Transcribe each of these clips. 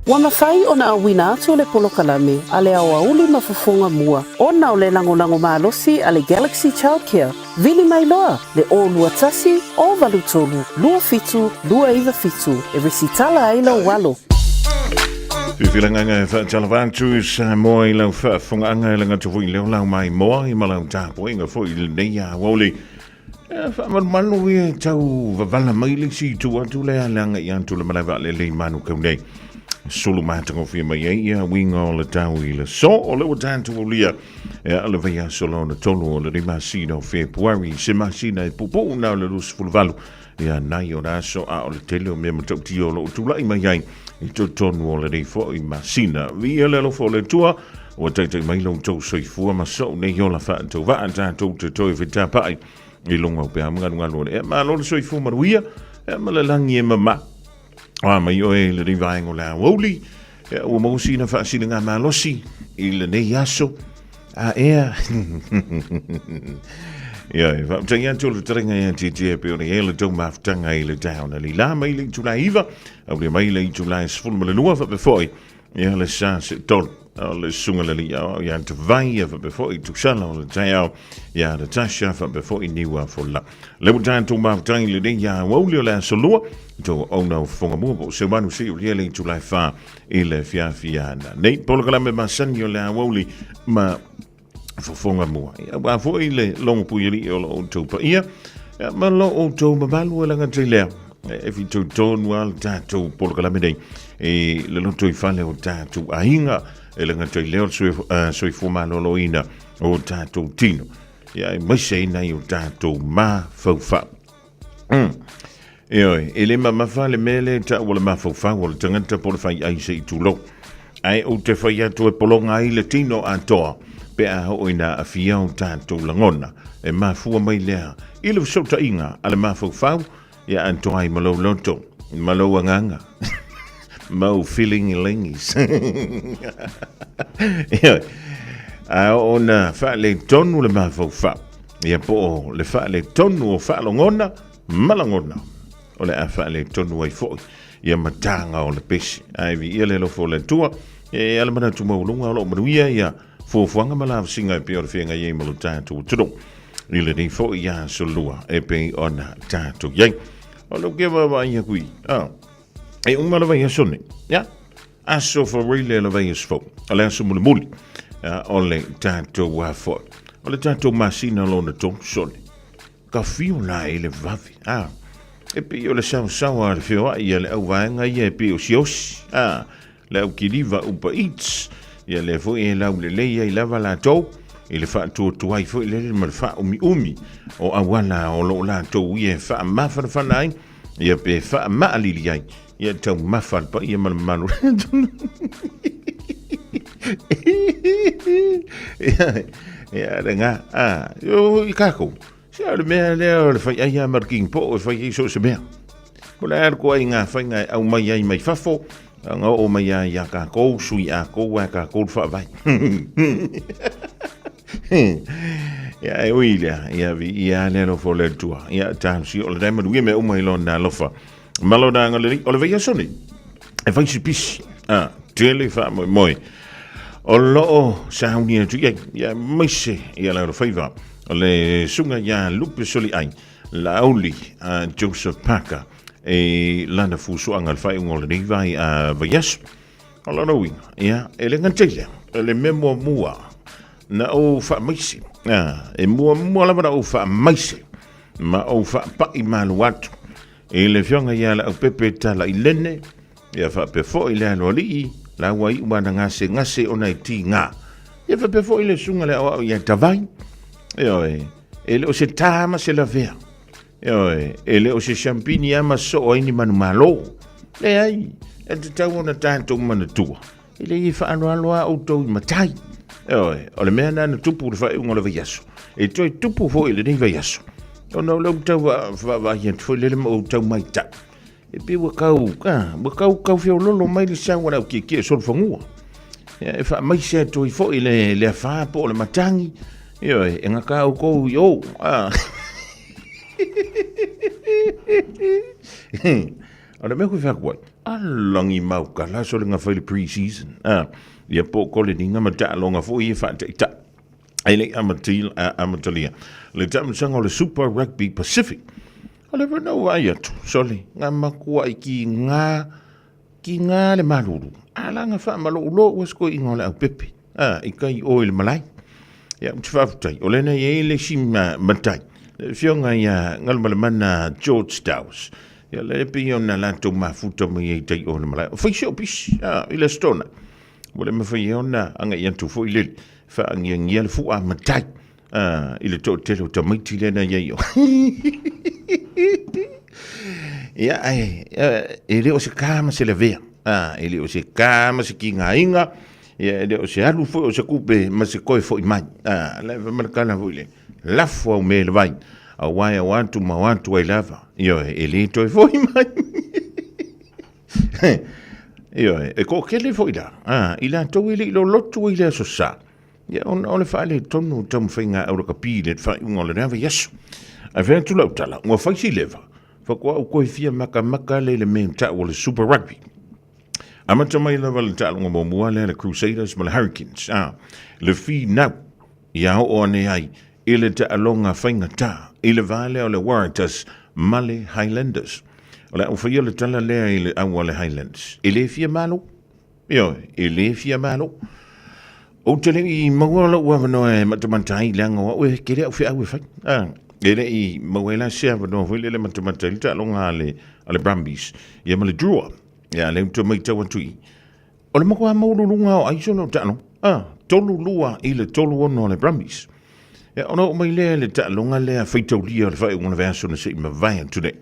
Ua mafai ona auina atu le polokalame a le aoauli ma fofoga mua ona o le lagolago malosi a le Galaxy Childcare. Vili mai loa le 021 083 27 297 e resitala ai lou alo. Fifilangaga e faatalofa atu i Samoa i lau faafofogaaga e laga atu foi i leo lau maimoa i ma lau tapuaiga foi i lenei aoauli. E faamalumalu ia tau vavala mai le isi itu atu lea le agai atu le malae vaalele i Manukau nei. Sulu matagofie mai ai ia uiga o le tau i le so o le ua tatou aulia e a le vaiaso lona tolu o lenei masina o Fepuari se masina e puupuu na o le 28 ia nai o le aso a o le tele o mea matautia o lo o tulai mai ai i totonu o lenei foi masina. Viia le alofa o le Atua ua taitai mai lo outou soifua ma sou nei ola faatauvaa tatou te toe fetapai i luga o pea magalugalu o le ea. Malo le soifua manuia ea ma le lagi e mama. A mai oe i lenei vaega o le aoauli, ea ua maua sina faasiliga malosi i lenei aso. A ea. Ia, e faafetai atu o le talenga ia tietie e pei ona i ai le tou mafutaga i le taeao na lila mai le itula e 9, aulia mai le itula e 12 faapea foi ia le sa se tolu o le susuga le alii aoao ia Tavai ia faapea foi Tusala o le taeao ia Natasha faapea foi Niua Fola. Le ua tatou mafutai i lenei aoauli o le aso lua, tou auauna o fofoga mua po o Seumanu seia le itula e 4 i le fiafiaga nei. Polokalame masani o le aoauli ma fofoga mua. Ia, aua foi le logo puialii o lo outou paia, ia, ma lo outou mamalu e laga tai lea. E fitoitonu lava le tatou polokalame nei i le loto i fale o tatou aiga, e laga tai lea o le soifua maloloina o tatou tino. Ia, aemaise ai nai o tatou mafaufau. Ioe, e le mamafa le mea lea e tau o le mafaufau o le tagata po o le faiai se i tulou. Ae ou te fai atu e pologa ai le tino atoa pe a oo ina aafia o tatou lagona. E mafua mai lea i le fesootaiga a le mafaufau ia atoa ai ma lou loto, ma lou agaga, ma ou feelingilingis. Ioe, a oo ina faaletonu le mafaufau, ia po o le faaletonu o faalogona ma lagona, o le a faaletonu ai foi ia mataga o le pese. Ae viia le alofa o le Atua, e ala manatu maualuga o lo o manuia ia fuafuaga ma lavasiga e pei o le feagai ai ma lo tatou atunuu i lenei foi aso lua e pei ona tatou i ai. O lou ke vaavaai aku i, e uma le vaiaso nei, ia, aso Faraile le vaiaso fou, o le aso mulimuli o le tatou foi, o le tatou masina lona tolu sone. Ka fiu la i le vave, a, e pei o le saosaoa a le feoai a le auvaega ia e pei o Siaosi, a, le au kiliva Uber Eats, ia lea foi e laulelei ai lava latou i le faatuatuai foi lele ma le faaumiumi o auala o lo o latou ia e faamafanafana ai, ia pe faamaalili ai ia taumafa le paia ma le mamalu. Ia, le ngā, a, o i kākou, se o le mea lea o le whai ai a marking po e whai ai so se mea. Ko le alu ko ai ngā whainga e au mai ai mai fafo, a ngā o mai ai a kākou, sui a kou a kākou le whaavai. Ia, e ui lea, ia vi ia le alofa o le Atua. Ia, tālusi o le rema nui me uma i lona alofa. Ma lona agalelei, o le vaiaso nei, e fai si pisi, a, tele faamoemoe, o loo sauni atu i ai, ia maise ia le alofaiva, o le susuga ia Lupe Soliai, Laauli a Joseph Parker, e lana fusuaga le faaiuga o lenei vai a vaiaso. O lona uiga, ia, e le gata i lea, o le mea muamua na ou faamaise, a, e muamua lava na ou faamaise ma ou faapai malu atu i le afioga ia Leaupepe Talailene, ia faapea foi le aloalii laua iu ma ana gasegase ona e tiga. Ia faapea foi le susuga le aoao ia Tavai, ioe, e le o se tā ma se lavea, ioe, e le o se siampini lava ma sosoo ai ni manumalo. Leai, e tatau ona tatou manatua, e leai e faaaloalo lava outou i matai. Ioe, o le mea lena na tupu i le faaiuga o le vaiaso, e toe tupu foi i lenei vaiaso, ona o lea ua tau vaavaai atu foi lele ma ou tau matau, e pei ua tau, ua tau tau feololo mai le sau a le au tietie o solofanua. Ia, e faamaise atu ai foi le, le afa po o le matagi, ioe, e gata outou i o. O le mea koe fai atu ai. Alagi maukala so le gafai le pre-season. Ah, ia po ko le ninga ma taaloga foi e faataitai. E le amatil a amatalia. Le taamilosaga o le Super Rugby Pacific. O le vana ua ai atu, sole, ngā makua i ki ngā, ki ngā le malulu. A la nga wha malo ulo ua sko inga o le au pepe. A, i kai o i le malai. Ia, u te whaafutai. O lena i e le si ma, matai. Le fionga ia ngalumalemana George Dowes. Ia, le pe ia ona latou mafuta mai ai tai o le malai. O whaisi o pisi, a, i le stona. Ua le mawhai e ona anga i atu foi lele. Whaangiangia le fua matai. A, i le toatele o tamaiti lena i ai o. Ia, ai, e le o se ka ma se lavea. A, e le o se ka ma se ki ngā inga. Ia, e le o se alu foi o se kupe ma se koe foi mai. A, le fa malakala foi le lafo au me le vai. A wai au atu ma au atu ai lava. Ioe, e le toe foi mai. Ioe, e kookele foi la. A, i latou e le i lolotu ai le aso sa. Ia, ona o le faaletonu o taumafaiga a aulakapi i le faaiuga o lenei vaiaso. Ae fai atu lau tala, ua fai si leva, faatoa ou toe fia makamaka lea i le mea ta'u o le Super Rugby. Amata mai lava le taaloga muamua lea le Crusaders ma le Hurricanes, a, le finau ia oo ane ai i le taaloga faigata i le va lea o le Waratahs ma le Highlanders. O le a ou faia le tala lea i le au a le Highlanders, e le fia malo. Ioe, e le fia malo. Ou te le i maua lou avanoa e matamata ai leaga o au e tele au feau e fai. Ah, e le i maua ai la se avanoa foi lele matamata ai le taaloga a le, a le Brumbies, ia ma le Drua. Ia, lea ou te matau atu i. O le matua maualuluga o aiso lau taaloga. Ah, 3-2 i le 3-6 a le Brumbies. Ia, ona oo mai lea i le taaloga lea faitaulia o le faaiuga o le vaiaso na se i mavae atu nei.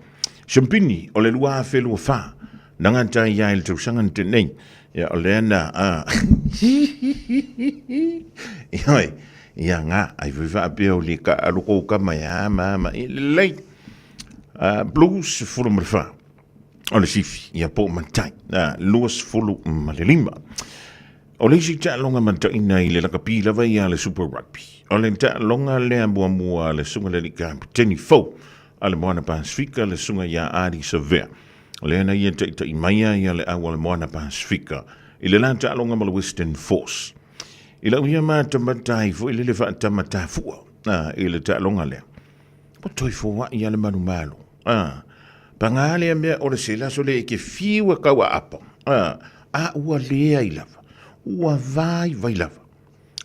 Siampini o le 2024, na gata ai ia i le tausaga na tea nei. Ia, o lea na, a, Ioe, ia ngā, ai foi faapea o le ka aloko o kama ia, ma, ma, i lelei. Blues 14, o le sifi, ia po matai, 25. O le isi taaloga mataina i le lakapi lava ia le Super Rugby, o le taaloga lea muamua a le Susuga i le Alii Kapeteni fou a le Moana Pasefika, le Susuga ia Ardie Savea. O lea na ia taitai mai ai le au a le Moana Pasefika i le la taaloga ma le Western Force. I lau ia matamata ai foi lele faatamatafua i le taaloga lea, ua toe foai a le manumalo. Paga lea mea o le sela so le e ke fiu e kau aapa. A ua leai lava, ua vaivai lava.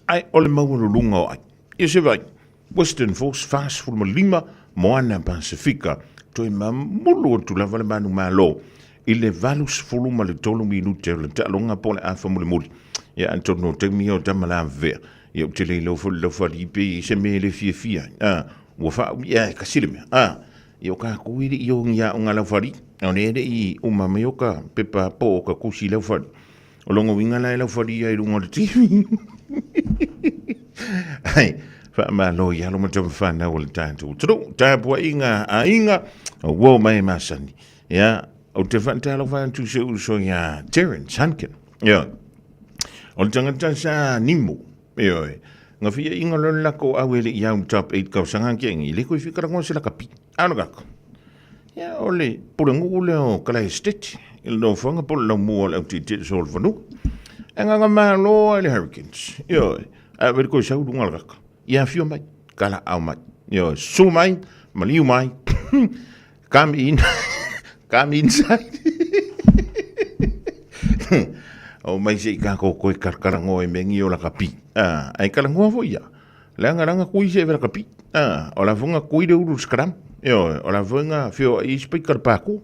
Ae o le maualuluga o ai. Ia se vai, Western Force 45, Moana Pasifika, toe mamulu atu lava le manumalo i le 83 minute o le taaloga po o le afa mulimuli. Ia atonu o taimi ia o tama lavea. Ia ou te le iloa foi le laufali pe i se mea e le fiafia ai. A, ua faaumia e kasi le mea. A, ia o kākou e le i o ni aoga laufali. O le e le i uma mai o ka pepa po o ka kusi laufali. O longa uiga la e laufali ia i luga o le TV. Ai, faamalo i alo ma tama whanau o le tātou. Tru, tapuaiga aiga, o uo mai e masani. Ia, o te whaatalofa atu se uso ia Terence Hunkin. Ia, o le tangata sa nimu. Ioe, nga fia inga lo lako au ele i au top 8 kausaga ke ngi le koe fikara ngoa se lakapi. Ano kako. Ia, o le pule ngu le o kalai stitch. I le nofoanga po le lau mua o le au titi so le whanua. E nganga malo ai le Hurricanes. Ioe, a veri koe sau lunga le kaka. Ia fio mai, kala au mai. Ioe, su mai, maliu mai. Come in. Come inside. O mai se i kākou koe karakarangoa i me ngi o laka pi. Ah, ai karangoa foi ia. Leaga langa kui se laka pi. Ah, o la fonga kui le ulu scrum. Ioe, o la fonga fio i speaker pāku.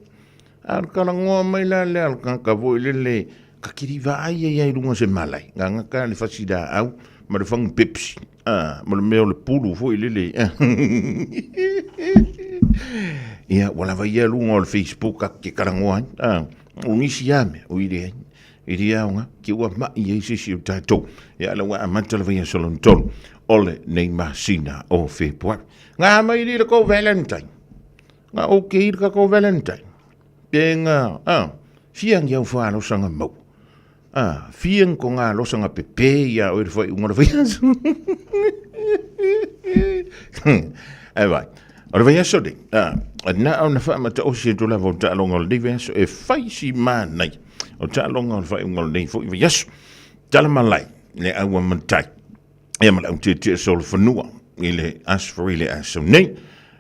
A karangoa mai la le al ka ka foi le le ka kiri vaai ai ai lunga se malai. Nganga ka le fasi la au ma le fangu Pepsi. Ah, ma le mea o le pulu foi le le. Ia, ua lava ia lunga o le Facebook a ke karangoa ai. Ah, o nisi ia mea, o i le ai. I le aoga, ke ua mai ai se si o tātou. Ia, ala ua amata lava ia solon tolu. O le nei masina o February. Ngā mai li le kou Valentine. Ngā o ke i le kou Valentine. Pe ngā, ah, fia ngi au whaalosanga mau. Ah, fia ko ngā losanga pepe ia oe le whai unga le whai aso. Ai vai. O le vaiaso nei, ah, Na ona faamataosi atu lava o taaloga o lenei vaiaso e fai si manaia o taaloga o le faaiuga o lenei foi vaiaso. Talamalai le aua matai ia ma le au tietie solofanua i le Aso Faraile aso nei.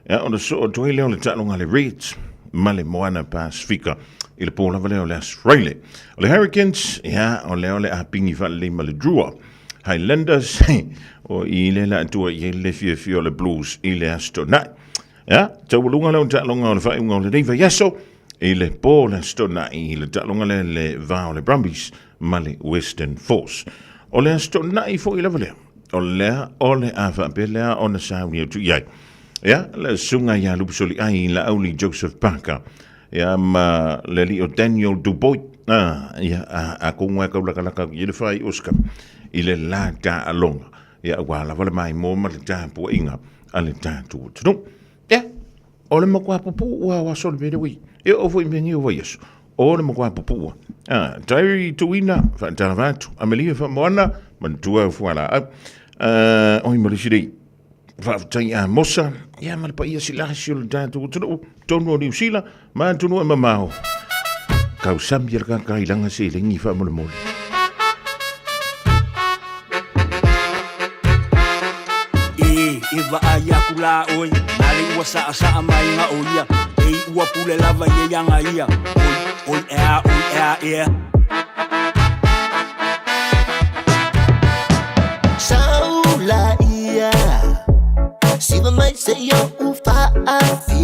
Ia ona soo atu ai lea o le taaloga a le Reds ma le Moana Pasifika i le pō lava lea o le Aso Faraile. O le Hurricanes, ia o lea o le a pigi faalelei ma le Drua. Highlanders, o i le la atua i ai le fiafia o le Blues i le Aso Toonai. Ia, taualuga lea o taaloga o le faaiuga o lenei vaiaso i le pō o le Aso Toonai i le taaloga lea le va o le Brumbies ma le Western Force. O le Aso Toonai foi lava lea, o lea o le a faapea lea ona sauni atu i ai. Ia, le susuga ia Lupusoliai Laauli Joseph Parker, ia ma le alii o Daniel Dubois, ia, a kongo e kaulakalaka i le whai Oscar i le la taaloga. Ia, ua lava le maimoa ma le tapuaiga a le tatou atunuu. Ia, o le matua pupuu lava o aso o le mea lea ua i ai. E oo foi i mea nei o vaiaso, o le matua pupuu lava. Ah, Diary Tuina, faatalofa atu, Amelia Faamoana, manatua au fualaau. Ah, oi ma le isi nei, faafetai Amosa, ia ma le paia silasi o le tatou atunuu, tonu o Niu Sila, ma atunuu e mamao. Tausami e le kakailaga seleni faamolemole. E, e vaai aku la ʻoe, na le ua saʻasaʻa mai ga o ia, e i ua pule lava ia ia ga ia, oi, oi ea, oi ea, ea. Saula ia, siva mai se ia u faafiafia.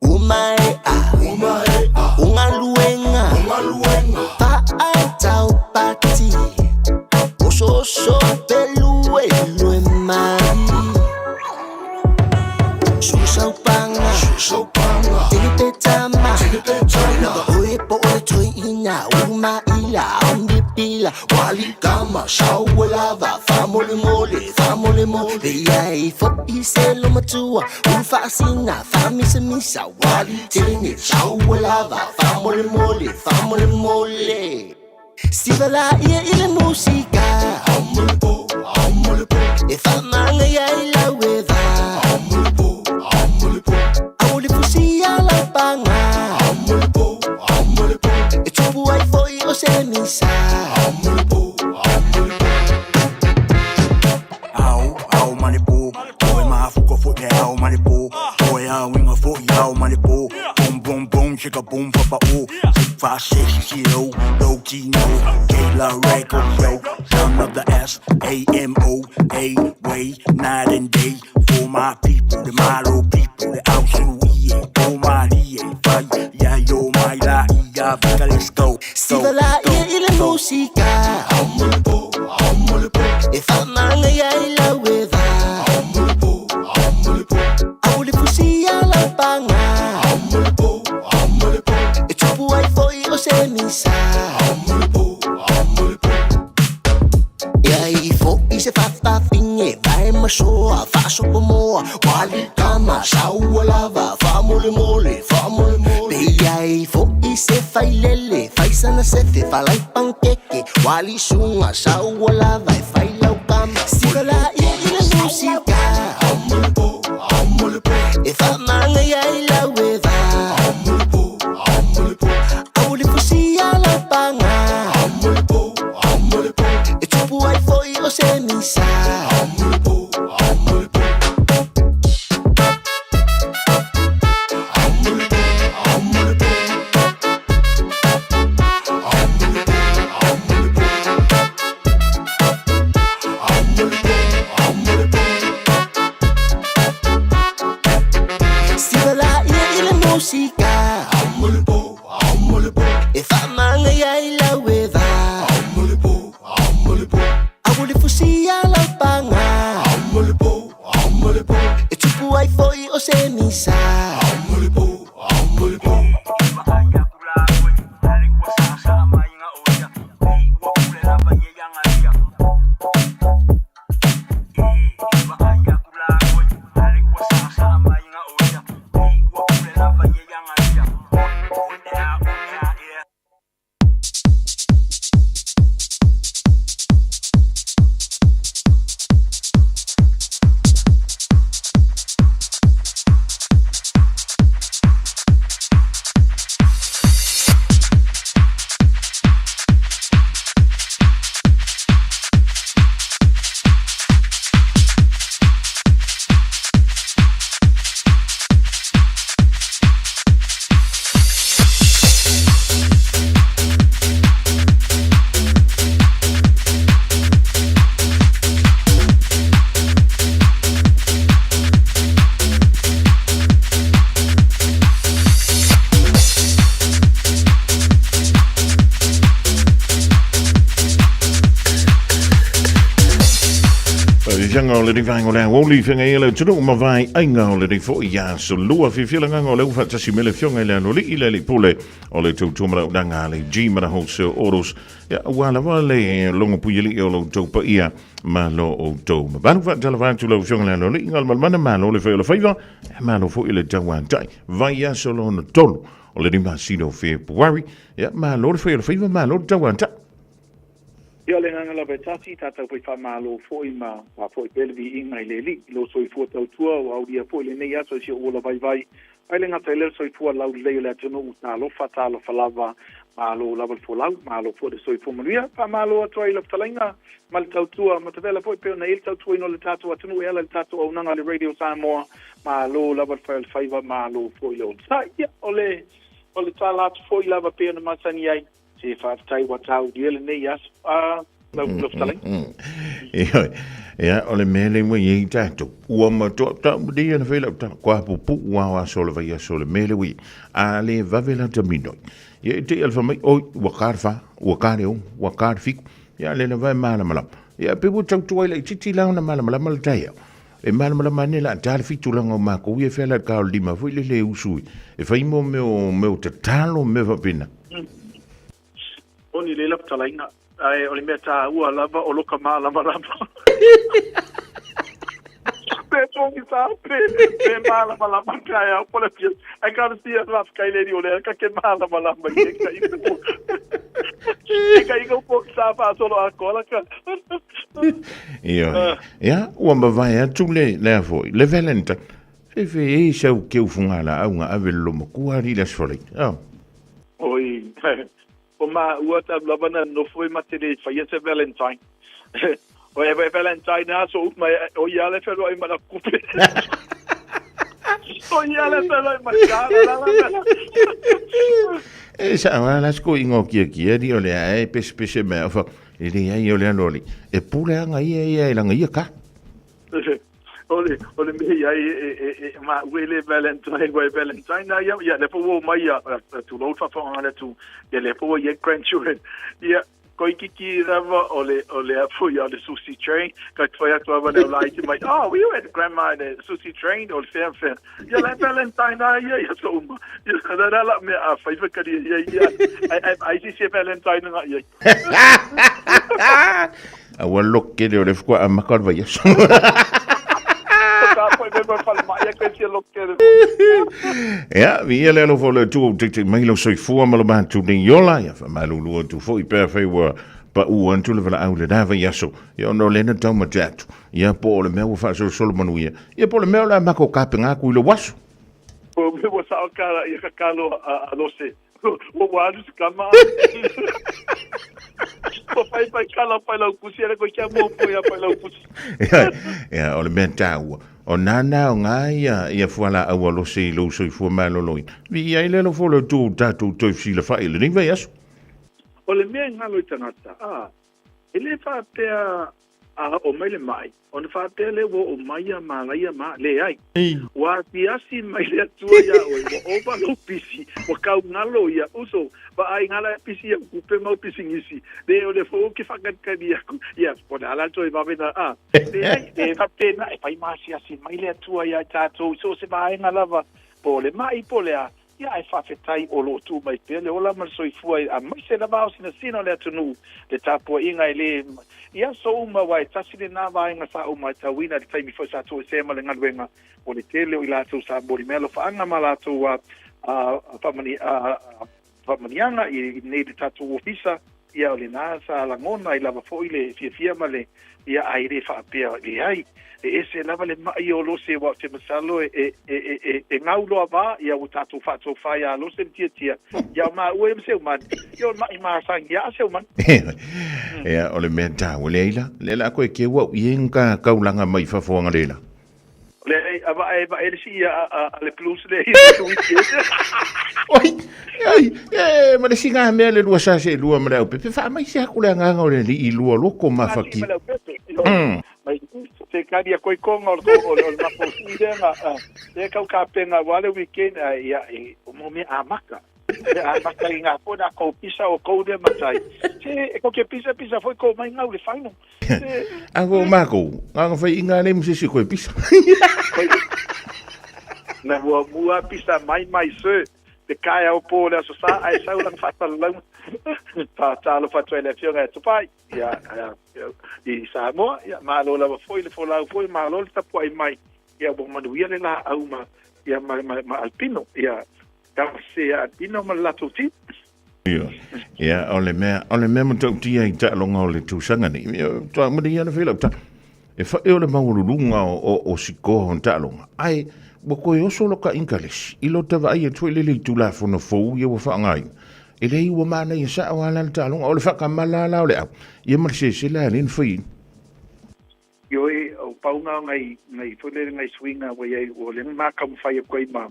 Umaea, ugaluega, faataupati, osooso peluelue mai. Susaupanga, tinipetama, lava oe po o le toeina, umaila, aumipila, walikama, sauelava, faamolemole, faamolemole, ia e fo'i se lomatua, ulufaasina, faamisamisa, walitene, sauelava, faamolemole, faamolemole. Siva laia i le musika E faamaga ia i lau eva Aua le fusia lau paga E tupu ai foi o se misa. Ao, ao ma le pō, Toe mafuka foi le ao ma le pō, Toe auiga foi ao ma le pō, Boom boom boom chicka boom pa pa o, 6 5 6 0 low T no, K La record yo, son of the S A M O A way night and day for my people, the Malo people, the Ausu E A O my D A Fai ya yo my la I ya Vika let's go. Siva laia i le musika E faamaga ia i lau eva Aua le fusia lau paga E tupu ai foi o se misa. Ia i fo'i se fafafine Vae masoa faasopomoa Walikama saua lava Faamolemole faamolemole Pe ia i fo'i se failele Faisana sefe falai pankeke Walisuga saua lava E fai lau kama Siva laia i le musika E faamaga ia i lau eva Aua le fusia lau paga E tupu ai foi o se misa. Siva laia i le musika E faamaga ia i lau eva Aua le fusia lau paga E tupu ai foi o se misa. fiafiaga o lenei vaega o le aoauli i feagai ai le atunuu ma vaeaiga o lenei foi aso lua. Fiafia le agaga o lea ua faatasi mai le Afioga i le Aloalii, le Alii Pule o le tautua ma le auaunaga a le G ma le Wholesale Autos, ia, aua lava le logopuialii o lo outou paia ma lo outou mamalu. Faatalofa atu lau Afioga i le Aloalii, Galumalemana, malo le fai o le faiva, malo foi le tauatai. Vaiaso lona tolu o lenei masina o Fepuari, ia, malo le fai o le faiva, malo le tauatai. Ia o le agaga lava e tasi, tatou fai faamalo foi ma faafoi pea le viiga i le Alii i lou soifua tautua ua aulia foi lenei aso i si ou ola vaivai. Ai le gata i lea le soifua laulelei o le atunuu, talofa, talofa lava, malo lava le folau, malo foi le soifua manuia. Faamalo atu ai i lau fetalaiga ma le tautua matavela foi pei ona i ai le tautuaina o le tatou atunuu e ala i le tatou auaunaga a le Radio Samoa. Malo lava le fai o le faiva, malo foi le onosai. Ia, o le, o le tala atu foi lava pei ona masani ai, Se faafetai ua taulia lenei aso. Ah, lau lau fetalaiga. Ioe. Ia, o le mea lea ua i ai tatou. Ua matua tau malia na fai lau tala. Kua pupu ua o aso o le vaiaso o le mea lea ua i ai. A le vave la ta minoi. Ia, e te i alfa mai, oi, ua ka le wha, ua ka le ono, ua ka le fitu. Ia, le lava e malamalama. Ia, pe ua tautua ai laitiiti la ona malamalama le taeao. E malamalama ane la ta le fitu langa o makou ia fea la ka o le lima foi lele e usu e fai mo mea o mea o tatalo mea faapena. Moni lelei lau fetalaiga, ae o le mea taua lava o loka malamalama. Pe pogisa pe, pe malamalama taeao po le afiafi. Ae talosia faafetai le Alii o lea ka ke malamalama i ke kai Ke kai ka pogisa faasolo atoa la ka. Ioe. Ia, ua mavae atu le, lea foi, le Valentine. Fefe e sau keu fugalaau nga ave le lomakua ali le aso falaita. Oh. Oi, o maua talu lava na nofo e mate le faia se Valentine. O e Valentine aso uma o ia le feloai ma la kupe. O ia le feloai ma la la la la. E sa wa la sko ingo kia kia di o le ae pese pese me fa e le ai o le alo ali. E pule anga ia ia e langa ia ka. O le, o le mea i ai e, e, e, e ma ue le Valentine, ua e Valentine a ia, ia le po ua mai ia, tulou le faafofoga le atu, ia le po ua i ai grandchildren. Ia, koikiki lava o le, o le afu ia o le sushi train, ka te whai atu lava le au laiti mai, oh, we were at grandma in the sushi train, o le whea whea. Ia le Valentine a ia, ia so uma. Ia, la la la mea a whai whakari ia, ia, ai, ai, ai si se Valentine nga ia. A ua loke le o le fukua a maka o le vaiaso. Ia, viia le alofa o le Atua ua taita'i mai lou soifua ma lo matou nei ola. Ia, faamalulu atu foi pe afai ua paʻu atu le valaau i lena vaiaso. Ia, ona o lea na taumate atu. Ia, po o le mea ua faasolosolo manuia. Ia, po o le mea o le a matou tapena atu i lou aso. Po o mea ua sao ka ia kakalo a Lose. Ua ua alu se kama. Ua pai pai kala pai lau pusi ele koe kia mo po ia pai lau pusi. Ia, ia, o le mea taua. O nānā o ngā ia, ia fualaau a Lose i lou soifua maloloina. Viia ai le alofa o le Atua ua tatou toe fesilafai i lenei vaiaso. O le mea e galo i tagata, a, e le faapea a oo mai le maʻi, ona faapea lea ua oo mai ia malaia ma, leai. Ua asiasi mai le Atua iā oe, ua ova lou pisi, ua kau galo ia, uso, vaai gala e pisi au kupe ma au pisinisi, le o le foi ou ke faakalikali aku, ia, po o le a la le toe vave na, a, leai, e faapena, e fai ma asiasi mai le Atua iā tatou i so o se vaega lava, po o le maʻi po o le a, Ia, ae faafetai o lo o tuu mai pea le ola ma le soifua aemaise lava ao sinasina o le atunuu, le tapuaiga e le i aso uma aua e tasi lena vaega sa ou matauina i le taimi foi sa toesea ma le galuega, o le tele o i latou sa momoli mai alofaaga ma latou faamanuiaga i nei le tatou ofisa. Ia, o lena sa lagona ai lava foi le fiafia ma le, ia, ae le faapea, leai, e ese lava le maʻi o Lose, aua ou te masalo e, e, e, e, e, e gau loa vā, ia, ua tatou faatofā iā Lose ma Tiatia, ia, o māua ia ma Seumani, ia, o le maʻi masani ia a Seumani. Ia, o le mea taua, leai la, lea la koe keu au i e ka kaulanga mai fafo anga le la. Leai, a vae, vae le sii a le Blues le i le weekend. Oi, oi, e, ma le singa mea le lua sa se lua ma le aupepe, wha mai se aku le anganga o le li i lua loko ma whaki. Ma le aupepe. Mai, se kari a koi konga o le o le mapo si le nga, e kau ka penga wa le weekend, ia, e, o mo mea a maka. E amata i ngā foi nā kou pisa o kou lea matai. Se, e kou ke pisa pisa foi kou mai ngau le final. Se, A ko mākou, ngā ngā whai i ngā nei mse si koe pisa. Koi, na mua mua pisa mai mai sir. Te kaea o pō le aso sa, ai sau lana whaatalalaunga. Whaatalofa atu ai le afioga e Tupai. Ia, ia, i Samoa, ia, malo lava foi le folau foi, malo le tapuai mai. Ia, ua manuia le laau ma, ia, ma, ma, ma Alpino. Ia, tausi ia Alpino ma le latou team. Ia, ia, o le mea, o le mea matautia i taaloga o le tausaga nei, ia, toa mani ia na whai lau ta. E whae o le maualuluga o, o, o sikoa o taaloga. Ai, ua koe oso lo ka English, i lo tawa ai e tue lele i tulafono fou ia ua whaangaina. E leai ua manaia sao a la le taaloga, o le whakamala la o le au. Ia ma le sesela a le na whai. Ioe, o pauga o ngai, ngai foi lele ngai suiga ua iai, ua le makaumafai aku ai ma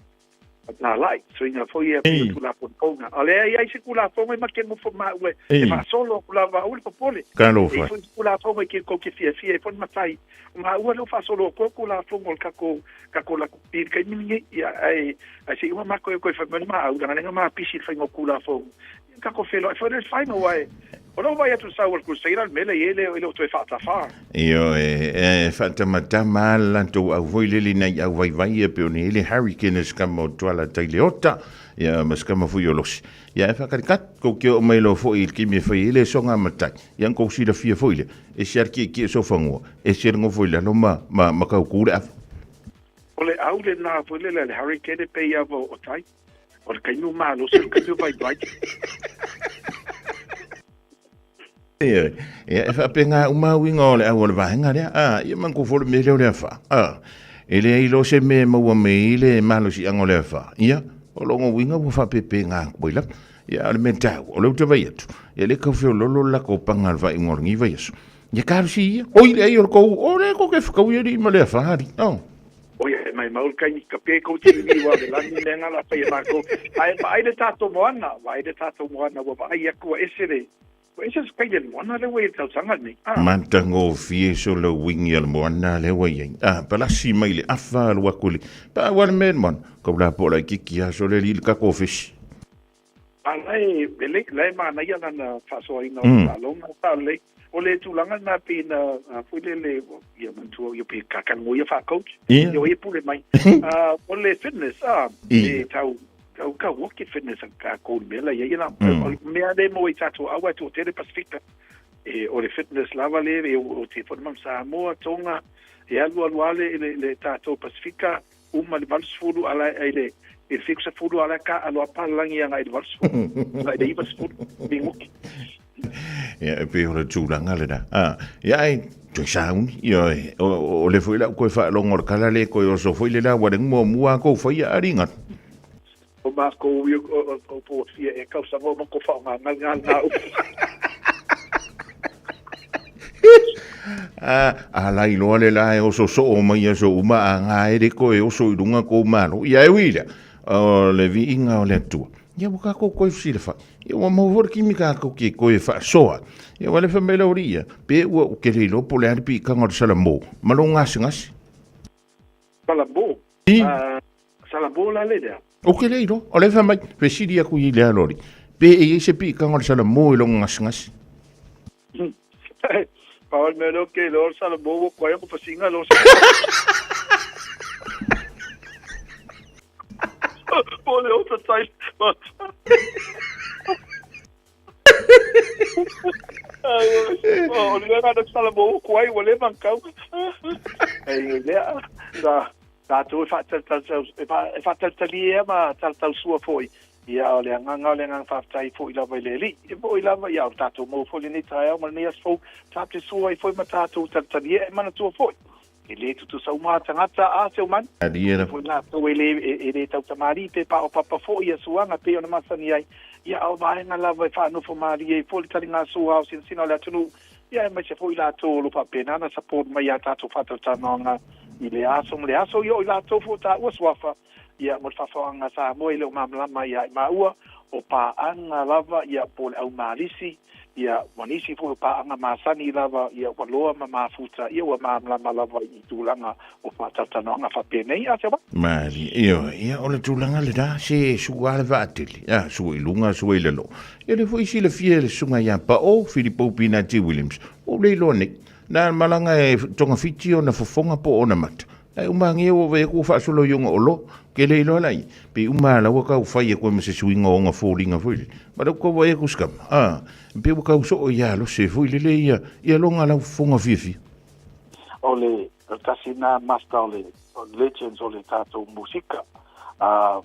tālai, suiga foi ia pei o Tulafono pouga. A lea i ai se Tulafono e make nofo maua e faasolo aku lava aua le popole. Talofa. E i foi se Tulafono e ke kou ke fiafia ai foi le matai. O maua lea ua faasolo aku ai Tulafono o le kako, kako lakupi i le taimi lenei. Ia, ae, ae se i uma makou e koe fai mai le maau, leaga lea na mapisi i le faiga o Tulafono. Ia kako feiloai foi lea i le final, ae o lou vaai atu i le sau o le Crusader, le mea lea i ai e le o toe faatafa. Ioe, e faatamatama lava le latou au foi lele nai au vaivai ia pei ona i ai le Hurricane o se kama o Tuala tai le ota, ia ma se kama foi o Losi. Ia e faakatikati, kou ke oo mai loa foi i le taimi e fai ai le soga matai, ia na kou silafia foi lea, ese lava le tietie o sofanua, ese le nofo i lalo ma, ma, ma kaukū le afa. O le au lena foi lele a le Hurricane e pei lava o tai. O le taimi o malosi, o le taimi o vaivai. Ia, e faapena uma uiga o le au o le vaega lea. A, ia manatua foi le mea lea o le afa. A, e leai loa se mea e maua mai ai le malosiaga o le afa. Ia, o lona uiga ua faapepena atu ai lava. Ia, a o le mea taua, o lea ou te vaai atu, ia lea e tau feoloolo le latou paga i le faaiuga o lenei vaiaso. Ia talosia ia. Oi, leai o le tou, o lea tou te fetaui alii ma le afa alii. Oh. Oi, e maumau le taimi kape kou TV ua le lani mea nga la fai e mākou. Ae vaai le tātou moana, vaai le tātou moana, ua vaai aku ua ese le, ua ese le kai le moana lea ua i le tausaga lenei. Ah. Matagofie so le uiga o le moana lea ua i ai. Ah, palasi mai le afa alu atu i le, pa ua le mea le moana. Kau la po laitiiti lava so le alii i le tatou ofisi. A la e lelei, la e manaia lana faasoaina o le taaloga, sao lelei. O le tulaga lena pei na foi lele, ia manatua ia pei kakanoa ia faa-coach, ia o ia pule mai. O le fitness, e tau, tau kau ke fitness a kākou le mea la ia ia la. O le mea le mo i tātou aua e toatele Pasifika. E, o le fitness lava le, e o te whana mam Samoa, Tonga, e alu alu ale i le, le tātou Pasifika, uma le 80 ala ai le i le 70 ala ka alo a palangi anga i le 80 anga i le 90 minguki. Ia, e pei o le tulaga lena. Ah, ia ai, toe sauni, ia, o, o, o le foi lau koe faalogo o le kala le koe oso foi le la, ua le mua mua a kou whaia a ringa. O mākou i o, o, o po fia e kausaga o mako whaonga ngal ngal ngā upu. A, a lai loa le la e oso soo mai aso uma a ngā ere koe oso i runga kou malo. Ia e ui lea, o le viiga o le Atua. Ia ua kākou koe fesilafai. Ia ua maua foi le kimi kākou ke koe faasoa. Ia ua le fai mai lau alii ia, pe ua ou ke le iloa po o le a le piitaga o le salamo ma lou gasegase. Salamo? Salamo la le lea? Ou ke le iloa. O le fai mai, fesili aku i le alo alii, pe e i ai se piitaga o le salamo i lou gasegase. Pau le mea lea ou te iloa o le salamo ua koe ko pasinga lo. Po le ota tai. O le mea na salamo ua koe ua le mangkau. Ei lea sa tatou e faatalitali ea ma talatausua foi. Ia, o le agaga o le agaga faafetai foi lava i le Alii. E moni lava, ia, o le tatou maua foi lenei taeao ma lenei aso fou, tatou te sua ai foi ma tatou talitali ea e manatua foi. E le tutusa uma tagata a Seumanu. E foi latou e le, e le tautamalii pe paopapa foi ia suaga pei ona masani ai. Ia, a o vaega lava e faanofo malie ai foi le taligasua ao sinasina o le atunuu, Ia, aemaise foi latou o lo o faapena ona support mai i a tatou faatalatalanoaga i le aso ma le aso, ia o i latou foi o taua suafa, Ia, mo le faafofoga a Samoa e le o malamalama ia i maua, o paaga lava, ia, po o le au malisi, ia, ma nisi foi o paaga masani lava, ia, ua loa ma mafuta, ia, ua malamalama lava i tulaga o faatalatalanoaga faapenei. A Sewa? Malie, ioe, ia, o le tulaga lena, se sua le vaatele, a, sua i luga, sua i lalo. Ia, lea foi i silafia e le susuga ia Pao, Filipo Pinati Williams, ua ou le iloa nei, na malaga e togafiti ona fofoga po o ona mata, Ae uma agi ua vaai atu ua faasolo i ona oloa. Ke le iloa lai, pe uma la ua tau fai atu ai ma se suiga o ona foliga foi lele. Ma lea ua tau vaai atu si tama, a, pei ua tau soo ia lose foi lele ia, ia loga lau fofoga fiafia. O le tasi na master o le legends o le tatou musika, a,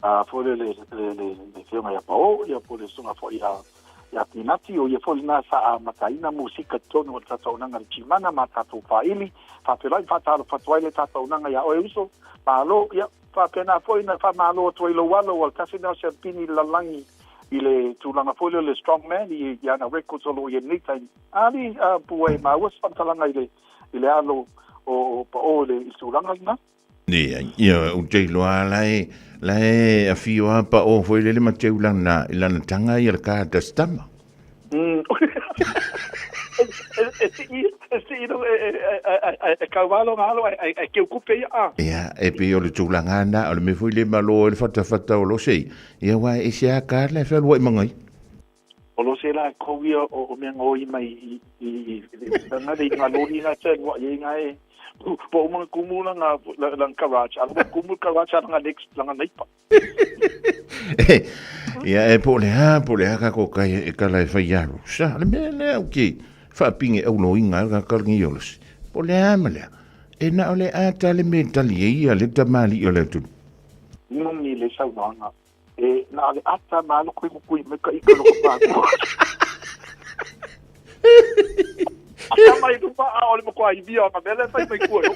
a foi le le le le le afioga ia Pao, ia po o le susuga foi ia ia Pinati, o ia foi lena sa amataina musika i totonu o le tatou auaunaga i le Timana ma tatou faaili. Faafeiloai ma faatalofa atu ai le tatou auaunaga iā oe uso. Malo, ia, faapena foi ona faamalo atu ai i lou alo, ua tasi lena o siampini i le lalolagi i le tulaga foi lea o le strong man i i ana records o lo o i ai i lenei taimi. Ali, a, pua e maua se faamatalaga i le i le alo o o Pao i le i le tulaga lena. Leai, ia, ou te iloa la e, la e afio a Pao foi lele ma teu lana, i lana taga ia le ka tasitama. E sii, e sii no, e, e, e, e, e kaualo ngā alo, e, e keu kupe ia, a. Ia, e pei o le tulaga lena, o le mea foi le malo ai le fatafata o Lose, ia aua e ese lava ka la e fealuai ma ngai. O Lose la kou ia o, o mea ngoi mai i, i, i, i, i, i, ngā lori ngā fealuai ai ngā e, po uma kumu la ngā, la, la garage, ala kumu garage ala ngā next, la ngā neipa. Ia, e po o le a, po o le a ka ko kai e kala e whai aru. Sa, le mea lea o ke whaapinge au lo inga ka kalangi o lasi. Po le a ma lea. E na o le a ta le me tali e ia le tamali o le atunu. Nani le saunoaga. E na o le ata ma alu kui kui me ka ika lo ka pākua. Ata mai luma a o le matua i mia o ka mea le fai mai kua no.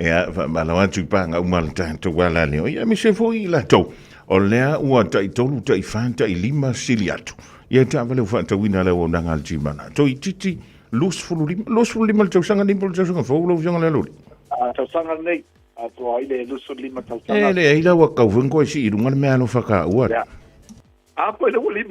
Ia, whaamalo atu i pānga uma le tātou ala leo. Ia, me se foi i latou. O lea ua tai tolu, tai whā, tai lima sili atu. Ia, tā wale o whaatauina leo o nanga al tīmana. Toi titi, 25, 25 le tausaga nei po le tausaga fou lau afioga le aloli. A tausaga nei, a toa ai le 25 tausaga. E le ai la ua kau foi koe si i lunga le mea alofa ka ua. Ia. A koe le ua 5,000.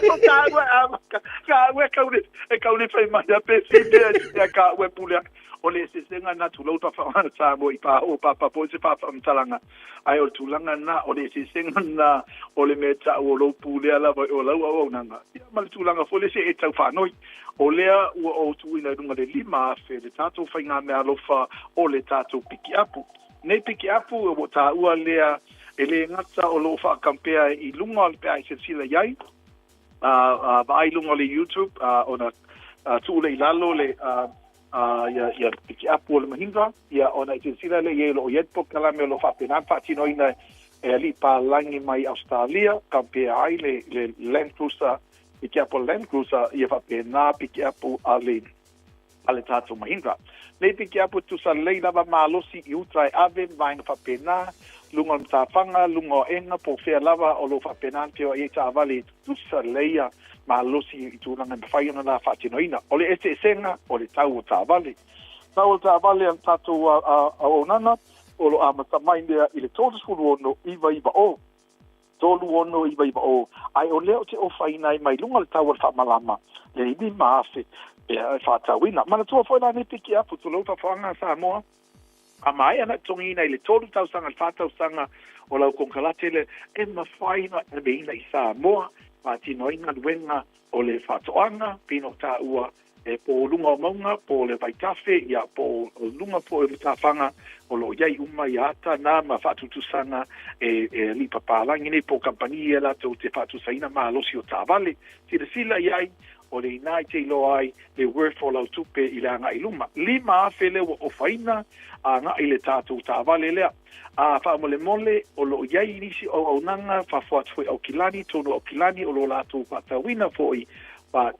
O ka ua, a, ka, ka ua kau le, e kau le whai mai a pe si te a ka ua pule a. O le eseesega na tulou tawha Samoa i pāho pāpā po se pāpā mtalanga. Ai o le tulaga na, o le eseesega na o le mea ta'u o lou pulea lava o lau auaunaga, ia ma le tulaga foi lea se e tau faanoi. O lea ua ou tuuina i luga le 5,000 le tatou faigameaalofa o le tatou pikiapu. Nei pikiapu ua taua lea e le gata o lo o faakampea i luga o le pe a e silasila i ai, a vaai i luga o le YouTube, ona tuu lea i lalo le ia ia pikiapu o le Mahindra, ia ona e silasila lea i ai o lo o i ai le polokalame o lo o faapena ona faatinoina e alii palagi mai Ausetalia, kampea ai le le Land Cruiser, pikiapu a le Land Cruiser, ia faapena pikiapu a le a le tatou Mahindra. Nei pikiapu e tusa lelei lava malosi i uta e ave ma vaega faapena, luga o le matafaga, luga o aega, po o fea lava o lo o faapena ona feoai ai taavale e tutusa lelei ia malosi i tulaga e mafai ona la faatinoina. O le eseesega o le tau o taavale. Tau o taavale a le tatou auaunaga o lo o amata mai lea i le 36,990. 36990, ae o lea ou te ofaina ai mai luga o le tau o le faamalama, le 5,000 e faatauina. Manatua foi la nei pikiapu, tulou faafaaga a Samoa, a maea ona totogiina i le tolu tausaga, le fa tausaga o lau konekarate lea, e mafai ona aveina i Samoa, faatino ai galuega o le faatoaga, pei ona ou taua, e po o luga o mauga, po o le vaitafe, ia, po o luga foi o matafaga, o lo o i ai uma ia ata na ma faatutusaga e, e alii papalagi nei po o kamupani ia latou te faatusaina malosi o taavale. Silasila i ai, o le inā i te iloa ai le worth o lau tupe i le agai i luma. 5,000 lea ua ofaina agai i le tatou taavale lea. A faamolemole, o lo o i ai nisi o auaunaga fafo atu foi Aukilani, tonu Aukilani o lo o latou faatauina foi, but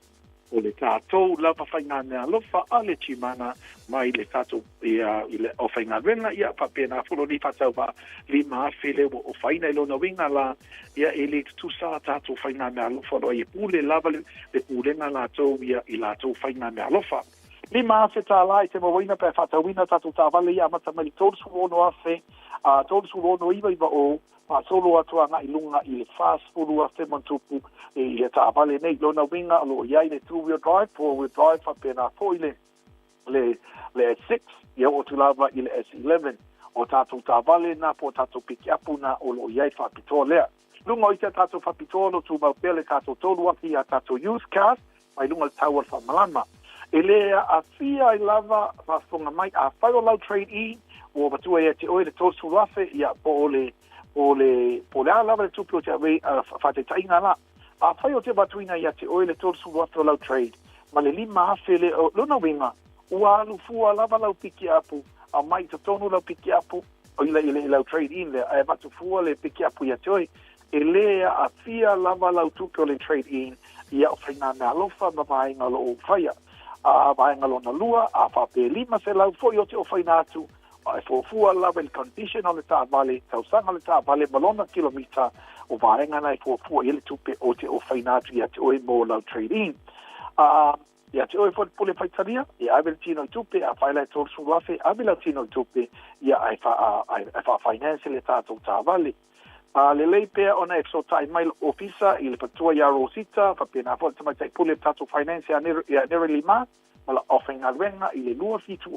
O le tatou lava faigameaalofa a le Timana mai le tatou ia i le aufaigaluega ia faapena foi lou nei faatauvaa 5,000 lea ua ofaina i lona uiga la ia e le tutusa a tatou faigameaalofa o lo o i ai e pule lava le pulega latou ia i latou faigameaalofa. $5,000 e te mauaina pe a faatauina tatou taavale ia amata mai le 36,000 a 36,990 faasolo atu agai i luga i le 40,000 ma ona tupu i le taavale nei. Lona uiga o lo o i ai le two wheel drive, four wheel drive faapena foi le le le S6 ia oo atu lava i le S11. O tatou taavale na po o tatou pikiapu na o lo o i ai le faapitoa lea. Luga o isi a tatou faapitoa o lo o tumau pea le tatou 3,000 i a tatou used cars mai luga o le tau o le faamalama. E le aafia ai lava faafofoga mai, afai o lau trade-in ua matua ia te oe le 30,000, ia po o le, po o le, po o le a lava le tupe o te ave, faataitaiga la. Afai o te avatuina ia te oe le 30,000 o lau trade ma le 5,000 lea, o lona uiga, ua alu fua lava lau pikiapu, aumai i totonu lau pikiapu, i lau trade-in lea, ae avatu fua le pikiapu ia te oe. E le aafia lava lau tupe o le trade-in i au faigameaalofa ma vaega o lo o ou faia. A vaega lona lua, a faapea 500 foi o te ofaina atu, a e fuafua lava i le condition o le taavale, tausaga o le taavale ma lona kilomita, o vaega na e fuafua i ai le tupe o te ofaina atu ia te oe mo lau trade-in. A Ia te oe foi le pule faitalia, e ave le tino i tupe, afai la e 30,000, ave lau tino i tupe, ia ae faa-finance le tatou taavale. A lelei pea ona e fesootai mai lou ofisa i le patua ia Rosita, faapena foi le tamaitai pule o le tatou finance ia Nerely Ma, ma lau aufaigaluega i le 270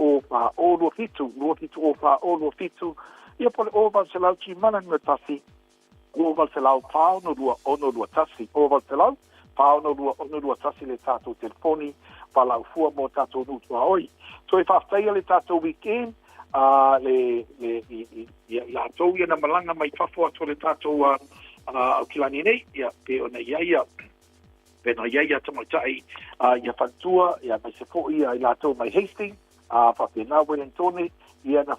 4027, 270 4027, ia po o le 0800 Gmail numera 1, 0800 462 621, 0800 462 621 le tatou telefoni valaau fua mo tatou nuu tuaoi. Toe faafetaia le tatou weekend a le le i i ia i latou ia na malaga mai fafo atu o le tatou Aukilani nei, ia pe ona i ai ia pe ona i ai ia tamaitai ia faletua ia aemaise foi ia i latou mai Hastings Ā, faapena Wellingtone, ia na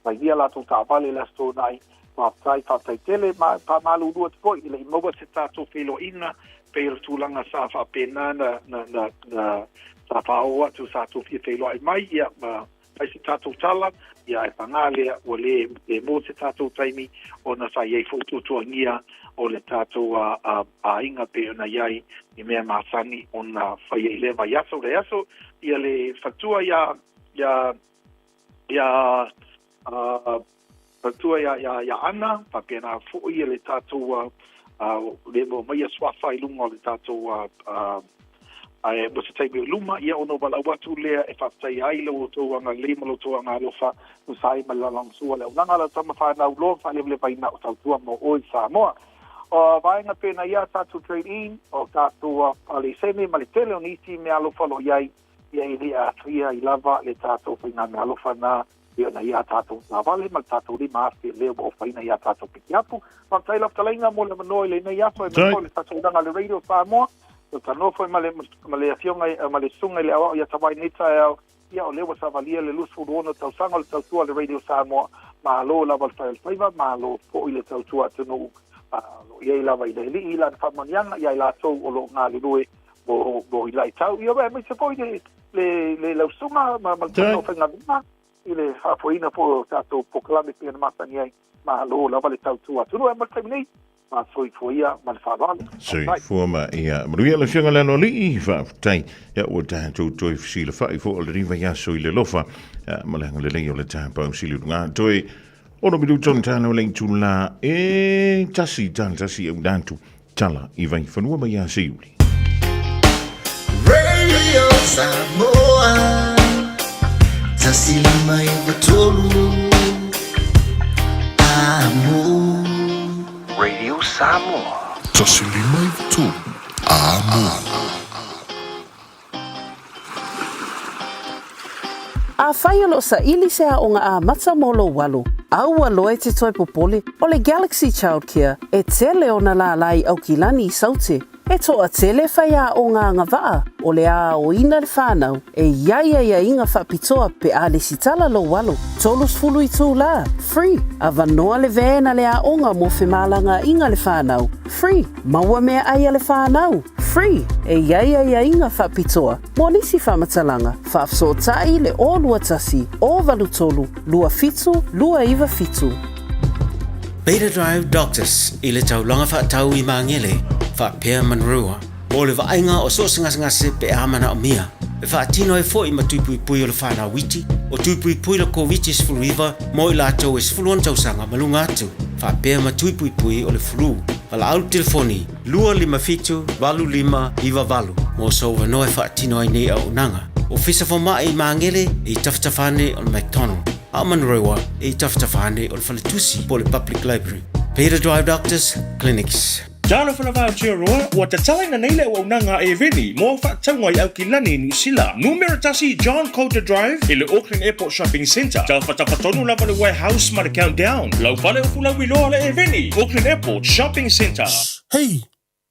whainia latou taavale i le Aso Toonai. Faafetai, faafetai tele. Ma, faamalulu atu foi, e le i maua se tatou feiloaiga, pei o le tulaga sa faapena na, na, na, na, sa faaoo atu sa tou fia feiloai mai, ia, ma fai se tatou tala, ia, ae pagā lea, ua le, le maua se tatou taimi, ona sa i ai foi tuatuagia o le tatou a, a, aiga pei ona i ai i mea masani ona faia i lea vaiaso, lea aso. Ia le fatua ia ia ia fatua ia ia ia Ana, faapena foi ia le tatou le maua mai ia suafa i luga o le tatou ae mo se taimi o luma, ia ona valaau atu lea e faafetaia ai lo outou agalelei ma lo outou agalofa tusa ai ma le lagolagosua o le auaunaga a lau tama fanau loa faalewalewaina o tautua mo oe Samoa. O vaega pena ia tatou trade in, o tatou laisene ma le tele o nisi mea alofa o lo o i ai, ia e le aafia ai lava le tatou faigameaalofa na e ona i a tatou taavale ma le tatou 5,000 lea ua ofaina i a tatou pikiapu. Faafetai lau fetalaiga mo le avanoa i lenei aso aemaise foi le tatou a le Radio Samoa. Ua talanoa foi ma le, ma le afioga ma le susuga i le aoao ia Tavae i lenei taeao. Ia, o lea ua savalia le 26 tausaga o le tautua a le Radio Samoa, malo lava le fai o le faiva, malo foi le tautua atunuu. O lo o i ai lava i le Alii lana faamanuiaga ia i latou o lo o galulue mo, mo i laitau. Ia, aemaise foi le, le, le lausuga ma, ma le tatou aufaigaluega i le faafoeina foi o tatou polokalame pei ona masani ai. Malo lava le tautua atunuu. Ae mo le taimi nei, Soifua ia ma le faaaloalo. Soifua ma ia manuia le Afioga i le Aloalii, faafetai. Ia ua tatou toe fesilafai foi o lenei vaiaso i le alofa ma le agalelei o le Tapaau Sili o Luga. Toe ono minuta ona tala le itula e tasi tala tasi e una atu tala i Vaifanua mai ia Seiuli. Radio Samoa 153 Amo. Radio Samoa. 153 Amo. Afai o lo o saili se aoga amata mo lou alo, aua loa e te toe popole, o le Galaxy Childcare e tele ona lālā i Aukilani i Saute. E toatele faiaoga agavaa o le a aoina le whanau e i ai aiaiga faapitoa pe a lesitala lou alo. 30 itulā, free, avanoa le van a le aoga mo femalagaaiga le whanau, free, maua meaai a le whanau, free, e i ai aiaiga faapitoa mo nisi faamatalaga, faafesootai le 021 083 27 297. Beta Drive Doctors i le taulaga faatau i Magele, faapea Manurewa, mo le vaaiga o so o se gasegase pe a manaomia. E faatino ai foi ma tui puipui o le fanau iti, o tui puipui le Koviti-19 mo i latou e 16 tausaga ma luga atu, faapea ma tui puipui o le flu. Valaau le telefoni 257 8598 mo sou avanoa e faatino ai nei auaunaga. Ofisa Fomai i Magele e i tafatafa ane o le McDonald, a o Manurewa e i tafatafa ane o le Faletusi po o le Public Library. Beta Drive Doctors Clinics. Talofa lava Aotearoa, ua tatalaina nei le auaunaga a Eveni mo au faatauga i Aukilani, Niu Sila. Numera 1 John Coulter Drive i le Auckland Airport Shopping Centre. Tafatafa tonu lava le Warehouse ma le Countdown. Lau fale upu lauiloa le Eveni, Auckland Airport Shopping Centre. Hei,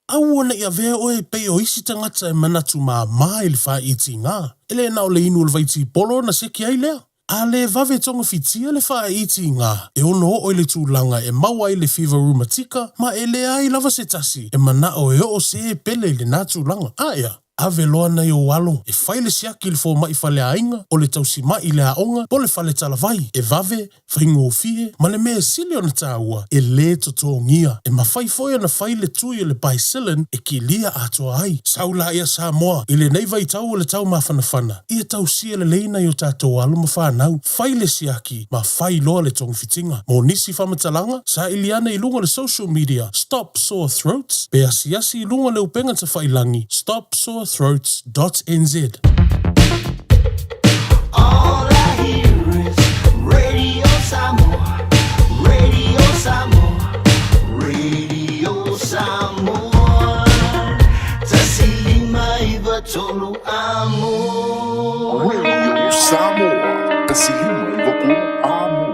aua ne i avea oe e pei o isi tagata e manatu māmā i le whāitiga. E le na o le inu o le vaitipolo ona seki ai lea. A le vave togafitia le whāitiga, e ono oo i le tulaga e maua ai le fiva reumatika ma e leai lava se tasi e manao e oo se e pele i lena tulaga. Aea, ave loa nai ou alo e fai le siaki i le fomai faleaiga, o le tausimai i le aoga po o le fale talavai, e vave, faigofie, ma le mea e sili ona taua, e lē totogia. E mafai foi ona fai le tui o le Bicillin e kilia atoa ai. Sau laia Samoa, i lenei vaitau o le tau mafanafana, ia tausia lelei nai o tatou alo ma fanau, fai le siaki ma fai loa le togafitiga. Mo nisi faamatalaga, saili ane i luga o le social media Stop Sore Throats pe asiasi i luga o le upega tafailangi stopsorethroats dot nz. All I hear is Radio Samoa, Radio Samoa, Radio Samoa. 159 amo. Radio Samoa, 159 amo.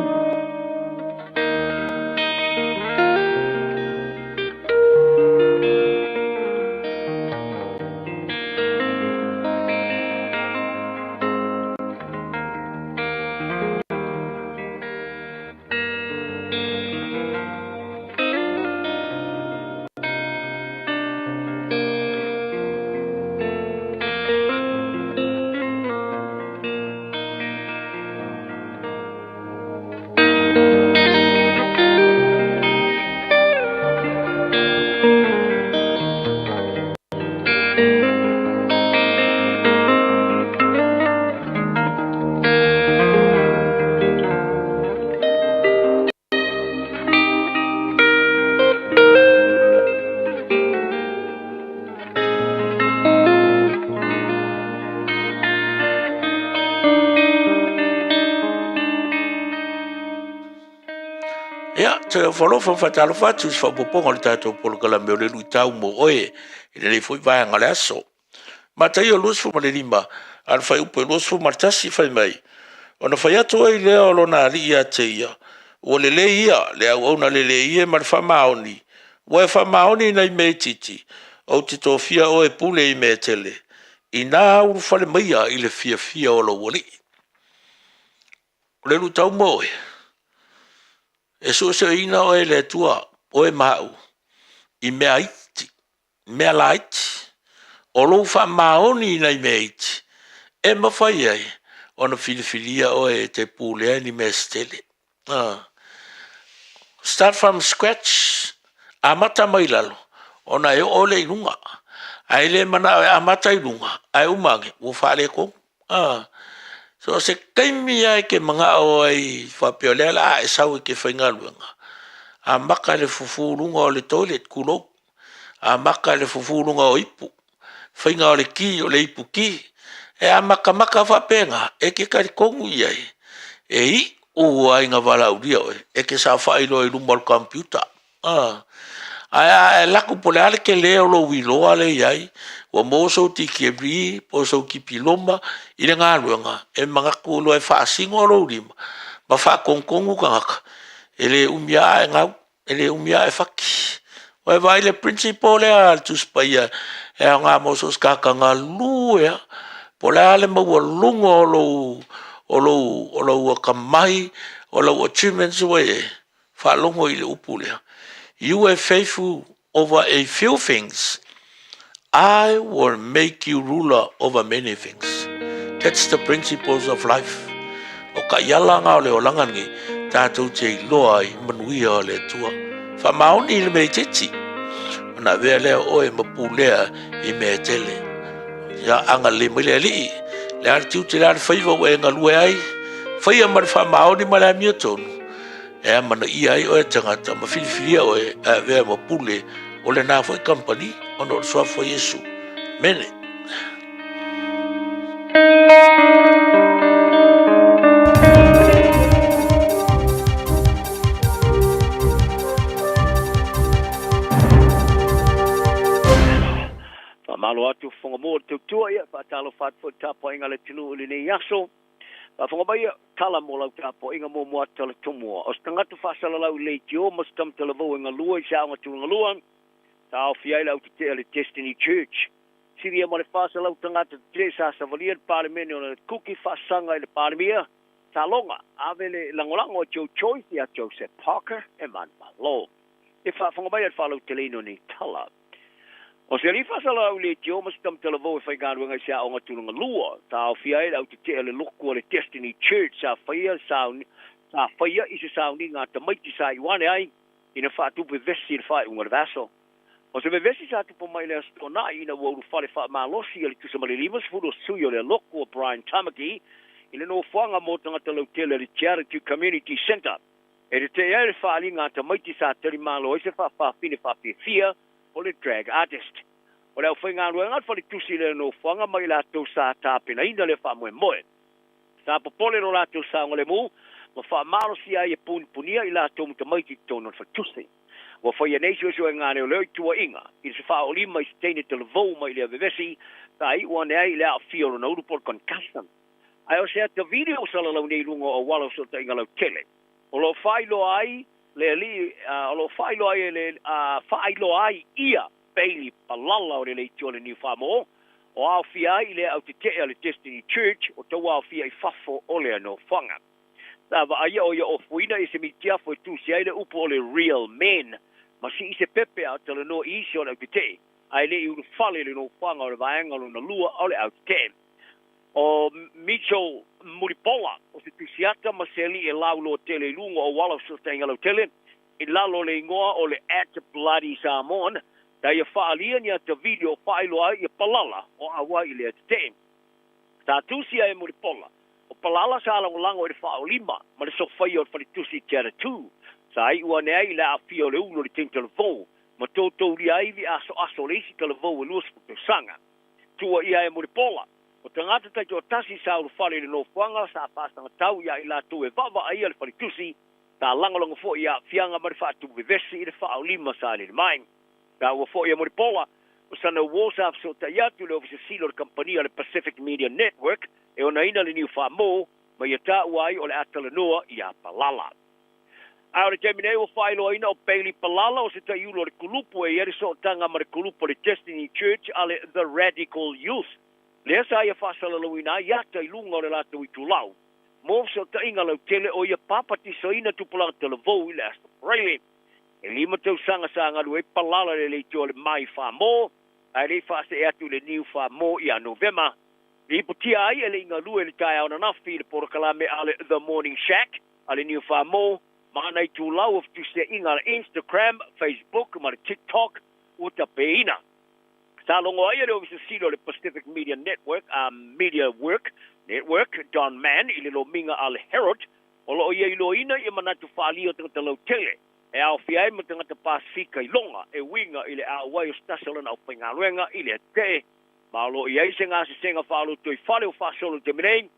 Ia, toe alofa ma faatalofa atu i se faaopoopoga o le tatou polokalame o le luitau mo oe i lenei foi vaega o le aso. Mataio 25, a o le fuaiupu e 21 fai mai, Ona fai atu ai lea o lona alii ia te ia, Ua lelei ia le auauna lelei e ma le faamaoni, ua e faamaoni i nai mea itiiti, ou te tofia oe e pule i mea e tele, inā ulufale maia i le fiafia o lou alii. O le luitau mo oe, e suesueina oe e le Atua, oe ma au, i mea iti, mea laiti, o lou faamaoni i nai mea iti, e mafai ai ona filifilia oe e te pulea i ni mea se tele. Start from scratch, amata mai lalo, ona e oo lea i luga. Ae le manao e amata i luga, ae uma ane, ua faaletonu. So se taimi lava e te manao ai faapea o lea o le a e sau e te faigaluega, amata i le fufu luga o le toilet, tulou, amata i le fufu luga o ipu, faiga o le ki o le ipu ki, e amatamata faapena, e te talitonu i ai, e iu lava ina valaaulia oe, e te saofai loa i luma o le computer. Ae a e alu atu po o le a le tele o lou iloa lea e i ai, ua maua sou tikeri po o sou tipiloma i le galuega, e manatu loa e faasino lou lima ma faatonutonu tagata, e le umi lava ae gau, e le umi lava ae fati. Ua e vaai i le principle lea a le Tusi Paia e aoga mo so o se tagata galue lava, po o le a le maualuga o lou, o lou, o lou atamai, o lau achievements ua i ai, Faalogo i le upu lea, You were faithful over a few things, I will make you ruler over many things. That's the principles of life. O taiala nga o le olaga lenei, tatou te iloa ai manuia o le Atua. Faamaoni i le mea itiiti, ona avea lea o oe ma pulea i mea e tele. Ia agalelei mai le Alii. Le a le tiute, le a le faiva ua e galue ai, faia ma le faamaoni ma le amiotonu, e amanaia ai oe tagata ma filifilia oe e avea ma pule o lena foi kamupani ona o le Suafa o Iesu. Mene. Faamalo atu Fofoga Mua o le Tautua, ia faatalofa atu foi i le tapuaiga a le atunuu i lenei aso. Faafofoga mai ia, tala mo lau tapuaiga muamua atu tala tomua. O se tagata faasalalau i leitio ma se tama talavou e galue i se aoga tulagalua, taofi ai le au tetee a le Destiny Church. Silia ma le 400 tagata tetee sa savalia le Palemene ona kuki faasaga i le Palemia, Taloga, ave le lagolago a Joe Choice ia Joseph Parker e manumalo. E faafofoga mai a le faalauteleina o nei tala. O se alii faasalalau i leitio ma se tamatalavou e faigaluega i se aoga tulaga lua, taofia ai le au tetee a le loku a le Destiny Church sa faia sa faia i se sauniga a tamaiti sa iu ane ai ina faatupe vesi i le faaiuga o le vaiaso. O se vevesi sa tupu mai i le Aso Toonai ina ua ulufale faamalosi a le tusa ma le 50 o sui o le loku o Brian Tamaki i le nofoaga mo tagata lautele a le Tiaratu Community Centre e tetee ai le faaaliga a tamaiti sa talimalo ai se faafafine faafiafia o le drag artist. O le aufaigaluega a le faletusi i lea nofoaga ma i latou sa tapenaina lea faamoemoe. Sa popole lo latou saogalemu ma faamalosia ai e punipunia i latou ma tamaiti i totonu o le faletusi. Ua faia nei suesuega a leoleo i tuuaiga i se faaolima i se teine talavou mai lea vevesi sa iu ane ai i le aafia o lona ulu po o le concussion. Ae o se ata video salalau nei i luga o auala o fesootaiga lautele o lo o faailoa ai le alii o lo o faailoa ai le faailoa ai ia Bailey Palala o le leitio a le Niu Samoa o aofia ai i le au tetee a le Destiny Church o tauaofia i fafo o lea nofoaga. Sa vaaia o ia ofuina i se mitiafo e tusi ai le upu o le Real Men ma sii se pepe a o talanoa i isi o le au tetee, ae le i ulufale i le nofoaga o le vaega lona lua o le au tetee. O Mitchell Mulipola, o se tusiata ma se alii e lauloa tele i luga o auala o fesootaiga lautele, i lalo o le igoa o le at Bloody Samoan, sa ia faaalia ni ata video faailoa ai ia Palala o auai i lea tetee. Sa tusi ai e Mulipola, o Palala sa lagolago i le faaolima ma le sofaia o le faletusi Tiara 2. Sa iu ane ai i le aafia o le ulu o le teine talavou ma toutoulia ai vi asoaso o le isi talavou e 20 tausaga. Tuuaia ai e Mulipola, o tagata taitoatasi sa ulufale i le nofoaga sa faasagatau ia i latou e vaavaaia le faletusi, sa lagolago foi i aafiaga ma le faatupu vevesi i le faaolima sa alili mai. Taua foi e Mulipola, o sana uō sa fesootai atu i le Ofisa Sili o le kamupani a le Pacific Media Network e onaina le niu Samoa ma ia taua ai o le a talanoa iā Palala. A o le taimi nei ua faailoaina o Bailey Palala o se taiulu o le kulupu e i ai le sootaga ma le kulupu o le Destiny Church a le The Radical Youth lea sa ia faasalalauina ai ata i luga o le latou itulau mo fesootaiga lautele o ia papatisoina tupulaga talavou i le Aso Faraile. E lima tausaga sa galue ai Palala i le leitio o le Mai Samoa ae le i faasee atu i le Niu Samoa ia Novema. Lipotia ai e le i galue i le taeao ananafi i le polokalame a le The Morning Shack a le Niu Samoa ma ana itulau o fetusiaiga a le Instagram, Facebook ma le TikTok ua tapeina. Sa logo ai e le Ofisa Sili o le Pacific Media Network a Media Work Network, Don Mann, i le lomiga a le Herald, o lo o ia iloaina ia manatu faaalia o tagata lautele e aofia ai ma tagata Pasefika i loga e uiga i le auai o se tasi o lana aufaigaluega i le tetee ma o lo o i ai se gasesega faa-lotoifale o faasolo i le taimi nei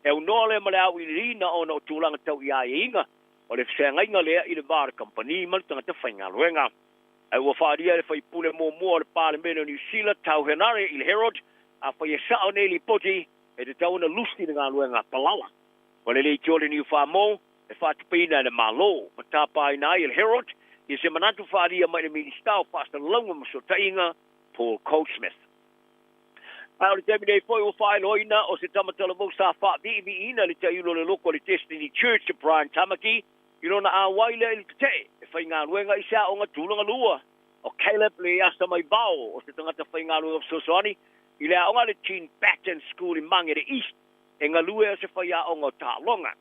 e aunoa lea ma le auiliiliina ona o tulaga tau i aiaiga o le feagaiga lea i le va o le kamupani ma le tagata faigaluega. Ae ua faaalia e le faipule muamua o le Palemene o Niu Sila, Tau Henare, i le Herald, afai e sao nei lipoti, e tatau ona lusi le galuega a Palala. O le leitio o le Niu Samoa e faatupeina e le Malo, ma tapaina ai e le Herald ia se manatu faaalia mai le Minisita o Faasalalauga ma Fesootaiga, Paul Goldsmith. A o le taimi nei foi ua faailoaina o se tama talavou sa faaviiviiina le taiulu o le loko o le Destiny Church, Brian Tamaki, i lona auai lea i le tetee e faigaluega i se aoga tulaga lua. O Caleb Leasa Maivao o se tagata faigaluega fesoasoani i le aoga a le Jean Batten School i Mangere East e galue o se faiaoga o taaloga.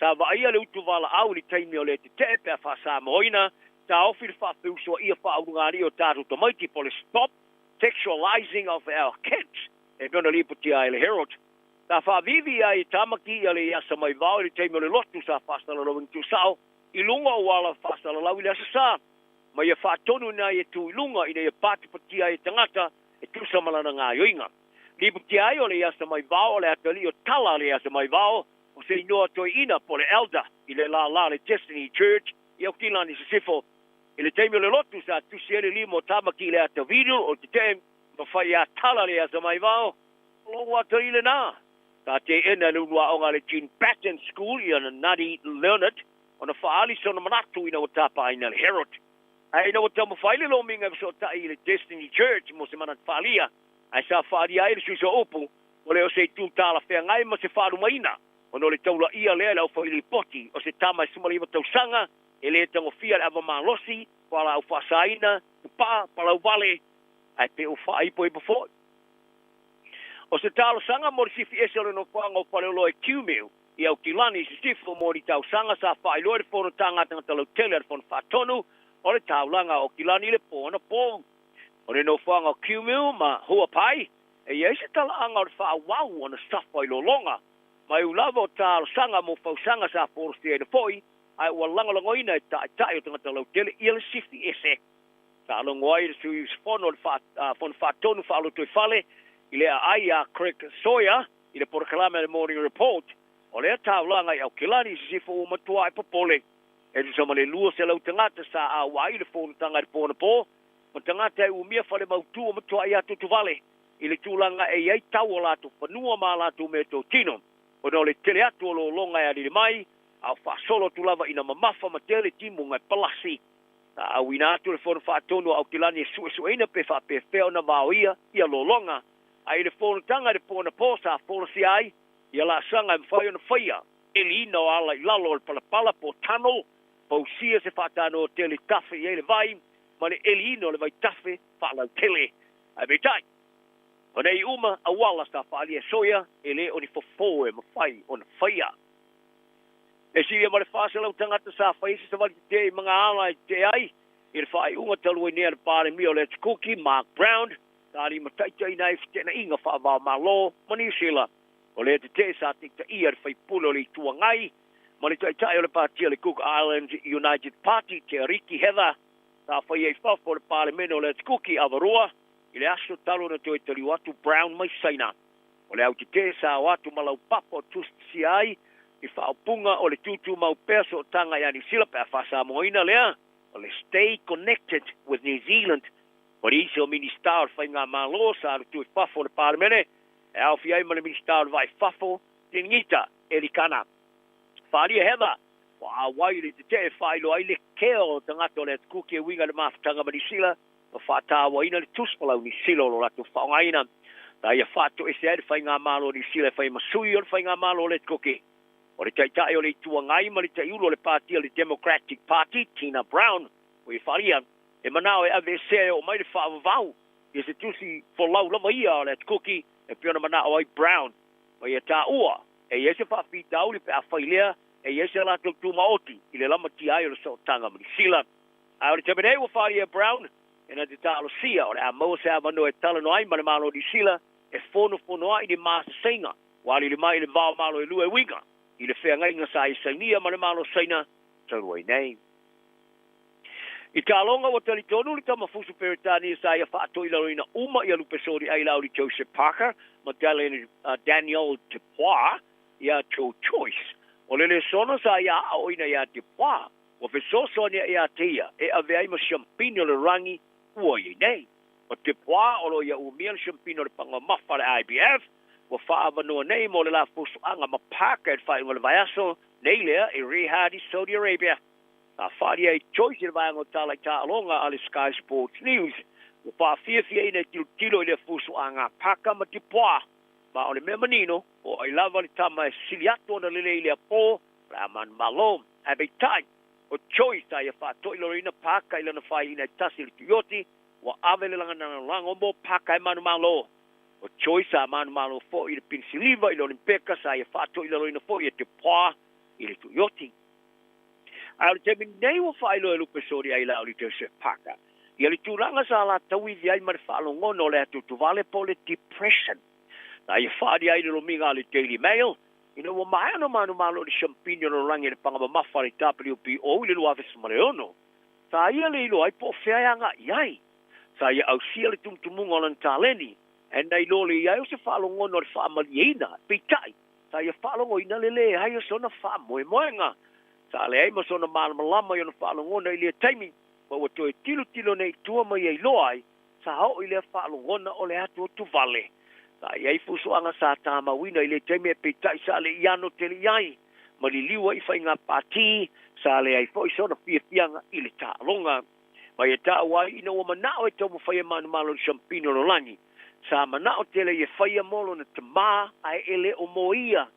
Sa vaaia le utu valaau i le taimi o le tetee pe a faasamoaina, taofi le faafeusuaia faaulugalii o tatou tamaiti po o le Stop Sexualising of Our Kids e pei ona lipotia ai e le Herald. Sa faaviivii ai e Tamaki ia Leaisamaivao i le taimi o le lotu sa faasalalauina tuusao i luga o ala faasalalau i le Aso Sa, ma ia faatonuina ai e tu i luga ina ia patipatia ai e tagata e tusa ma lana gaoioiga. Lipotia ai o Leaisamaivao o le atalii o Tala Leaisamaivao, o se inoa toeaina po o le Elder i le lālā o le Destiny Church i Aukilani i Sisifo. I le taimi o le lotu sa tusi ai le lima o Tamaki i le ata video o le tetee ma fai ia Tala Leaisamaivao, Lou atalii lenā, sa teena e le uluaoga a le Jean Batten School ia Nadi Leonard ona faaali sona manatu ina ua tapaaina le Herald. Ae ina ua taumafai le lomiga e fesootai i le Destiny Church mo se manatu faaalia, ae sa faaalia ai le suiso upu, ua le o se itu talafeagai ma se faalumaina, ona o le taulaia lea e le aufailipoti o se tama e 19 tausaga e le tagofia le ava malosi, fualaau faasaina, tupaa, palauvale, ae pe ua faaipoipo foi. O se talosaga mo le sifi ese o le nofoaga o Faleoloa e Tiumeu i Aukilani i Sisifo mo ni tausaga sa faailoa i le fonotaga a tagata lautele a le Fono Faatonu o le Taulaga o Aukilani i le po anapo. O le nofoaga o Kiumiu ma Huapai e i ai se talaaga o le faaauau ona safa i lologa ma e u lava o talosaga mo fausaga sa folosiaina foi ae ua lagolagoina e taitai o tagata lautele ia le sifi ese. Sa logo ai le sui usufono o le Fono Faatonu Faalotoifale i le aai a Craig Sawyer i le polokalame a le Morning Report o lea taulaga i Aukilani i sisifo ua matua e popole. E tusa ma le 200 tagata sa auai i le fonotaga i le po anapo, ma tagata e umia fale mautu ua matuai atuatuvale i le tulaga e i ai tau o latou fanua ma a latou meatotino ona o le tele atu o lologa e alili mai a o faasolo atu lava ina mamafa ma tele timuga e palasi. Sa auina atu le Fono Faatonu a Aukilani e suesueina pe faapefea ona vaoia ia lologa, a i le fonotaga i le po anapo sa folasia ai ia laasaga e mafai ona faia, eliina o ala i lalo o le palapala po o tunnel, pausia se faatanoa tele tafe i ai le vai ma le eliina o le vai tafe faalautele. Ae peitai, o nei uma auala sa faaalia e Sawyer e le o ni fofo e mafai ona faia. E silia ma le 400 tagata sa fai ai se savali tetee i Magaala e tetee ai i le faaiuga talu ai nei a le Palemia o le Atukuki, Mark Brown, sa limataitaiina ai feteenaiga faava-o-Malo ma Niu Sila. O lea tetee sa taitaia le faipule o le Itu Agai ma le taitai o le patia le Cook Islands United Party, Te Ariki Heather, sa faia i fafo o le Palemene o le Atukuki, Avarua, i le aso talu ona toe taliu atu Brown mai Saina. O le autetee sa o atu ma laupapa o tusitusia ai i faaupuga o le tūtūmau pea sootaga ia Niu Sila pe a faasamoaina lea o le Stay Connected with New Zealand. O nisi o Minisita o le Faigamalo sa alu atu i fafo o le Palemene e aofia ai ma le Minisita o le Vaa i Fafo, Tenigita Elikana. Faaalia Heather, ua auai i le tetee e faailoa ai le kea o tagata o le Atukuki e uiga i le mafutaga ma Niu Sila ma faatauaina le tusi palau Niu Sila o lo latou faaaogaina na ia faatoese ai le Faigamalo a Niu Sila e fai ma sui o le Faigamalo o le Atukuki. O le Taitai o le Itu Agai ma le Taiulu o le Pāti a le Democratic Party, Tina Brown, ua ia faaalia e manao e aveesea e oo mai le faavavau ia se tusi folau lava ia o le Atukuki e pei ona manao ai Brown ma ia taua e i ai se faafitauli pe a fai lea e i ai se latou tumaoti i le lamatia ai o le sootaga ma Niu Sila. A o le taimi nei ua faaalia e Brown e na te talosia o le a maua se avanoa e talanoa ai ma le Malo o Niu Sila e fonofono ai ni masasaiga ua alili mai i le vao malo e lua e uiga i le feagaiga sa ia sainia ma le Malo o Saina talu ai nei. I taaloga ua talitonu le tama fusu Peretania sa ia faatoilaloina uma ia Lupe Soli Ailauli Joseph Parker ma Daniel Dupois iā Joe Choice. O le lesona sa ia aoina iā Dupois Ua fesoasoani aʻe ia te ia e ave ai ma siampini o le rangi ua i ai nei. O Dupois o lo o ia umia le siampini o le pagamafa a le IBF, ua faaavanoa nei mo le la fusuaga ma Parker i le faaiuga o le vaiaso nei lea i Riyadh i Saudi Arabia. Sa faaalia ai Joyce i le vaega o tala i taaloga a le Sky Sports News. Ua faafiafiaina e tilotilo i lea fusuaga a Parker ma Dupois, ma o le mea manino, o ai lava le tama e sili atu ona lelei i lea po, O le a manumalo, ae peitai, o Joyce sa ia faatoilaloina Parker i lana faiina e tasi i le tuioti, ua ave le laganalalago mo Parker e manumalo. O Joyce sa manumalo foi i le pini siliva i le Olimpeka sa ia faatoilaloina foi e Dupois i le tuioti. Ae o le taimi nei ua faailoa e Lupe Soli Ailauli Joseph Parker ia le tulaga sa latauivi ai ma le faalogona o le atuatuvale po o le depression. Sa ia faaalia ai le lomiga a le Daily Mail, ina ua maea ona manumalo i le Siampini o le Lalolagi i le Paga Mamafa a le WBO i le 2006, sa ia le iloa ai po o fea e agai i ai. Sa ia ausia le tumutumuga o lana taleni, ae na iloa le i ai o se faalogona o le faamalieina, peitai, sa ia faalogoina le leai o sona faamoemoega. Sa leai ma sona malamalama i ona faalogona i lea taimi, ma ua toe tilotilo nei i tua ma ia iloa ai, sa oo i lea faalogona o le atuatu vale. Sa i ai fusuaga sa tamauina i lea taimi ae peitai sa le i ano tele i ai, ma liliu ai i faiga pati, sa leai foi sona fiafiaga i le taaloga. Ma ia taua ai ina ua manao e taumafai e manumalo i le siampina o le lagi, sa manao tele ia faia mo lona tamā ae e le o mo ia.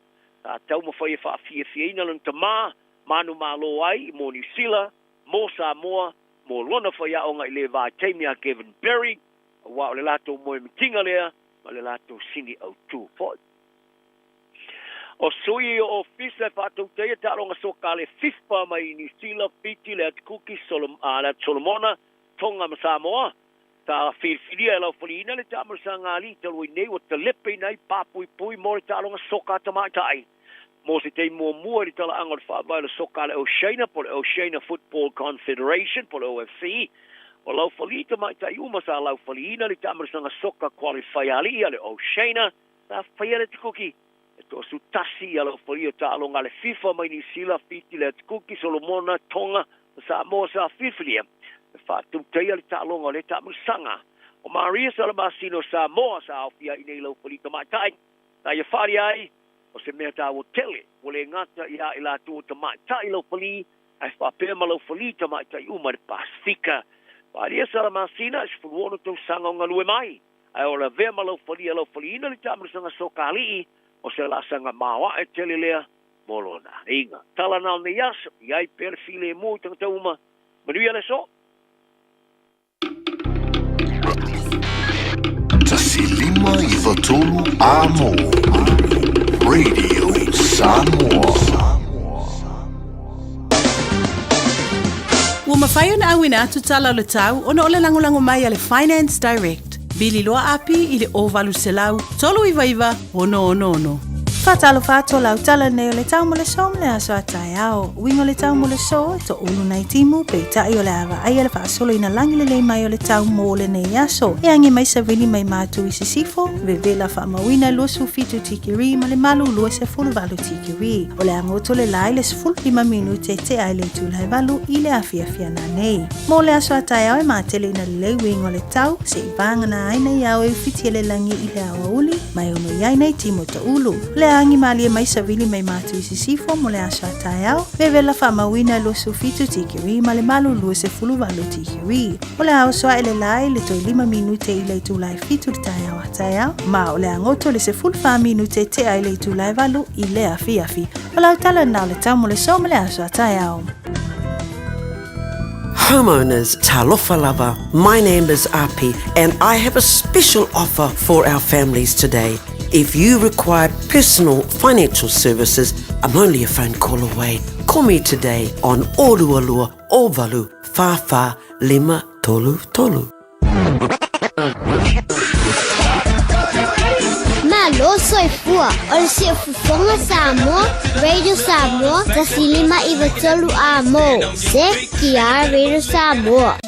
Sa taumafai e faafiafiaina lona tamā, manumalo ai mo Niu Sila, mo Samoa, mo lona faiaoga i le vaitaimi a Gavin Berry, aua o le latou moemitiga lea ma le latou sini autū foi. O sui o ofisa e faatautaia taaloga soka a le FIFA mai Niu Sila, Fiti, le Atu Kuki, le Atu Solomona, Tonga ma Samoa, sa filifilia e laufaliina le taamalosaga alii talu ai nei ua talepeina ai papuipui mo le taaloga soka a tamaitai. Mo se taimi muamua i le talaaga o le faavae o le soka a le Oceania po o le Oceania Football Confederation po o le OFC, ua laufali tamaitai uma sa laufaliina le taamalosaga soka qualify alii a le Oceania sa faia le Atu Kuki e toasulutasi i alaufalia o taaloga a le FIFA mai Niu Sila, Fiti, le Atu Kuki, Solomona, Tonga ma Samoa sa filifilia e faatautaia le taaloga o lea taamalosaga. O Maria Salamasina o Samoa sa aofia ai nei laufali tamaitai sa ia faaalia ai o se mea taua tele ua le gata iā i latou o tamaitai laufali ae faapea ma laufali tamaitai uma i le Pasefika. Faaalia Salamasina e 16 tausaga o galue mai ae o le avea ma laufalia laufaliina le taamalosaga soka alii o se laasaga maoae tele lea mo lona aiga. Tala na o lenei aso, i ai pea le filemu i tagata uma. Manuia le aso. 1 5 9 3 Amo Radio Samoa. Ua mafai ona auina atu tala o le tau ona o le lagolago mai a le Finance Direct. Vili loa api i le 0800 399 666. Faatalofa atu o lau tala nei o le tau mo le so ma le aso a taeao. Uiga o le tau mo le so, e toʻulu nai timu, peitai o le a vaaia le faasoloina lagi lelei mai o le tau mo lenei aso. E agi mai savili mai matu i sisifo, vevela faamauina 27 tikiri ma le malu 28 tikiri. O le a goto le la i le 15 minute tea i le itula e 8 i le afiafi ananei. Mo le aso a taeao e matele ina lelei uiga o le tau, seʻi vagana ai nei ao e ufitia le lagi i le aoauli, ma e ono i ai nei timu o taʻulu. O le a agi malie mai savili mai matu i sisifo mo le aso a taeao, vevela faamauina e 27 tikiri ma le malu 28 tikiri. O le a oso aʻe le la i le toe 5 minute i le itula e 7 i le taeao a taeao, ma o le a goto le 14 minute tea i le itula e 8 i le afiafi. O lau tala na o le tau mo le so ma le aso a taeao. Homeowners, Talofa lava, my name is Api and I have a special offer for our families today. If you require personal financial services, I'm only a phone call away. Call me today on Orualua Ovalu Whawha Lima Tolu Tolu. Malo soifua o le Siufofoga Samoa, Radio Samoa, 1 5 9 3 Amo. CTR Radio Samoa.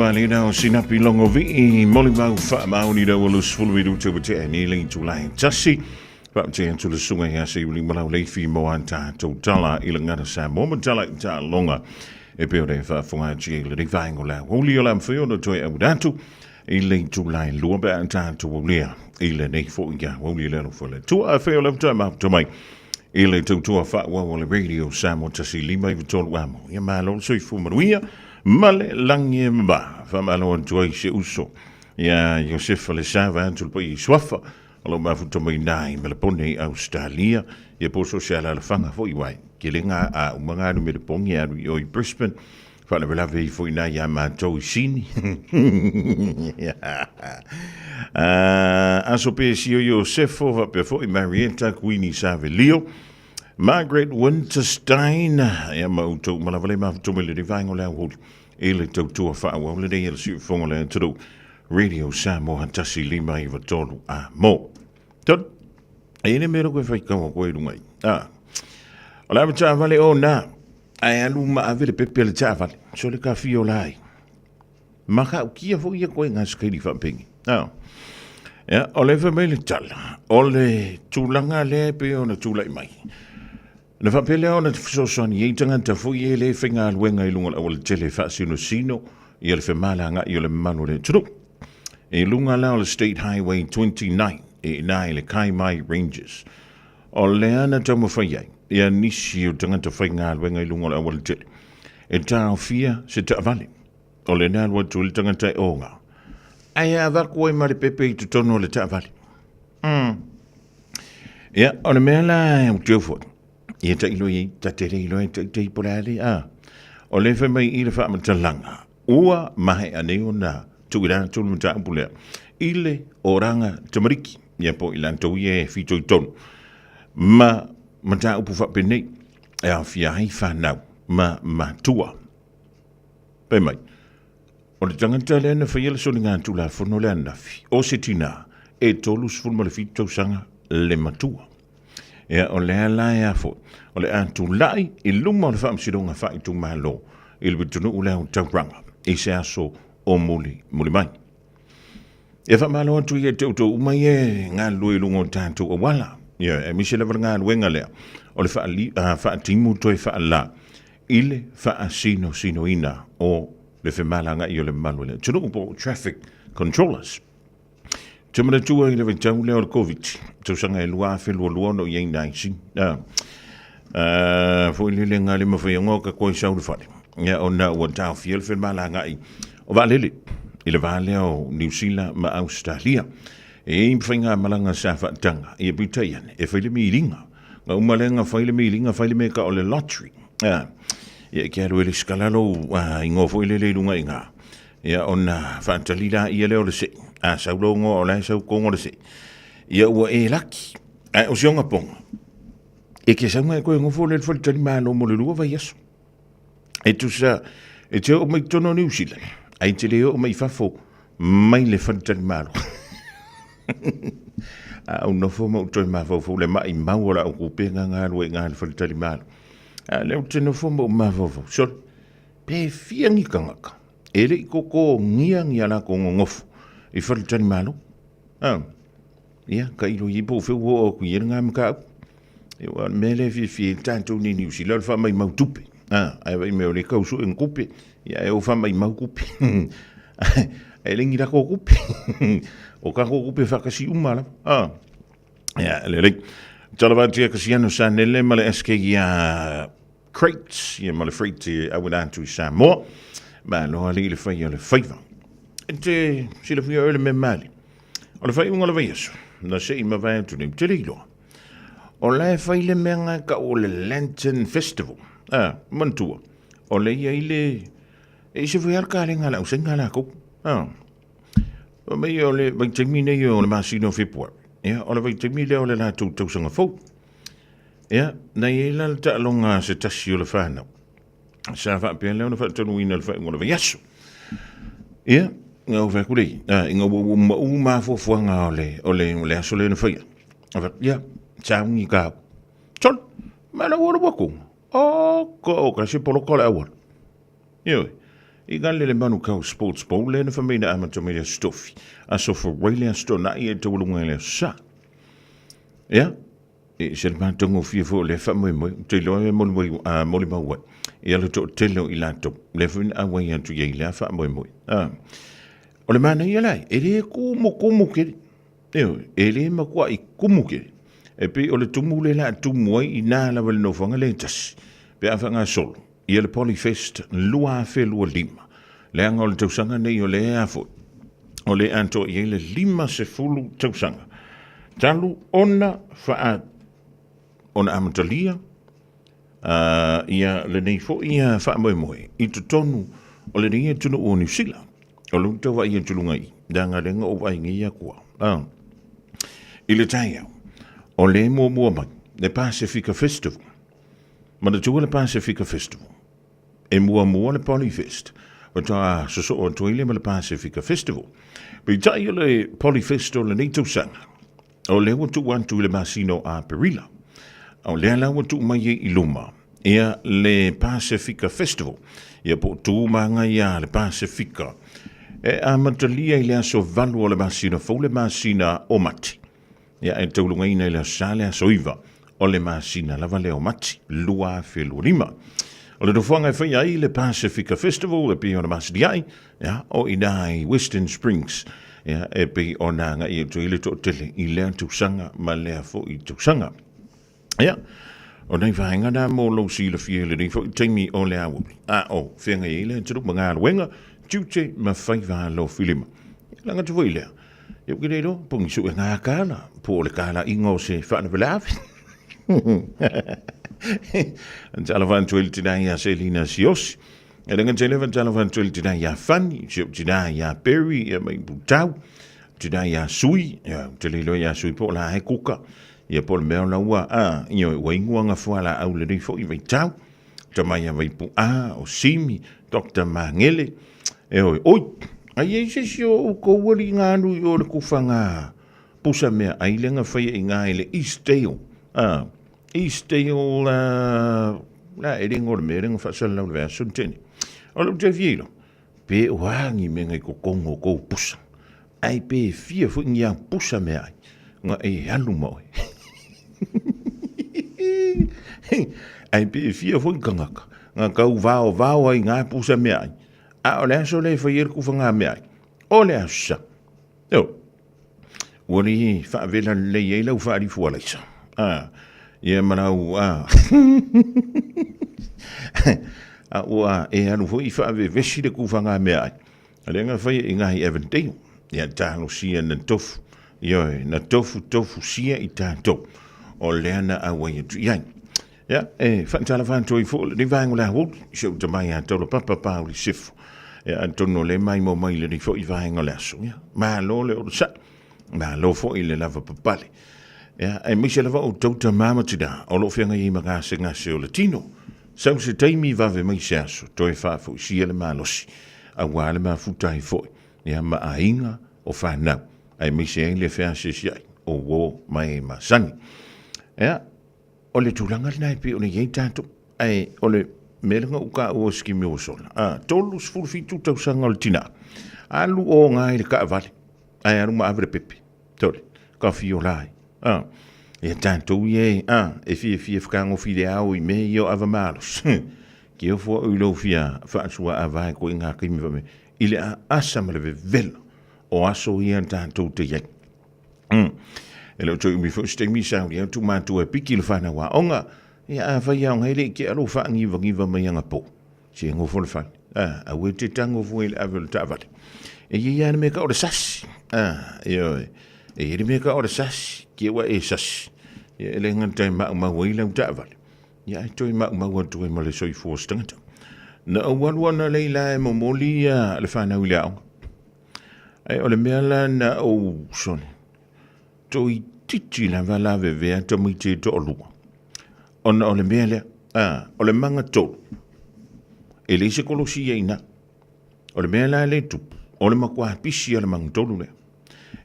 Malina o Sinapi Longo Vii, Molimau Faamaoni Rau o Lusufulu i Rutu o Te Ani Lengi Tulai Tasi. Faamate atu le susuga ia Seiuli Malau Leifi mo a tatou tala i le gata Samoa ma tala i taaloga e pei ona e faafofoga atu i lenei vaega o le aoauli o le a mafai ona toe auina atu i le itula e lua pe a tatou aulia i lenei foi aoauli le alofa o le Atua. Afai o le faatoa mafuta mai i le tautua faaauau a le Radio Samoa 1 5 3 amo. Ia malo le soifua manuia ma le lagi e mama. Faamalo atu ai se uso ia Iosefa Lesa vaeatu le paia i Suafa o lo o mafuta mai i ina i Melepone i Ausetalia, ia po o so o se alaalafaga foi uae. Kelega a uma nga alu me le pongi alu i o i Brisbane. Faalavelave ifo i ina iā matou i Sini. Aso Pesio Iosefo faapea foi Marietta Kuini Savelio, Margaret Winterstein, ia ma outou uma lava le mafuto mai lenei vaega o le aoauli i le tautua faaauau lenei e le siufofoga o le atunuu Radio Samoa 1 5 9 3 a mo. Tonu, e le mea loko e faitau atu ai i luga i. Ah. O le ave taavale o na, ae alu ma ave le pepe a le taavale, so le kafia o lai. Ma ka ukia foi ia koe ngā skaili whaapengi. Ah. Ia, o le wha mai le tala, o le tūlanga lea e pei ona tūlai mai. Na faapea lea ona fesoasoani ai tagata foi e le faigaluega i luga o le aualatele e faasinosino ia le femalagaai o le mamalu o le atunuu. I luga la o le State Highway 29 i ina i le Kaimai Ranges. O lea na taumafai ai ia nisi o tagata faigaluega i luga o le aualatele e taofia se taavale o lena alu atu ai le tagata e oga ae avatu ai ma le pepe i totonu o le taavale. Ia, o le mea la e uteu foi, ia tailo i ta tele iloa e taitei po le a le, a. O le fai mai i le faamatalaga, ua maea nei ona tuu i latou le mataupu lea, i le oraga tamariki, ia po o i latou ia e fitoitonu, ma mataupu faapenei, e aofia ai fanau ma matua. Fai mai, O le tagata lea na faia le soligatulafono lea ananafi, o se tinā e 37 tausaga le matua. Ia, o lea la e a foi, o le a tulai i luma o le Faamasinoga Faaitumalo i le pitonuu lea o Tauranga i se aso o muli muli mai. Ia faamalo atu ia te outou uma ia e galulue i luga o tatou auala. Ia, aemaise lava le galuega lea o le faatimu toe faalā i le faasinosinoina o le femalagaai o le mamalu o le atunuu po o traffic controllers. Te manatua i le vaitau lea o le Covid, tausaga e 2022 ona o i ai nai si. Foi lele ngā le mawhai o ka koe sau le whare. Ia ona ua taofia le femalagaai o vaalele i le vā lea o Niu Sila ma Australia. E i whainga malanga sa whaatanga, ia peitai ane, e whai le miringa. Nga uma lea nga whai le miringa, whai le mea ka o le lottery. Ia ke alu e le sikala lou ingoa foi lele i lunga i ngā. Ia ona whaatali la ia lea o le sei. A sau lou ngoa o la e sau kongo le sei. Ia ua e laki. Ae o si onga ponga. E ke saunga e koe ngofo le whalitali malo mo le lua vai aso. E tusa, e te o mai tono New Zealand. Ai te le o mai fafo mai le whalitali malo. A au nofo ma u toe mafaufau le mai mau o la au kupe ngā ngā lua i ngā le whalitali malo. A lea ou te nofo ma ou mafaufau, sole, pe fia ni kangaka, e le i koko ngia ngia la ko ngongofo i faletalimalo. A, ia, ka ilo i po feu o aku i ngā maka au. E wa me le fi fi tātou ni New Zealand fa mai mau tupe. A, ai vai me o le kausu en kupe. Ia e o fa mai mau kupe. E lengi la ko kupe. O ka ko kupe whakasi uma la. A, Ia, lelei. Talofa atu ia Kasiano Sanele ma le SK ia Crates, ia ma le freight i auina atu i Samoa. Malo alii le whai o le whaiva. E te silafia oe le mea mali. O le whaiunga o le vaiaso, na se i mavae atu nei, te leiloa. O la e whai le mea ngā ka o le Lantern Festival. Ah, manatua. O le ia i le... E i se fai ala ka le ngā lau, se ngā la kou. Ah. Fai mai o le vaitaimi nei o le masina o Fepuari. Ia, o le vaitaimi lea o le latou tausaga fou. Ia, na i ai la le taaloga a se tasi o le whanau. Sa faapea lea ona faatanuina le faaiuga o le vaiaso. Ia, nga ou fai atu lea, ah, ina ua ua maʻu mafuafuaga o le, o le, o le aso lea na faia. A fai atu, ia, sauni ka au. Solo, ma la ua le wakonga. O, ko o ka se poloka o le auala. Ioe. I ka lele Manukau Sports Bowl lea na whamei na amata mai le Aso Tofi, Aso Faraile, le Aso Tona'i e taualunga i le Aso Sa. Ia, e se le mātagofie foi o lea faamoemoe, ou te iloa e molimau ai, ia le toatele o i latou, lea foi na auai atu i ai i lea faamoemoe. O le manaia la, e le kumukumu kele. Ioe, e le matua'i kumu kele. E pei o le tumu lea la tumu ai i nā lava le nofoaga le tasi, pe a faagasolo. Ia le Polyfest 2025. Leaga o le tausaga nei o le ea foi, o le atoa i ai le 50 tausaga. Talu ona whaa, ona amatalia, Ia lenei foi faamoemoe i totonu o lenei atunuu o Niu Sila. O lou tau vaai atu i luga i, leaga lea na ou vaai nei atu a. I le taeao, o lea e muamua mai le Pasifika Festival. Manatua le Pasifika Festival. E muamua le Polyfest, faatoa sosoo atu ai lea ma le Pasifika Festival. Peitai o le Polyfest o lenei tausaga, o lea ua tuu atu i le masina o Aperila. O lea la ua tuu mai ai i luma ia le Pasifika Festival, ia po o tu ma agai a le Pasifika, e amatalia i le aso 8 o le masina fou le masina o Mati. Ia e taulugaina i le aso Sa le aso 9 o le masina lava lea o Mati 2025. O le nofoaga e faia ai le Pasifika Festival e pei ona masani ai, ia, o i ina i Western Springs, ia, e pei ona agai atu ai le toatele i lea tausaga ma lea foi tausaga. Ia, o nai vaega na mo lou silafia i lenei foi taimi o le aoauli, a o feagai ai le atunuu ma galuega, tiute ma faiva alofilima. Ia, laga atu foi lea, ia ou te le iloa, po o ni suega kala, po o le kalaiga o se faalavelave. Talofa atu ai le tina ia Selina Siosi. E lenga tele fa talofa atu ai le tina ia Fanny, si ou tina ia Perry, ia mai Putau, tina ia Sui, ia ou te le iloa ia Sui po o la e kuka. Ia po o le mea o la ua, a, ioe, ua inua nga fualaau lenei foi vaitau. Tama ia Vaipu'a, o Simi, Doctor Magele, ioe, oi, a i ai se isi o outou alii ganu i o le kufaga pusa mea ai lea na faia i ina i le Eastdale, a, Eastdale, a, la e le igoa o le mea lea na faasalalau i le vaiaso na tea nei. O lou te fia iloa, Pe o a ni mea na i totonu o kou pusa, ae pe fia foi ni au pusa meaai na e alu ma oe. Ae pe fia foi ni tagata na tau vaovao ai i na pusa meaai, a o le aso lea e fai ai le tufaga meaai, o le aso sa. Ioe. Ua le faavela lelei ai lau faalifu alaisa. A, ia ma lau, a. A ua e alu foi i faavevesi le kufaga meaai. A lea na fai i ngahi Avondale. Ia talosia na tofu. Ioe, na tofu tofu sia i tatou. O lea na auai atu i ai. Ia, e faatalofa atu ai foi lenei vaega o le aoauli, si ou tama ia Taulapapa Pauli Sefo. Ia, atonu o lea e maimoa mai lenei foi vaega o le aso. Ia, malo le onosai, malo foi le lavapapale. Ia, aemaise lava outou tama ma tina o lo o feagai ai ma gasegase o le tino. Sau se taimi vave mai se aso, toe faafoisia le malosi, aua le mafuta ai foi, ia, ma aiga o fanau, aemaise ai le feasiasiai o uo ma e masani. Ia, O le tulaga lena e pei ona i ai tatou. Ae o le mea lea na ou taua o se taimi ua sola, a, 37 tausaga o le tina, alu oga i le taavale, ae alu ma ave le pepe, sole, ka fiola ai. A, ia tatou ia e, a, e fiafia fetagofi i le ao i mea ia o ava malosi. Ke ofo au i lou fia faasuaava ai koe i ngā taimi faapea, i le aasa ma le vevela o aso ia tatou te i ai. E le o toe umi foi se taimi sauni atu matua e piki le whanau aoga. Ia a whai aoga e le i ke alo whaangiwangiwa mai anga po. Se ngofo le whale. A, aue te tango fua i le ave o le taavale. E ia ia le mea ka o le sasi. A, ioe. E ia le mea ka o le sasi. Ki ua e sasi. Ia e le ngata e maumau ai lau taavale. Ia e toe maumau atu ai ma le soifua o se tagata. Na ou alu ana leila e momoli ia le whanau i le aoga. Ae o le mea la na ou sole, toeitiiti lava lavevea tamaiti e toalua, ona o le mea lea, a, o le magatolu, e leai se kolosi i ai i ina. O le mea la lea e tupu, o le matua pisi a le magatolu lea.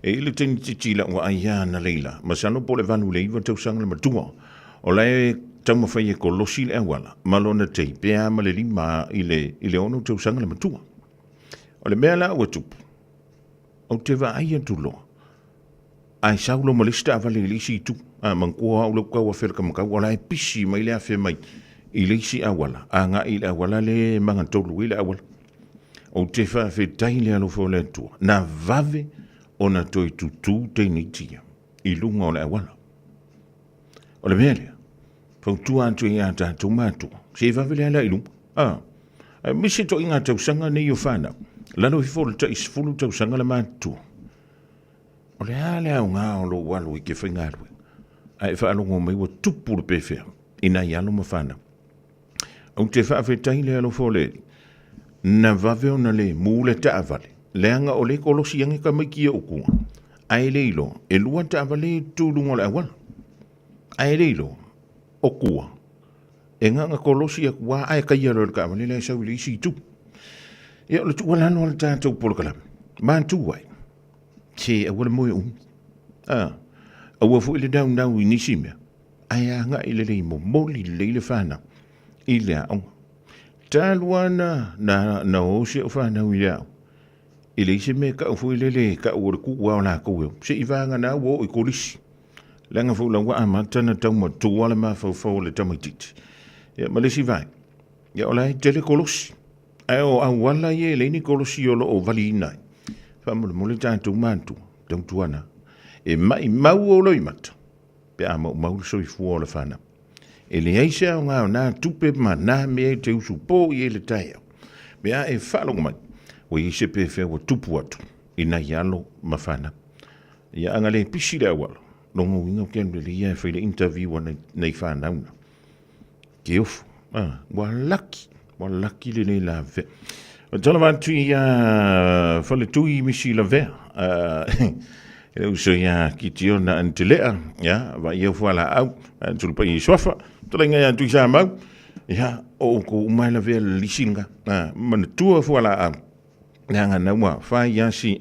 E i ai le taimi titi i lau vaai ia analeila, masalo po o le 8 i le 9 tausaga le matua, o la e taumafai e kolosi le auala ma lona tei pe a ma le 5 i le 6 tausaga le matua. O le mea la ua tupu, ou te vaai atu loa, ae sau loa ma le isi taavale i le isi itu. A, manatua au lea ou tau afe i le Kamakau, o la e pisi mai le afe mai i le isi auala, agai i le auala lea e magatolu ai le auala. Ou te faafetai i le alofa o le Atua, na vave ona toe tutū teineiti ia i luga o le auala. O le mea lea, fautua atu ai ia tatou matua, se i vave le ala i luma. A, aemaise toaiga tausaga nei o fanau, lalo ifo o le tai 10 tausaga le matutua. O le a le aoga o lou alu i ke faigaluega, ae faalogo mai ua tupu le pefea i nai alo ma fanau. Ou te faafetai le alofa o le Alii, na vave ona le mu le taavale, leaga o le kolosi age tamaiti ia utua, ae le iloa, e lua taavale e tu i luga o le auala. Ae le iloa, o tua, e na ona kolosi atu lava ae taia loa e le taavale la e sau i le isi itu. Ia, o le tuualalo a le tatou polokalame, matua e, se aua le moe umi. A, aua foi le naunau i nisi mea, ae agai lelei momoli lelei le fanau i le aoga. Talu lava na, na, na o si au fanau i le aoga, e leai se mea e tau foi lele e tau o le tuu lava o latou e o, seiavagana ua oo i kolisi. Leaga foi o la ua amata ona tau matua le mafaufau o le tamaitiiti. Ia ma le isi vaega, ia o la e tele kolosi. Ae o auala ia e leai ni kolosi o lo o valiina ai. Faamolemole tatou matua, tautuana, e maimau ou loimata pe a maumau le soifua o le fanau. E leai se aoga o na tupe ma na mea e te usupo i ai le taeao, pe a e faalogo mai ua i ai se pefea ua tupu atu i nai alo ma fanau. Ia a na le pisi le auala, lona uiga ou te alu lelei lava e fai le interview a nai fanau na. Ke ofu, ah, ua laki, ua laki lenei lavea. O tala atu i a Faletui Misi Lavea, e le uso ia Kitiona Antelea, ia, va ia fua la au, tulupai i suafa, tala inga ia tui sa mau, ia, o ko umai lavea le lisinga, manatua fua la au, leaga na ua fai asi,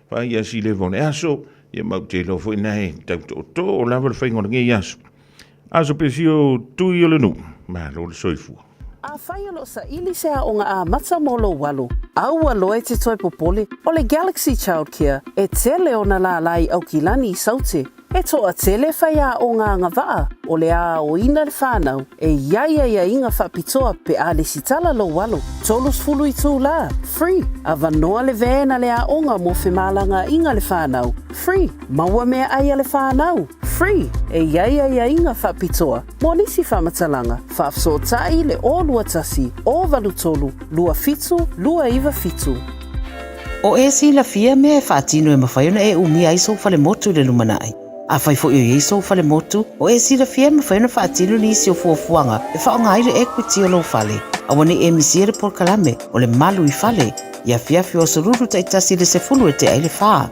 fai asi le vone aso, ia mau te iloa foi nae tau tootoo lava le faiga o lenei aso. Aso pesio tui o le nuu, malo le soifua. Afai o lo o saili se aoga amata mo lou alo, aua loa e te toe popole, o le Galaxy Childcare e tele ona lālā i Aukilani i Saute. E toatele faiaoga agavaa o le a aoina le whanau e i ai aiaiga faapitoa pe a lesitala lou alo. 30 itulā, free, avanoa le van a le aoga mo femalagaaiga le whanau, free, maua meaai a le whanau, free, e i ai aiaiga faapitoa mo nisi faamatalaga, faafesootai le 021 083 27 297. O e silafia mea e faatino e mafai ona e umia ai sou falemotu i le lumanai. Afai foi o i ai sou falemotu, o e silafia e mafai ona faatino nisi o fuafuaga e faaaoga ai le equity o lou fale. Aua ne i e misia le polokalame o le Malu i Fale i afiafi o Aso Lulu taitasi i le 10 e tea i le fa.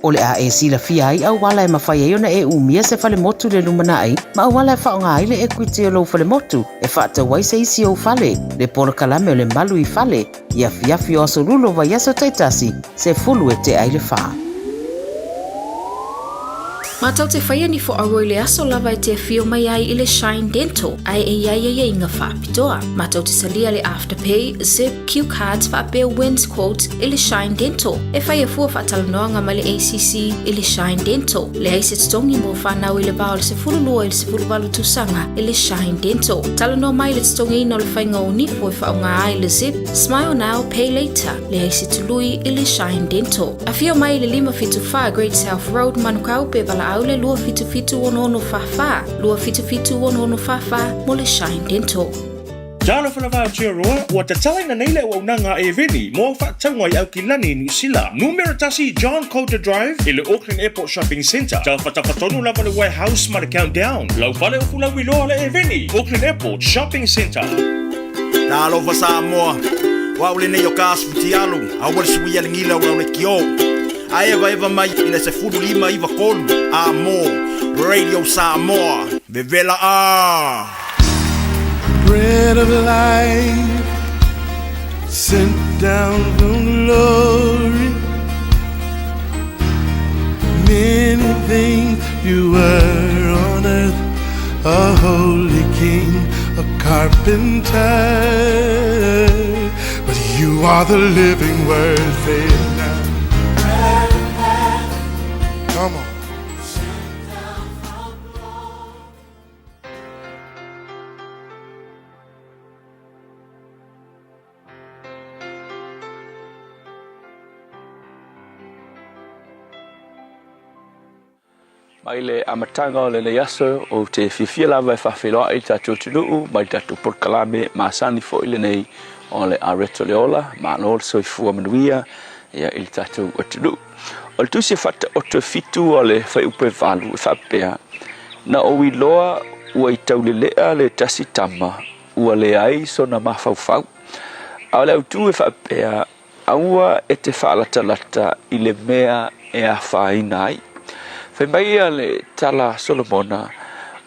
O le a e silafia ai auala e mafai ai ona e umia se falemotu i le lumanai ma auala e faaaoga ai le equity o lou falemotu e faatau ai se isi ou fale, le polokalame o le Malu i Fale i afiafi o Aso Lulu o vaiaso taitasi, 10 e tea i le fa. Matou te whaia ni whoaroa i le aso lava e te awhio mai ai i le Shine Dental ae e iai aiaiga whaapitoa. Matou te talia le Afterpay, Zip, Q Cards whaapea Wins Quote i le Shine Dental. E whaia fua whaatalanoaga mai le ACC i le Shine Dental. Leai se totogi mo whanau i le va o le 12 i le 18 tausaga i le Shine Dental. Talanoa mai le totogiina o le whainga o nifo e whaonga ai le Zip, Smile now, pay later, leai se tului i le Shine Dental. Afio mai i le 574 Great South Road, Manukau, pe valaau le 277 6644, 277 6644 mo le Shine Dental. Talofa lava Aotearoa, ua tatalaina nei le auaunaga a Eveni mo au faatauga i Aukilani, Niu Sila. Numera tasi John Coulter Drive i le Auckland Airport Shopping Centre. Tafatafa tonu lava le Warehouse ma le Countdown. Lau fale o Fulauiloa le Eveni, Auckland Airport Shopping Centre. Talofa Samoa, o au lenei o ka asu fitialu, aua le suia le gila o lau lekiō. A evaeva mai i le 15 93 a mo Radio Samoa, vevela a! Bread of life sent down from glory. Many things you were on earth, a holy king, a carpenter. But you are the living word, say it now. Come on. Mai le amataga o lenei aso, ou te fiafia lava e faafeiloai i le tatou atunuu mai le tatou polokalame masani foi lenei o le Areto le Ola. Malo le soifua manuia ia i le tatou atunuu. O le tusi e faataoto e fitu o le fuaiupu e valu e faapea, Na ou iloa ua i taulelea le tasi tama, ua leai sona mafaufau. A o le autu e faapea, Aua e te faalatalata i le mea e afaina ai. Fai mai ia le tala a Solomona,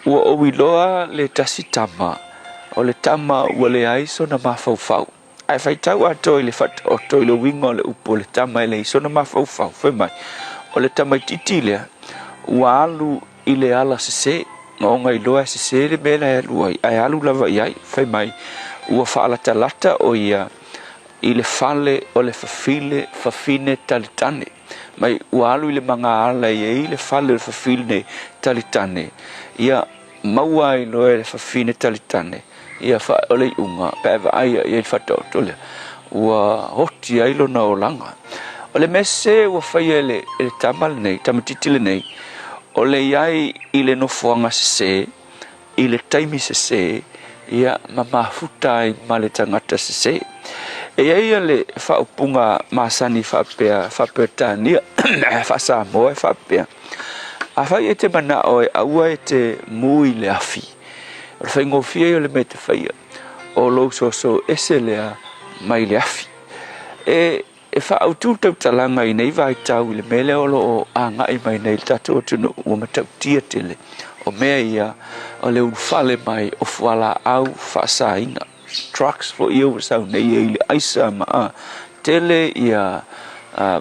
Ua ou iloa le tasi tama, o le tama ua leai sona mafaufau. Ae faitau atoa i le faataoto i le uiga o le upu o le tama e leai sona mafaufau, fai mai, o le tamaitiiti lea ua alu i le ala sese, ona iloa e sese le mea la e alu ai, ae alu lava i ai, fai mai, ua faalatalata ʻo ia i le fale o le fafile fafine talitane. Mai ua alu i le magaala e i ai le fale o le fafine talitane, ia maua ai loa e le fafine talitane, ia fa, o le iuga, pe a vaai i ai le faataoto lea, ua oti ai lona olaga. O le mea sese ua faia e le, e le tama lenei, tamaitiiti lenei, o le i ai i le nofoaga sese, i le taimi sese, ia, ma mafuta ai ma le tagata sese. E i ai ia le faaupuga masani faapea, faa-Peretania, faa-Samoa e faapea, Afai e te manao e aua e te mū i le afi, o le faigofie ia o le mea e te faia, o lou soso ese lea mai le afi. E E faaautu le tautalaga i nei vaitau i le mea lea o lo o agai mai nei i le tatou atunuu ua matautia tele, o mea ia o le ulufale mai o fualaau faasaina, drugs foi ia ua sau nei i le aisa ma a, tele ia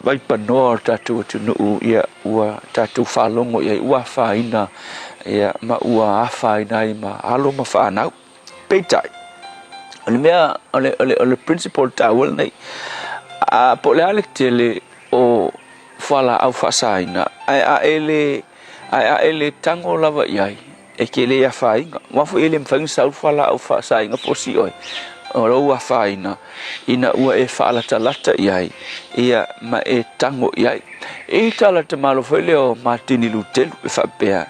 vaipanoa o le tatou atunuu ia ua tatou faalogo i ai ua afaina ia ma ua afaina ai ma alo ma fanau. Peitai, o le mea, o le, o le, o le principle taua lenei, a, po o le a le tele o fualaau faasaina, ae a e le, ae a e le tago lava i ai, e te le afaina. Aua foi e le mafai ona sau le fualaau faasaina fosi oe, o lou afaina ina ua e faalatalata i ai, ia, ma e tago i ai. E i tala tamalo foi lea o Matini Lutelu e faapea,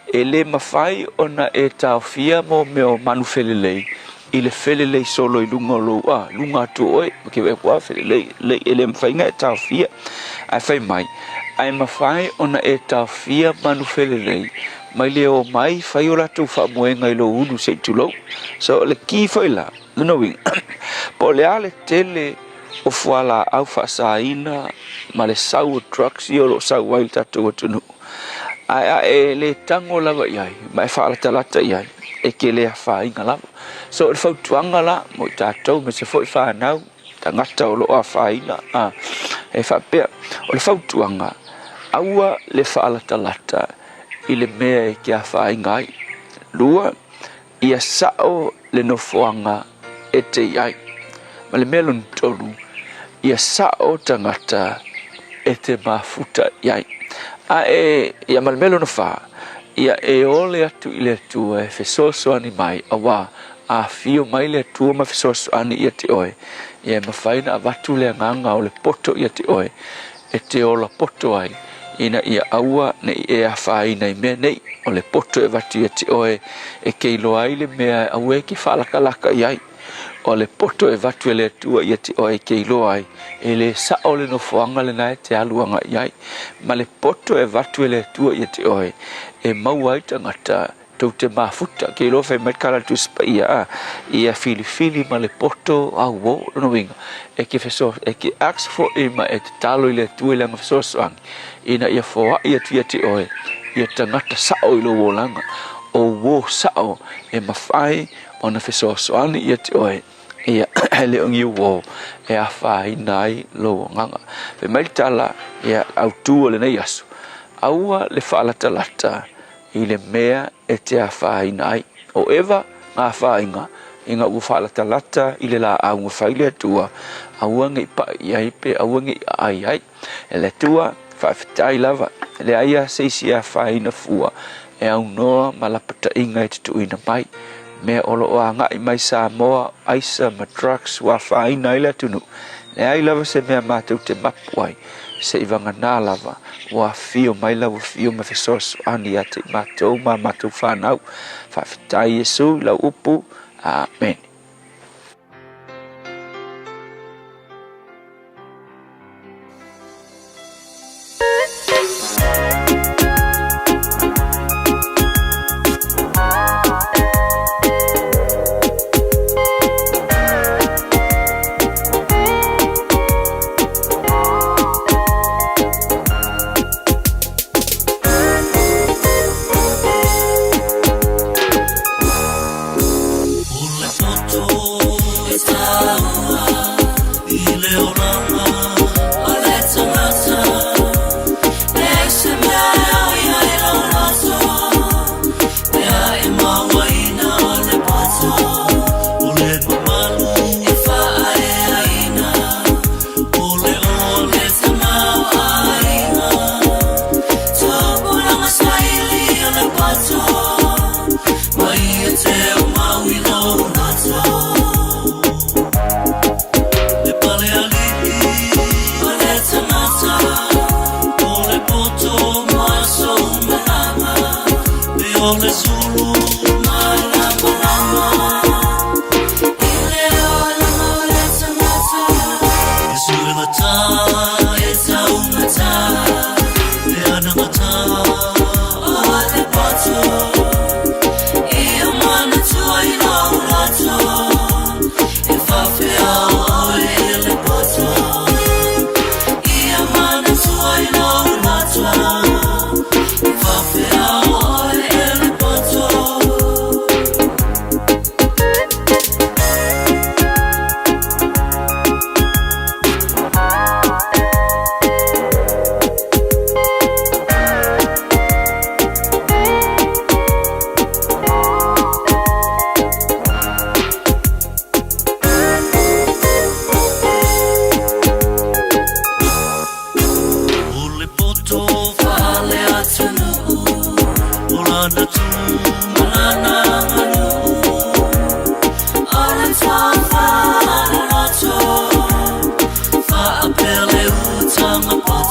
E le mafai ona e taofia mō mea o manu felelei i le felelei solo i luga o lou, a, luga atu o oe, ma ke wea felelei, lei, e le mafai ona e taofia. Ae fai mai, ae mafai ona e taofia manu felelei mai le o mai fai o latou faamoega i lou ulu se i tulou. So, o le ki foi la, lona uiga, po o le a le tele o fualaau faasaina ma le sau o drugs ia o lo o sau ai i le tatou atunuu, ae a e le tago lava i ai ma e faalatalata i ai, e te le afaina lava. So o le fautuaga la mo i tatou aemaise foi fanau, tagata o lo o afaina, a, e faapea, o le fautuaga, aua le faalatalata i le mea e te afaina ai. 2, Ia sao le nofoaga e te i ai. Ma le mea lona 3, ia sao tagata e te mafuta i ai. A e, ia ma le mea lona 4, ia e ole atu i le Atua e fesoasoani mai, auā, a afio mai le Atua ma fesoasoani ia te oe, ia e mafai ona avatu le agaga o le poto ia te oe, e te ola poto ai, ina ia aua ne i e afaina i mea nei, o le poto e avatu ia te oe e ke iloa ai le mea e aua e ke faalakalaka i ai. O le poto e avatu e le Atua ia te oe e ke iloa ai, e le sao le nofoaga lena e te alu agai ai. Ma le poto e avatu e le Atua ia te oe e maua ai tagata Tou te mafuta, ke iloa fai mai le kala Tusi Paia, a, ia filifili ma le poto auo, lona uiga, e ke feso, e ke ask foʻi ma e tatalo i le Atua i lana fesoasoani, ina ia foaʻi atu ia te oe, ia tagata saʻo i lou olaga, o uō saʻo e mafai ona fesoasoani ia te oe, ia, e le o ni uō e afaina ai lou agaga. Fai mai le tala, ia, autū o lenei aso, aua le faalatalata i le mea e te afaina ai. ʻO Eva na afaina ina ua faalatalata i le lāʻau na fai le Atua, aua ne i paʻi i ai pe aua ne i aʻai ai. E le Atua, faafetai lava, e leai lava se isi e afaina fua e aunoa ma lapataiga e te tuuina mai. Mea o lo o agai mai Samoa, aisa ma drugs ua afaina ai le atunuu, leai lava se mea matou te mapu ai. Seivagana lava, ua afio mai lau afio ma fesoasoani ia te i matou ma a matou fanau. Faafetai Iesu i lau upu. Amene.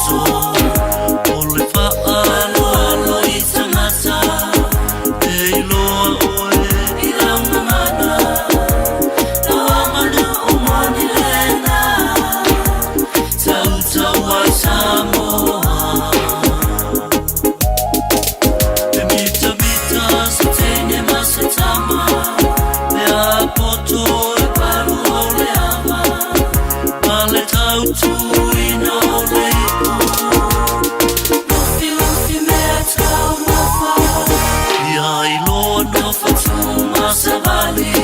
poto O le faaaloalo i tagata E iloa oe i lau gagana Lau aganuu moni lena Tautau ai Samoa E mitamita se teine ma se tama Pe a poto e palu o le ava Ma le tautuina o le ipu Lufilufi mea taumafa Ia iloa nofo tu ma savali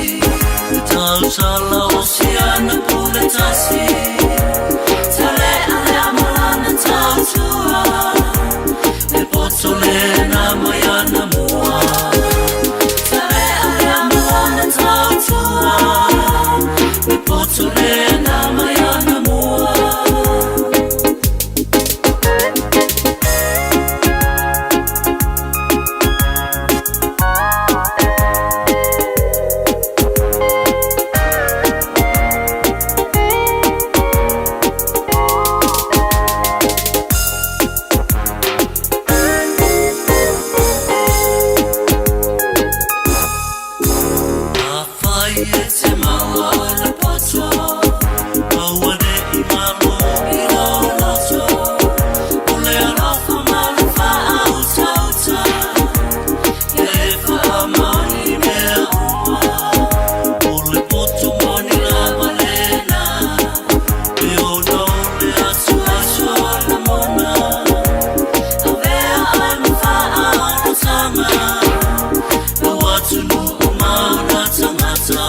E tausala o siana pule tasi Talealea ma lana tautua E poto lena mai ana mua Talealea ma lana tautua E poto lena mai ana mua. Afai e te maua o le poto, aua ne i malo i lou loto. O le alofa ma le faautauta, ia e faamaoni mea uma. O le poto moni lava lena, e ona o le atuatu o lagona. Avea ai ma faaolotaga, lau atunuu ma ona tagata.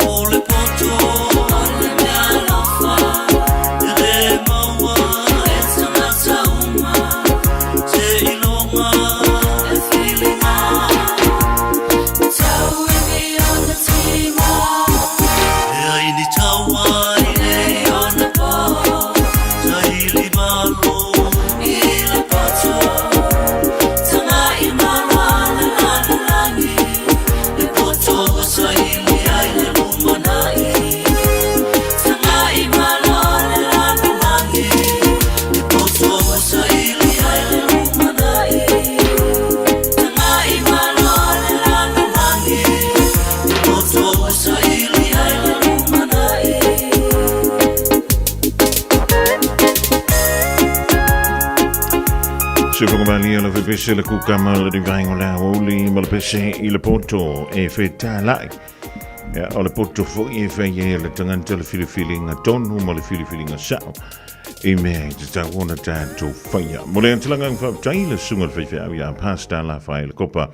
O le poto o le mea alofa, e le maua e tagata uma. Seiloga e filiga, tauivi ona tiga. E ai ni taua i nei ona po, saili malo i le poto. Tagai malo a le lalolagi, le poto ua saili ai le lumanai. Tagai malo a le lalolagi, le poto ua saili ai le lumanai. Tagai malo a le lalolagi, le poto ua saili ai le lumanai. Se whakamalia la pese le kukama le rivaingo la aouli ma le pese i le poto e fetālai. Ia, o le poto foi e whai e le tangata le filifilinga tonu ma le filifilinga sao i mea i te tau ona tātou whaia. Mo le antilanga ang whaptai le sunga le whaiwhiau ia Pastor La Whai le kopa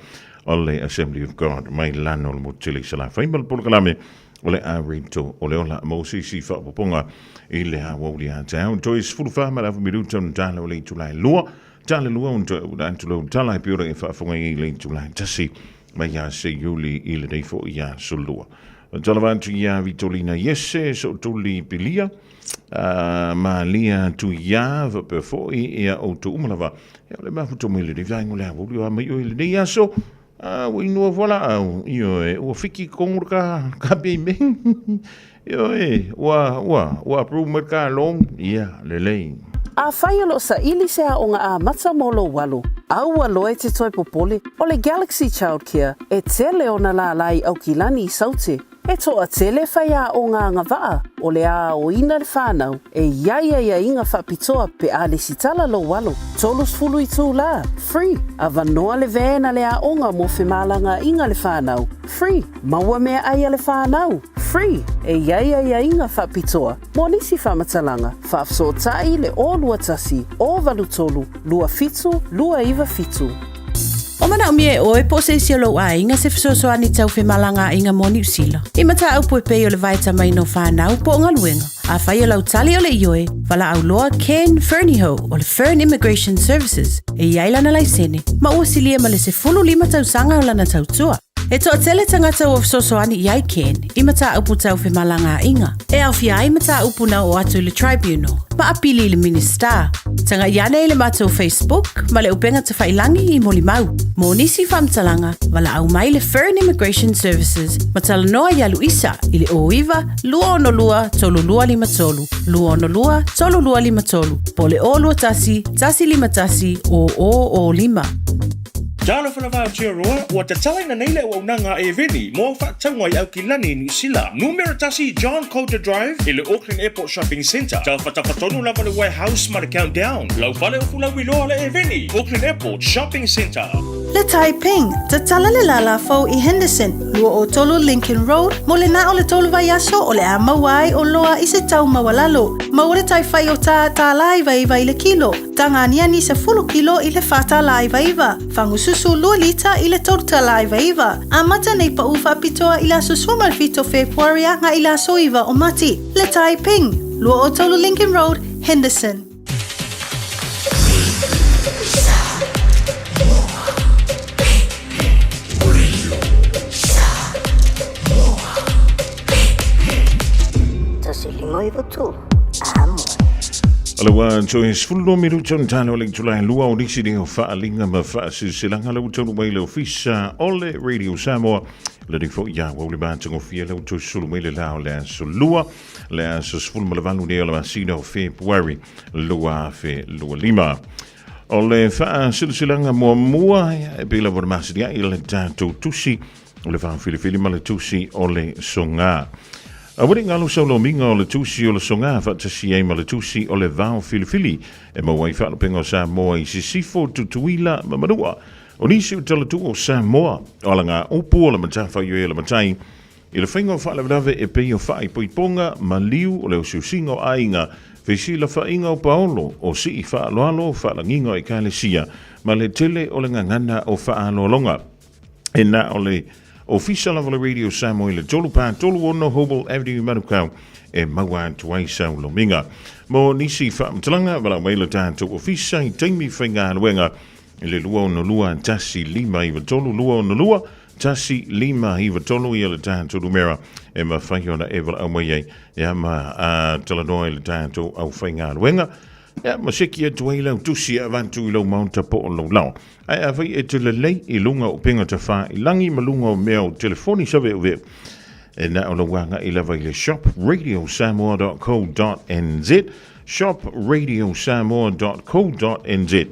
o le Assembly of God mai lano le motele sa la whai ma le polokalame o le Areto o le ola mo se isi faaopoopoga i le aoauli a taeao. Toe 14 ma le afa minuta ona tala o le itula e lua. Tala lua ona toe ula atu lau tala e pei ona e faafofoga ai i le itula e tasi mai ia Seiuli i lenei foi aso lua. Talava atu ia Vitolina Iese, Sootuli Pilia, Malia Tuia, faapea foi ia outou uma lava. Ia o le mafuta mai lenei vaega o le aoauli o a mai oe i lenei aso. A ua inua fualaau, ioe, ua fiki kongo ka, ka payment. Ioe, ua, ua, ua approve mai ka loan. Ia, lelei. Afai o lo o saili se aoga amata mo lou alo, aua loa e te toe popole, o le Galaxy Childcare e tele ona lālā i Aukilani i Saute. E toatele faiaoga agavaa o le a aoina le whanau e i ai aiaiga faapitoa pe a lesitala lou alo. 30 itulā, free, avanoa le van a le aoga mo femalagaaiga le whanau, free, maua meaai a le whanau, free, e i ai aiaiga faapitoa mo nisi faamatalaga, faafesootai le 021 083 27 297. O manaomia e oe po o se isi o lou aiga se fesoasoani tau femalagaaiga mo Niu Sila. I mataupu e pei o le vaetamaina o fanau po o galuega. Afai o lau tali o le ioe, valaau loa Ken Fernihough o le Fern Immigration Services e i ai lana laisene, ma ua silia ma le 15 tausaga o lana tautua. E toatele tagata ua fesoasoani i ai Ken i mataupu tau femalagaaiga, e aofia ai mataupu na oo atu i le Tribunal ma apili i le Minisita. Tagai ane i le matou Facebook ma le upega tafailangi i molimau. Mo nisi faamatalaga, valaau mai le Fern Immigration Services ma talanoa ia Luisa i le 09 262 3253, 262 3253 po o le 021 151 0005. Talofa lava Aotearoa, ua tatalaina nei le auaunaga a Eveni mo au faatauga i Aukilani i Niu Sila. Numera 1 John Coulter Drive i le Auckland Airport Shopping Centre. Tafatafa tonu lava le Warehouse ma le Countdown. Lau fale o Fulauiloa le Eveni, Auckland Airport Shopping Centre. Le Taiping, tatala le lālā fou i Henderson, 23 Lincoln Road, mo le na o le tolu vaiaso o le a maua ai o loa i se tau maualalo. Maua le tai whai o tā tālā iwa iwa i le kilo, Taga aniani 10 kilo i le $4.99, fagususu 2 lita i le $3.99. Amata nei paʻu faapitoa i le aso 17 o Fepuari agai i le aso 9 o Mati. Le Tai Ping, 23 Lincoln Road, Henderson. O le ua toe 12 minuta ona talo o le itula e lua o nisi nei o faaaliga ma faasilasilaga la ua taunuu mai le ofisa o le Radio Samoa. Lenei foi ia ua ule matagofie la ua toe sulu mai le la o le aso lua, le aso 18 nei o le masina o Fepuari 2025. O le faasilasilaga muamua e pei lava ona masani ai le tatou tusi o le faafilifili ma le tusi o le soga. Aua ne i galo sau lomiga o le tusi o le soga faatasi ai ma le tusi o le vao filifili e maua ai faalupega o Samoa i Sisifo, Tutuila ma Manua. O nisi o talatuu o Samoa, o alagaupu o le matafaioi a le matai i le faiga o faalavelave e pei o faaipoipoga, maliu o le osiosiga o aiga, fesilafaiga o paolo, o sii faaaloalo, faalagiga o ekalesia, ma le tele o le gagana o faaaloaloga. E na o le Ofisa lava o le Radio Samoa i le 3 4 3 6 Hobel Avenue i Manukau e maua atu ai sau lomiga. Mo nisi faamatalaga, valaau mai le tatou ofisa i taimi faigaluega i le 262 1593 262 1593 ia le tatou numera e mafai ona e valaau mai ai ia ma talanoa i le tatou aufaigaluega. Ia, ma seki atu ai lau tusi e avatu i lou maota po o lou lao. Ae afai e te lelei i luga o upega tafailangi ma luga o mea o telefoni saveuveu, e na o lou agai lava i le shopradiosamoa.co.nz, shopradiosamoa.co.nz,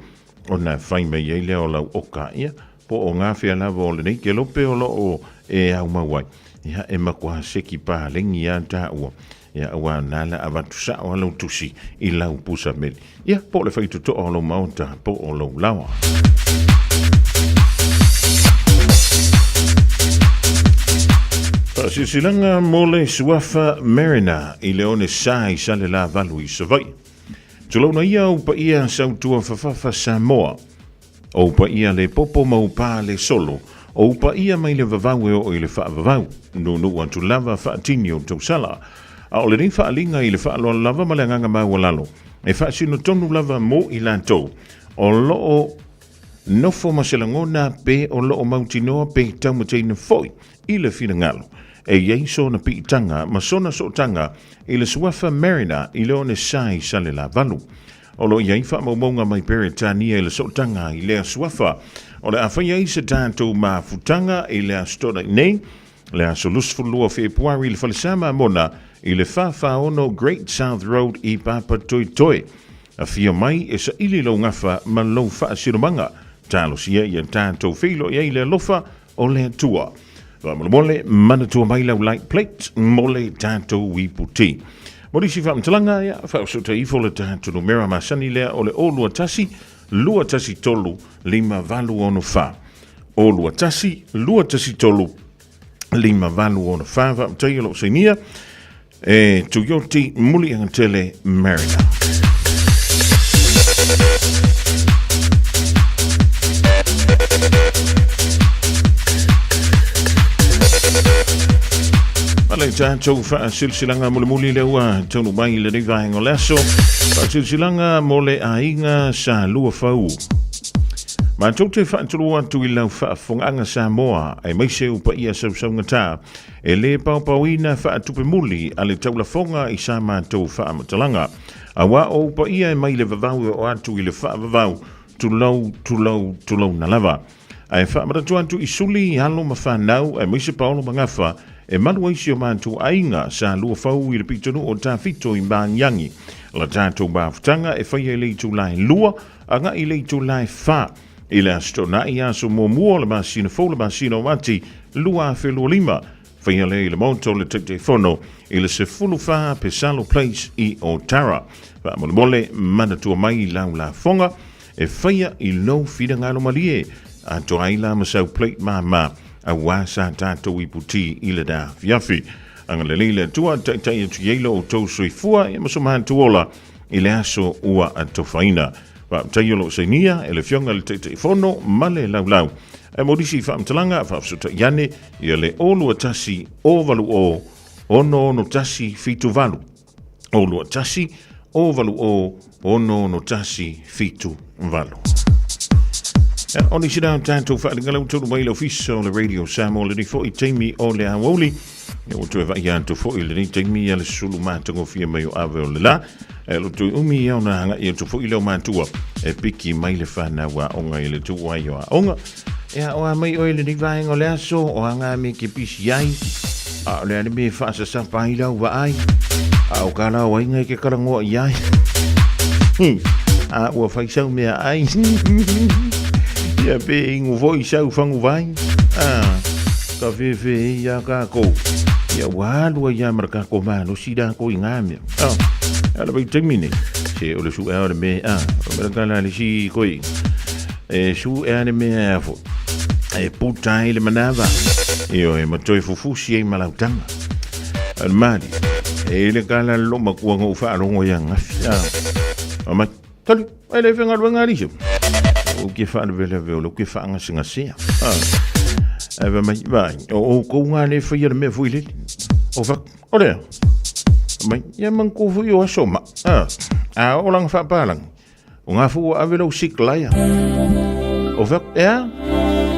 ona fai mai ai lea o lau oka, ia, po o gafea lava o lenei kelope o lo o e aumau ai. Ia, e matua seki paleni lava taua. Ia, aua na la avatu sao a lau tusi i lau pusa meli. Ia, po o le faitotoa o lou maota, po o lou laoa. Faasilasilaga mo le suafa Mariner i le one sa i Salelavalu i Savaii. Tulouna ia ou paia sautua fafafa Samoa. Ou paia le popo ma ou pā le solo, ou paia mai le vavau e oo i le faavavau, nuunuu atu lava faatini o tausala. A o lenei faaaliga i le faaaloalo lava ma le agaga maualalo, e faasino tonu lava mo i latou o lo o nofo ma se lagona pe o lo o mautinoa pe taumateina foi i le finagalo e i ai sona piitaga ma sona sootaga i le suafa Mariner i le one sa i Salelavalu. O lo o i ai faamaumauga mai Peretania i le sootaga i lea suafa. O le a fai ai se tatou mafutaga i le Aso Toonai nei, le aso 22 o Fepuari i le Falesa Mamona i le 446 Great South Road i Papatoetoe. Afio mai e saili lou gafa ma lou faasinomaga. Talosia ia tatou feiloai ai le alofa o le Atua. Faamolemole, manatua mai lau light plate mo le tatou iputi. Mo nisi faamatalaga, ia, faaosota ifo le tatou numera masani lea o le 021 213 5864. 021 213 5864. Faamatai o loo sainia e Tuioti Muliagatele Mariner. Ma le tatou faasilasilaga mulimuli lea ua taunuu mai i lenei vaega o le aso. Faasilasilaga mo le aiga sa lua fau. Matou te faatulou atu i lau faafofogaaga Samoa, aemaise ou paia sausaugata, e lē paopaoina faatupemuli a le taulafoga i sa matou faamatalaga. Auā o ou paia e mai le vavau e oo atu i le faavavau, tulou, tulou, tulouna lava. Ae faamanatu atu i suli, alo ma fanau, aemaise paolo ma gafa, e malu ai si o matou aiga sa luafau i le pitonuu o Tafito i Magiagi. La tatou mafutaga e faia i le itula e 2 agai i le itula e 4 i le Aso Toonai, aso muamua o le masina fou, le masina o Mati 2025. Faia lea i le Maota o le Taitaifono i le 14 Pesalo Place i Otara. Faamolemole, manatua mai lau lafoga e faia i lou finagalo malie, atoa ai la ma sau plate māmā auā sa tatou ipu tī i le afiafi. Agalelei le Atua, taitai atu i ai lo outou soifua ia ma so matou ola i le aso ua atofaina. Faafetai o lo o sainia e le Afioga i le Taitaifono ma le Laulau. Ae mo nisi faamatalaga, faafesootai ane ia le 021 080 661 78. 021 080 661 78. O nisi na tatou faalinga tonu mai le ofisa o le Radio Samoa lenei foi taimi o le aoauli. Ia ua toe vaai atu foi i lenei taimi ia le sulu matagofie mai o ave o le la. E lo toe umi ia ona agai atu foi leo matua e piki mai le whanau aoga i le tuuai o aoga. Ea o a mai oe lenei vaega o le aso, o a ngā mea ke pisi ai, a o le a le mea e faasasapa ai lau vaai, a o ka lau aiga e ke kalangoa i ai. A ua fai sau mea ai. Ia pe ingu foi sau fangu vai. A, ka fefe e ia kākou. Ia ua alu ai ia mara kākou malosi rā ko i ngā mea. A, ala vai taimi nei. Se o le su ea o le mea, a, o mea ka la le si koi. E su ea le mea ea fo. E puta ai le manava. Io e ma toe fufusi ai malautanga. Al mali. E le kala lo makua ngo fa longo ya ngafi. A ma tali ai le fenga luenga ali. O ke fa le vele vele o ke fa nga singa sia. A. E va mai vai. O o ko nga le fa ya le me fu ile. O fa o le. Mai ya man ko fu yo aso ma. A. A o lang fa palang. O ngā fu ua ave lou siklaia. O fea, ea?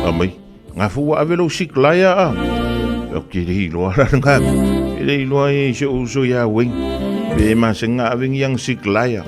A mai, ngā fu ua ave lou siklaia a. O ke rei loa la ngā. Ke rei loa e se uso ia wei. Pe ma se ngā ave ngi ang siklaia.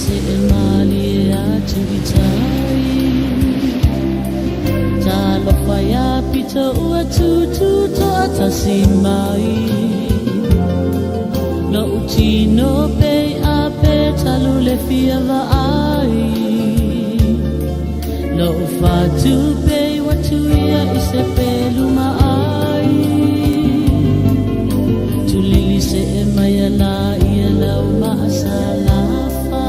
Seʻe malie atu i tai. Talofa iā Pita ua tūtū toʻatasi mai. Loʻu tino pei a pe talu le fia vaai. Loʻu fatu pei ua tuia i se pelu maʻai. Tulili seʻe mai ala ia lau maʻasalafa.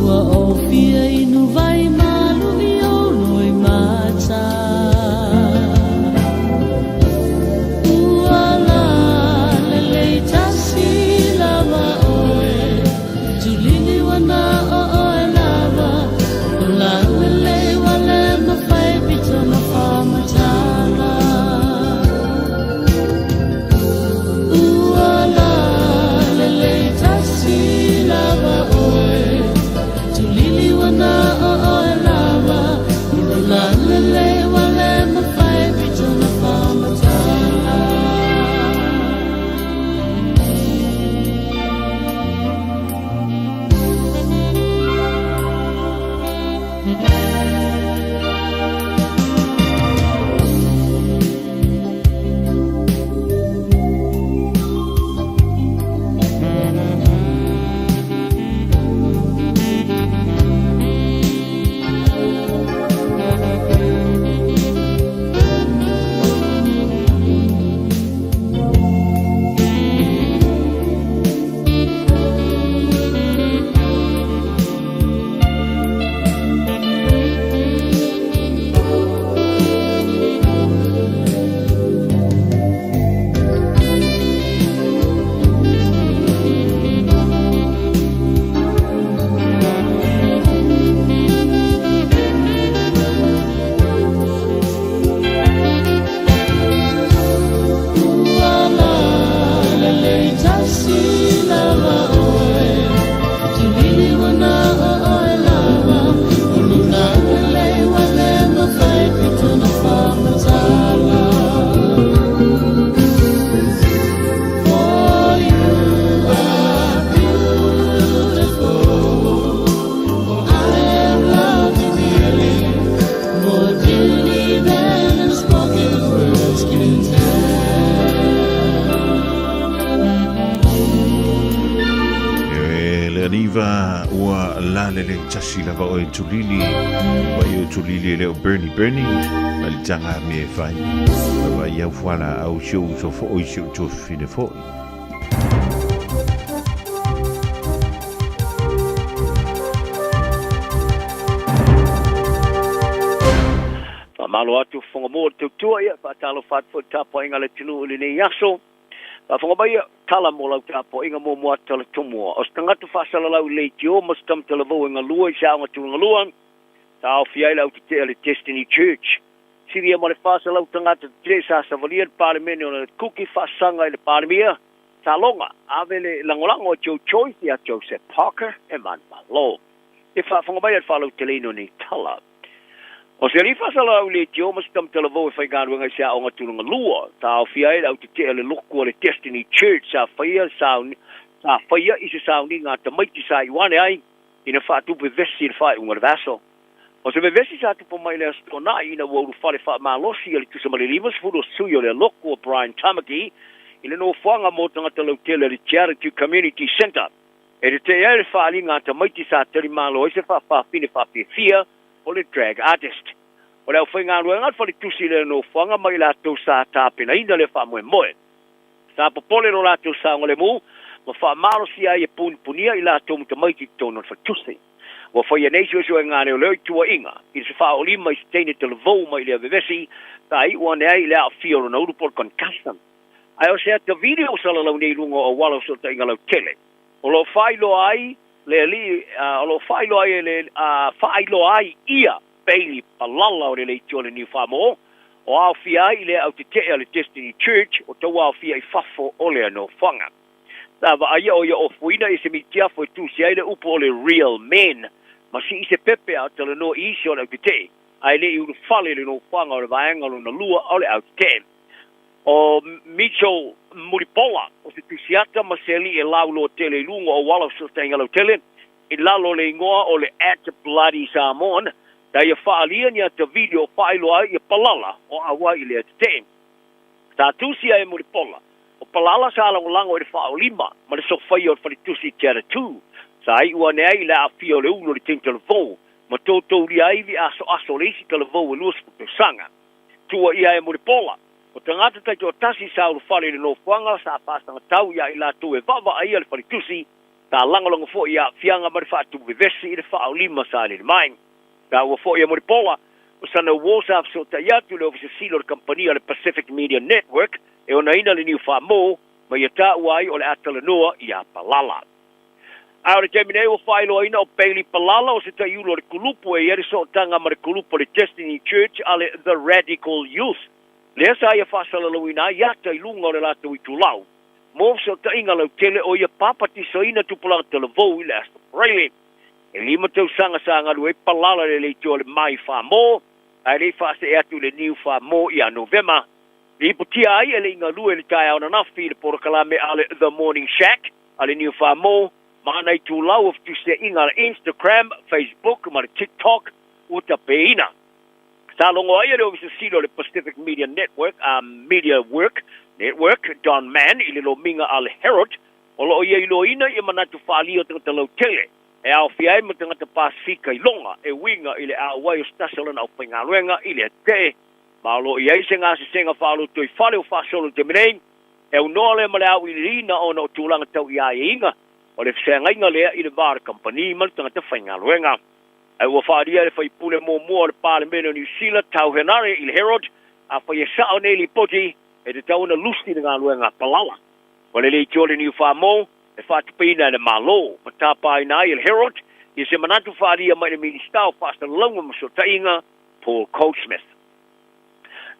Ua ou fia inu wai malu i ou loimata. Ua lalelei tasi lava ʻoe, tulili ua na o ʻoe lava. Ua lalelei ua le mafai pito na faamatala. Ua lalelei tasi lava ʻoe, tulili ua na o ʻoe lava. Ua lalelei ua le mafai pito na faamatala. Ua lalelei tasi lava ʻoe, tulili ua na o ʻoe lava. Ua lalelei ua le mafai pito na faamatala. For you are beautiful, for I have loved you dearly, more dearly than spoken words can tell. E le aniva ua lalelei tasi lava oe tulili wa i o tulili e leo Bernie Bernie ma le taga me e fai ma vai au fuala au si o uso foʻi si o tuafafine foʻi. Faamalo atu fofoga mua o le tautua ia, faatalofa atu foi i le tapuaiga a le atunuu i lenei aso. Faafofoga mai ia, tala mo lau tapuaiga muamua atu tala tomua. O se tagata faasalalau i leitio ma se tama talavou e galue i se aoga tulagalua, taofi ai le au tetee a le Destiny Church. Silia ma le 400 tagata tetee sa savalia le Palemene ona kuki faasaga i le Palemia, Saloga, ave le lagolago a Joe Choice ia Joseph Parker e manumalo. E faafofoga mai a le faalauteleina o nei tala. O se alii faasalalau i leitio ma se tama talavou e faigaluega i se aoga tulaga lua, taofia ai le au tetee a le loku a le Destiny Church sa faia sa faia i se sauniga a tamaiti sa iu ane ai ina faatupe vesi i le faaiuga o le vaiaso. O se vevesi sa tupu mai i le Aso Toonai ina ua ulufale faamalosi a le tusa ma le 50 o sui o le loku o Brian Tamaki i le nofoaga mo tagata lautele a le Te Community Centre. E tetee ai le faaaliga a tamaiti sa talimalo ai se faafafine faafiafia o le drag artist. O le aufaigaluega a le faletusi i lea nofoaga ma i latou sa tapenaina lea faamoemoe. Sa popole lo latou saogalemu ma faamalosia ai e punipunia i latou ma tamaiti i totonu o le faletusi. Ua faia nei suesuega a leoleo i tuuaiga i le faaolima i se teine talavou mai lea vevesi sa iu ane ai i le aafia o lona ulu po o le concussion. Ae o se ata video salalau nei i luga o auala o fesootaiga lautele o lo o faailoa ai le alii o lo o faailoa ai le faailoa ai ia Bailey Palala o le leitio o le Niu Faamo o aofia ai i le aau tetee a le Destiny Church o tauaofia i fafo o lea nofoaga. Sa vaaia o ia ofuina i se mitiafo e tusi ai le upu o le Real Men ma sii se pepe a o talanoa i isi o le autetee ae le i ulufale i le nofoaga o le vaega lona lua o le autetee. O Mitchell Mulipola, o se tusiata ma se alii e lauloa tele i luga o auala o fesootaiga lautele, i lalo o le igoa o le at Bloody Samoan, sa ia faaalia ni ata video faailoa ai ia Palala o auai i lea tetee. Sa tusi ai e Mulipola, o Palala sa lagolago i le faaolima ma le sofaia o le faletusi Tiara 2, sa iu ane ai i le aafia o le ulu o le tini talavou ma toutoulia ai le asoaso o le isi talavou e 20 tausaga. Tuuaia ai e Mulipola, o tagata taitoatasi sa ulufale i le nofoaga sa faasagatau ia i latou e vaavaaia le faletusi, sa lagolago foi i aafiaga ma le faatupu vevesi i le faaolima sa alele mai. Taua foi e Mulipola, o sana uo sa fesootai atu i le Ofisa Sili o le kamupani a le Pacific Media Network e onaina le niu faamo ma ia taua ai o le a talanoa ia Palala. A o le taimi nei ua faailoaina o Bailey Palala o se taiulu o le kulupu e i ai le sootaga ma le kulupu o le Destiny Church a le The Radical Youth lea sa ia faasalalauina ai ata i luga o le latou itulau mo fesootaiga lautele o ia papatisoina tupulaga talavou i le Aso Faraile. E lima tausaga sa galue ai Palala i le leitio a le Mai Famo ae le i faasee atu i le Niu Famo ia Novema. Lipotia ai e le i galue i le taeao ananafi i le polokalame a le The Morning Shack a le Niu Famo ma ana itulau o fetusiaiga a le Instagram, Facebook ma le TikTok ua tapeina. Sa logo ai e le Ofisa Sili o le Pacific Media Network a Media Work Network, Don Mann, i le lomiga a le Herald, o lo o ia iloaina ia manatu faaalia o tagata lautele e aofia ai ma tagata Pasefika i loga e uiga i le auai o se tasi o lana aufaigaluega i le tetee ma o lo o i ai se gasesega faa-lotoifale o faasolo i le taimi nei e aunoa lea ma le auiliiliina ona o tulaga tau i aiaiga o le feagaiga lea i le va o le kamupani ma le tagata faigaluega. Ae ua faaalia e le faipule muamua o le Palemene o Niu Sila, Tau Henare, i le Herald, afai e sao nei lipoti, e tatau ona lusi le galuega a Palala. O le leitio o le Niu Famo e faatupeina e le Malo, ma tapaina ai e le Herald ia se manatu faaalia mai le Minisita o Faasalalauga ma Fesootaiga, Paul Goldsmith.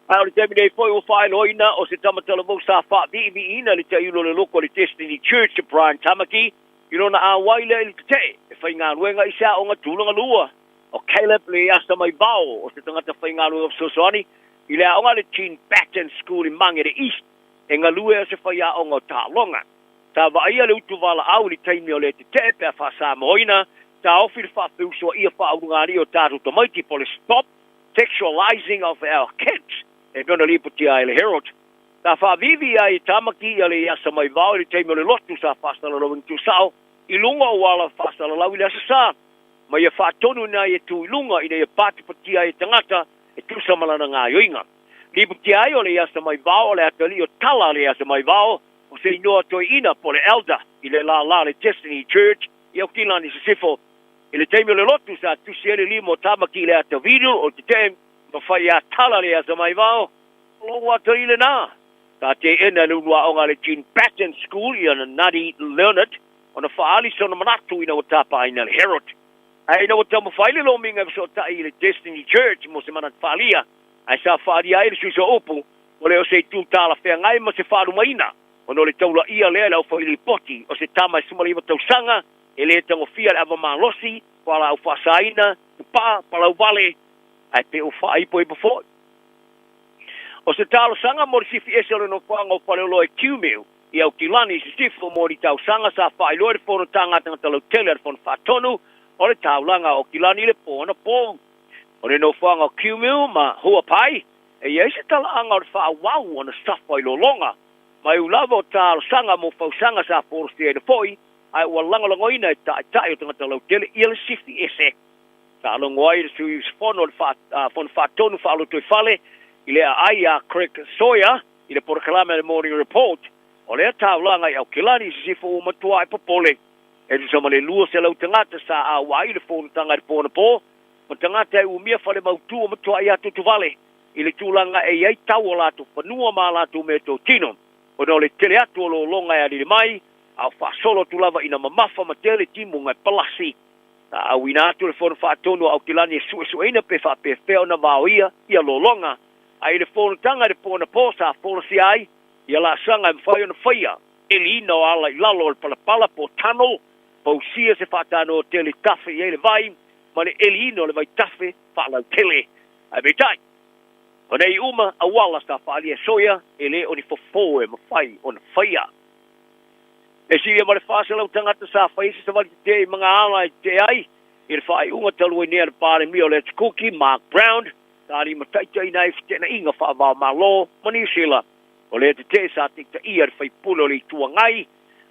A o le taimi nei foi ua faailoaina o se tama talavou sa faaviiviiina le taiulu o le loko o le Destiny Church, Brian Tamaki, i lona auai lea i le tetee e faigaluega i se aoga tulaga lua. O Caleb Leasamaivao o se tagata faigaluega fesoasoani i le aoga a le Jean Batten School i Mangere East e galue o se faiaoga o taaloga. Sa vaaia le utu valaau i le taimi o le tetee pe a faasamoaina, taofi le faafeusuaia faaulugalii o tatou tamaiti po o le Stop Sexualising of Our Kids e pei ona lipotia ai e le Herald. Sa faaviivi ai e Tamaki ia Leasamaivao i le taimi o le lotu sa faasalalauina tuusao i luga o ala faasalalau i le Aso Sa, ma ia faatonuina ai e tu i luga ina ia patipatia ai e tagata e tusa ma lana gaoioiga. Lipotia ai o Leasamaivao o le atalii o Tala Leasamaivao o se inoa toeaina po o le Elder i le lālā le Destiny Church i Aukilani Sisifo. I le taimi o le lotu sa tusi ai le lima o Tamaki i le ata video o te tee ma fai ia Tala Leasamaivao, O lou atalii lenā, sa teena e le uluaoga a le Jean Batten School ia Nadi Leonard ona faaali sona manatu ina ua tapaaina le Herald. Ae ina ua taumafai le lomiga e fesootai i le Destiny Church mo se manatu faaalia, ae sa faaalia ai le suiso upu, ua le o se itu talafeagai ma se faalumaina, ona o le taulaia lea e le aufailipoti o se tama e 19 tausaga e le tagofia le ava malosi, fualaau faasaina, tupaa, palauvale, ae pe ua faaipoipo foi. O se talosaga mo le sifi ese o le nofoaga o Faleoloa i Tiumeu, i Aukilani i Sisifo mo ni tausaga sa faailoa i le fonotaga a tagata lautele a le Fono Faatonu o le Taulaga o Aukilani i le po anapo. O le nofoaga o Kiumiu ma Huapai e i ai se talaaga o le faaauau ona safa i lologa ma e u lava o talosaga mo fausaga sa folosiaina foi ae ua lagolagoina e taitai o tagata lautele ia le sifi ese. Sa logo ai le sui usufono o le Fono Faatonu Faalotoifale i le aai ia Craig Sawyer i le polokalame a le Morning Report o lea taulaga i Aukilani i sisifo ua matua e popole. E tusa ma le 200 tagata sa auai i le fonotaga i le po anapo, ma tagata e umia fale mautu o matuai atuatuvale i le tulaga e i ai tau o latou fanua ma a latou meatotino ona o le tele atu o lologa e alili mai a o faasolo atu lava ina mamafa ma tele timuga e palasi. Sa auina atu le Fono Faatonu a Aukilani e suesueina pe faapefea ona vaoia ia lologa, a i le fonotaga i le po anapo sa folasia ai ia laasaga e mafai ona faia, eliina o ala i lalo o le palapala po o tunnel, pausia se faatanoa tele tafe i ai le vai ma le eliina o le vaitafe faalautele. Ae peitai, O nei uma auala sa faaalia e Soia e le o ni fofo e mafai ona faia. E silia ma le 400 tagata sa faia se savali tetee i Magaala e tetee ai i le faaiuga talu ai nei a le Palemia o le Atu Kuki, Mark Brown, sa limataitaiina ai feteenaiga faava-o-Malo ma Niu Sila. O lea tetee sa taitaia le faipule o le Itu Agai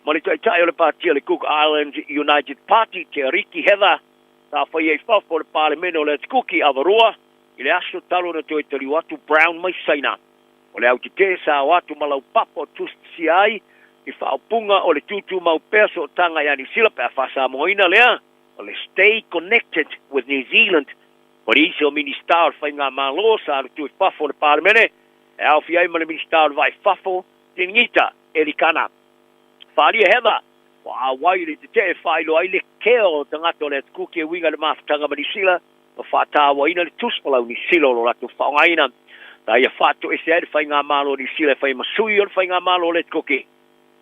ma le taitai o le patia le Cook Islands United Party, Te Ariki Heather, sa faia i fafo o le Palemene o le Atu Kuki, Avarua, i le aso talu ona toe taliu atu Brown mai Saina. O le au tetee sa o atu ma laupapa o tusitusia ai i faaupuga o le tūtūmau pea sootaga ia Niu Sila pe a faa-Samoaina lea o le Stay Connected with New Zealand. O nisi o Minisita o le Faigamalo sa alu tu i fafo o le Palemene e aofia ai ma le Minisita o le Vaa i Fafo, Tinigita Elikana. Faaalia Heather, ua auai i le tetee e faailoa ai le kea o tagata o le Atu Kuki e uiga i le mafutaga ma Niu Sila ma faatauaina le tusi palau Niu Sila o lo latou faaaogaina. Na ia faatoese ai le Faigamalo o Niu Sila e fai ma sui o le Faigamalo o le Atu Kuki.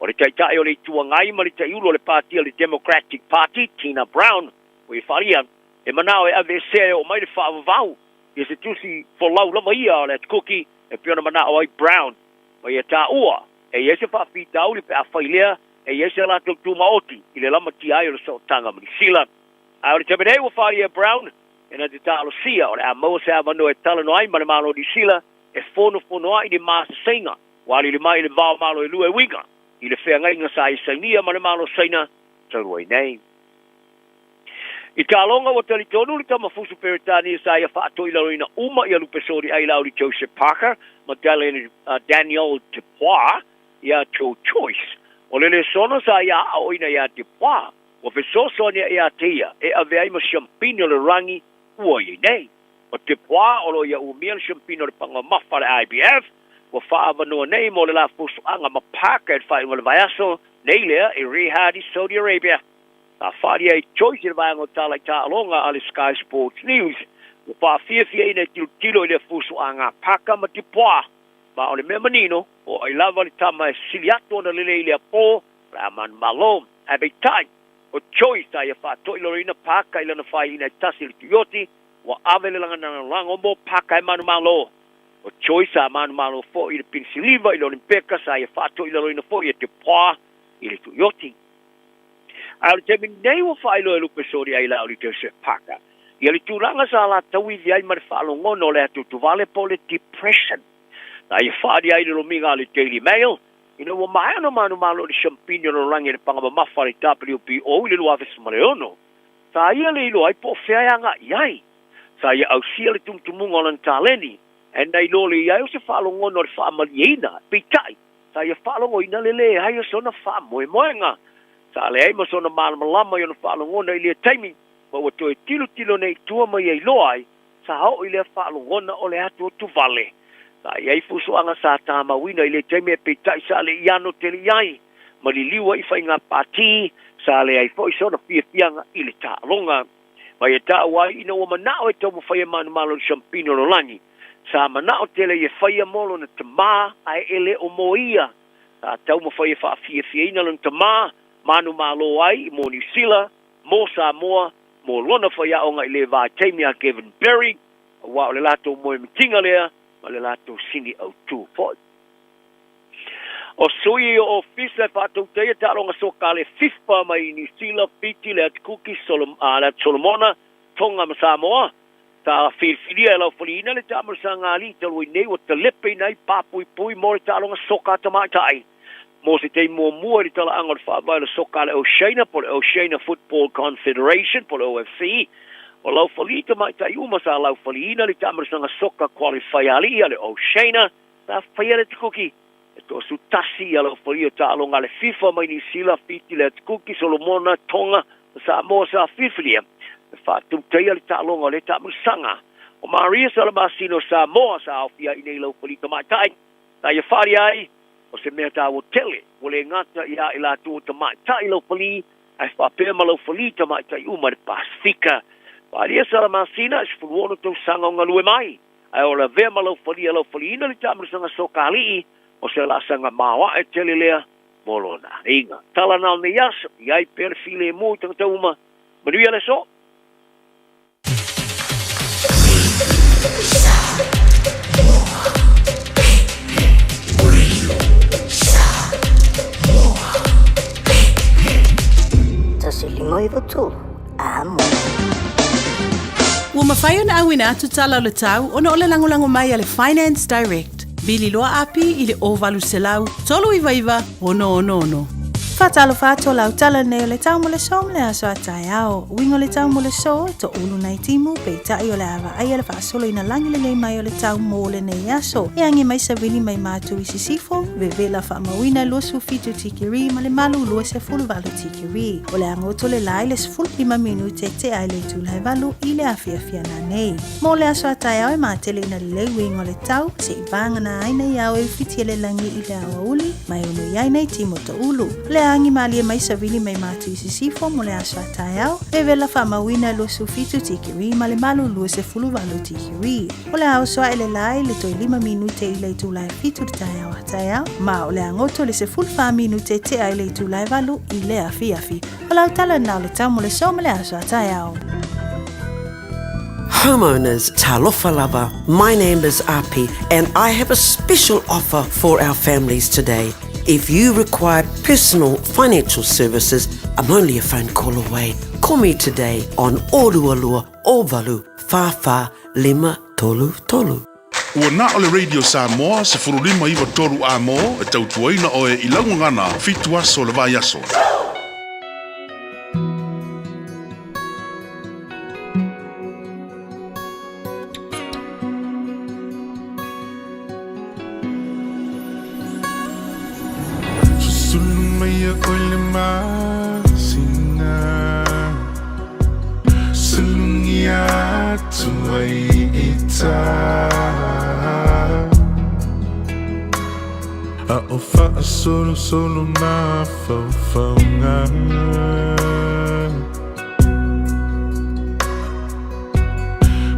O le Taitai o le Itu Agai ma le Taiulu o le Pāti o le Democratic Party, Tina Brown, ua ia faaalia, e manao e aveesea e oo mai le faavavau ia se tusi folau lava ia o le Atu Kuki e pei ona manao ai Brown ma ia taua e i ai se faafitauli pe a fai lea e i ai se latou tumaoti i le lamatia ai o le sootaga ma Niu Sila. A o le taimi nei ua faaalia e Brown e na te talosia o le a maua se avanoa e talanoa ai ma le Malo o Niu Sila e fonofono ai ni masasaiga ua alili mai i le vao malo e lua e uiga i le feagaiga sa ia sainia ma le Malo o Saina talu ai nei. I taaloga ua talitonu le tama fusu Peretania sa ia faatoilaloina uma ia Lupe Soli Ailauli Joseph Parker ma Daniel Dupois iā Joe Choice. O le lesona sa ia aoaoina iā Dupois ua fesoasoani aʻe iā te ia e ave ai ma siampini o le rangi ua i ai nei. O Dupois o lo o ia umia le siampini o le pagamafa a le IBF ua faaavanoa nei mo le la fusuaga ma Parker i le faaiuga o le vaiaso nei lea i Riyadh i Saudi Arabia. Sa faaalia ai Joyce i le vaega o tala i taaloga a le Sky Sports News. Ua faafiafiaina e tilotilo i lea fusuaga Parker ma Dupois. Ma o le mea manino, o ai lava le tama e sili atu ona lelei i lea po, o le a manumalo. Ae peitai, o Joyce sa ia faatoilaloina Parker i lana faiina e tasi i le tuioti, ua ave le laganalalago mo Parker e manumalo. O Joyce sa manumalo foi i le pini siliva i le Olimpeka, sa ia faatoilaloina foi e Dupois i le tuioti. A o le taimi nei ua faailoa e Lupe Soli Ailauli Joseph Parker ia le tulaga sa latauivi ai ma le faalogona o le atuatuvale po o le depression. Na ia faaalia ai le lomiga a le Daily Mail ina ua maea ona manumalo i le siampini o le lalolagi i le paga mamafa a le WBO i le 2006. Sa ia le iloa ai po o fea e agai i ai. Sa ia ausia le tumutumuga o lana taleni ae na iloa le i ai o se faalogona o le faamalieina. Peitai, Sa ia faalogoina le leai o sona faamoemoega. Sa leai ma sona malamalama i ona faalogona i lea taimi, ma ua toe tilotilo nei i tua ma ia iloa ai, sa oo i lea faalogona o le atuatuvale. Sa i ai fusuaga sa tamauina i lea taimi ae peitai sa le i ano tele i ai, ma liliu ai i faiga pati, sa leai foi sona fiafiaga i le taaloga. Ma ia taua ai ina ua manao e taumafai e manumalo i le siampini o le lagi, Sa manao tele ia faia mo lona tamā, ae e le o mo ia. Sa taumafai e faafiafiaina lona tamā, manumalo ai mo Niu Sila, mo Samoa, mo lona faiaoga i le vaitaimi a Gavin Berry, aua o le latou moemitiga lea ma le latou sini autū foi. O sui o ofisa e faatautaia taaloga soka a le FIFA mai Niu Sila, Fiti, le Atu Kuki, le Atu Solomona, Tonga ma Samoa, Sa filifilia e Laufaliina le taamalosaga alii talu ai nei ua talepeina ai papuipui mo le taaloga soka a tamaitai. Mo se taimi muamua i le talaaga o le faavae o le soka a le Oceania po o le Oceania Football Confederation po o le OFC, o Laufalii tamaitai uma sa laufaliina le taamalosaga soka qualify alii a le Oceania sa faia le tukuki E toasulutasi ia laufalia o taaloga a le FIFA mai Niu Sila, Fiti, le Atu Kuki, Solomona, Tonga ma Samoa sa filifilia e faatautaia le taaloga o lea taamilosaga. O Maria Salamasina o Samoa sa aofia ai nei laufalia tamaitai na ia faaalia ai o se mea taua tele ua le gata ia i latou o tamaitai laufali ae faapea ma laufali tamaitai uma i le Pasefika. Maria Salamasina e 16 tausaga o galue mai. Ae o le avea ma laufalia laufaliina le taamilosaga soka alii, o se laasaga maoae tele lea mo lona aiga. Tala na o lenei aso, i ai pea le filemu i tagata uma. Manuia le aso! 1593 Amo. Ua mafai ona auina atu tala o le tau ona o le lagolago mai a le Finance Direct. Vili loa api i le 0800 399 666. Faatalofa atu o lau tala nei o le tau mo le so ma le aso a taeao. Uiga o le tau mo le so, e toulu nai timu, peitai o le a vaaia le faasoloina lagi lelei mai o le tau mo lenei aso. E agi mai savili mai matu i sisifo, vevela faamauina 27 tikeri ma le malu 28 tikeri. O le a goto le la i le 15 minute tea i le itula e valu i le afiafi ananei. Mo le aso a taeao e matele ina lelei uiga o le tau, se'i vagana ai nei ao e ufitia le lagi i le aoauli, ma e ono i ai nei timu toulu. O le a agi malie mai savili mai matu i sisifo mo le aso a taeao, vevela faamauina 27 tikeri ma le malu 28 tikeri. O le a oso ae le la i le toe lima minute i le itula e fitu i le taeao a taeao, ma o le a goto le 14 minute tea i le itula e valu i le afiafi. O lau tala na o le tau mo le so ma le aso a taeao. Homeowners, talofa lava. My name is Api and I have a special offer for our families today. If you require personal financial services, I'm only a phone call away. Call me today on Orualua Ovalu Whawha Lima Tolu Tolu. Ua na o le Radio Samoa 1593 A-mo e tautuaina oe i lau gagana fitu aso o le vaiaso. Susulu mai ia oe le masina Sulugia atu ai i tā A o faasolosolo mafaufauga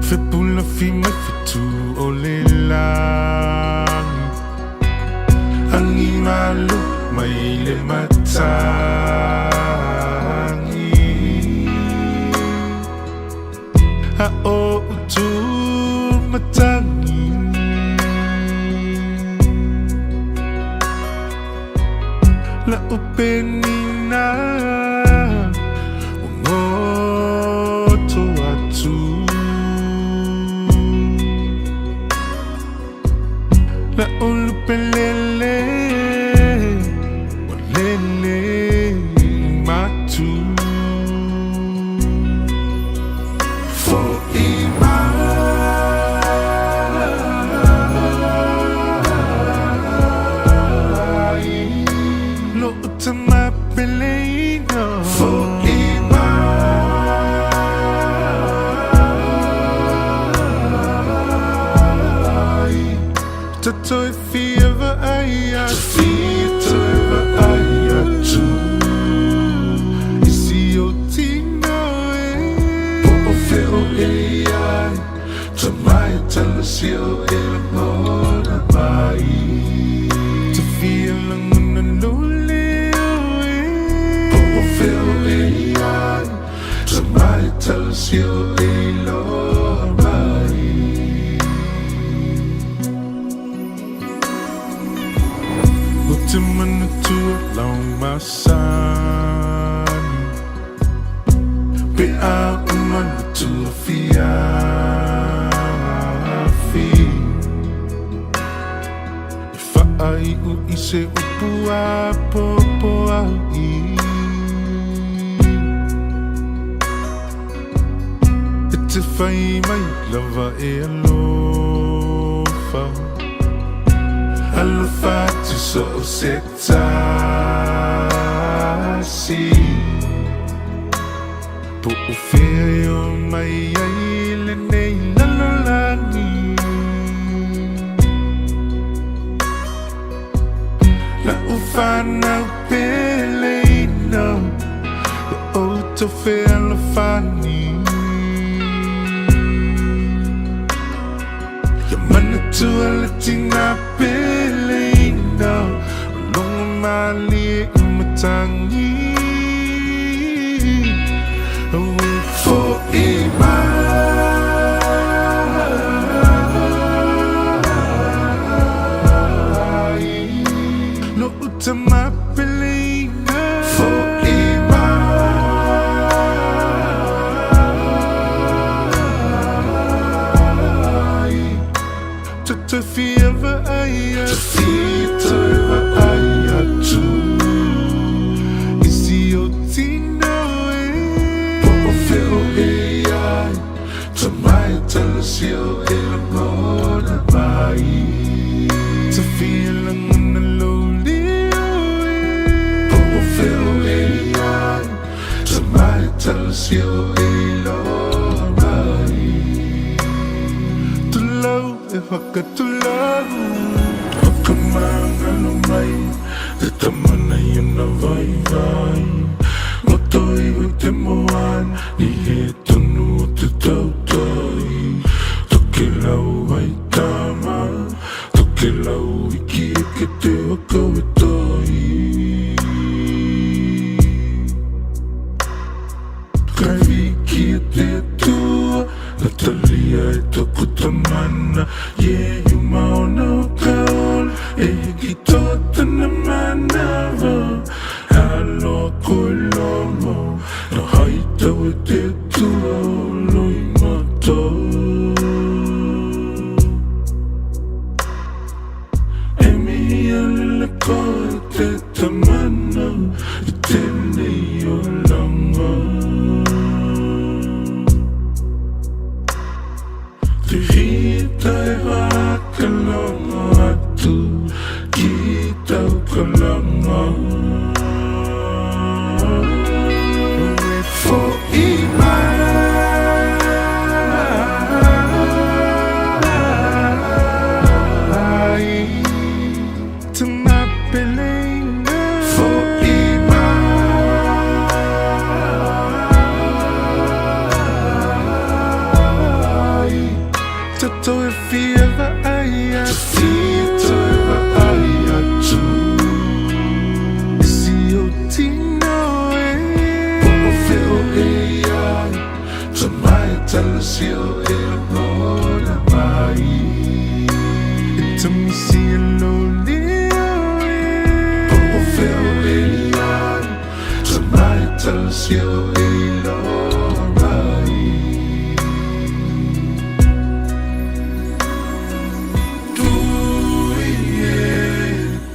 Fepulafi mai fetu o le lagi Agi malo mai le matagi A o utu matagi La upenina Ua goto atu La ulupelele Ua lele matu Fo'i mai Lo'u tama peleina Fo'i mai Tatou e fia vaai atu Fia toe vaai atu I si ou tino e Po o fea o e i ai Tamai talosia o e lagona mai Te fia lagona lole o e Po o fea o e i ai Tamai talosia o e iloa mai Ou te manatua lau masani Pe a uma le tua fiafi E faaiu i se upu apoapoai E te fai mai lava e alofa Alofa atu so o se tasi Po o fea e o mai ai lenei lalolagi La'u fanau peleina Ia outou fealofani Ia manatua le tina peleina O logo malie i matagi Aue fo'i mai Lo'u tama peleina Fo'i mai. Talasio e lagona mai Tafia lagona lou leo e Po o fea o e i ai Tamai talasio e iloa mai Tulou e whakatulau Whakamangalo mai Te tama nei ona vaivai Ngoto iho i te moana Ni he tonu o te tautai Tokelau ai tama Tokelau iki eke te waka we tai Kai wiki e te Atua Natalia e toku tamana Yeah you maona o ka ola E hiki toa tana manawa Aloha koe lomo Na hai tau e te Atua o Loimata. E mihi ana le koe te tamana i tenei oranga. Te hita e whakalongo atu ki tau kalanga. Fo'i mai. Fo'i mai. Toto e fia vaai atu. Toe vaai atu. I si ou tino e. Po o fea o e i ai. Tamai talasio e lagona mai. E tamisi e lou leo e. Po o fea o e i ai. Tamai talasio e iloa mai. Tui e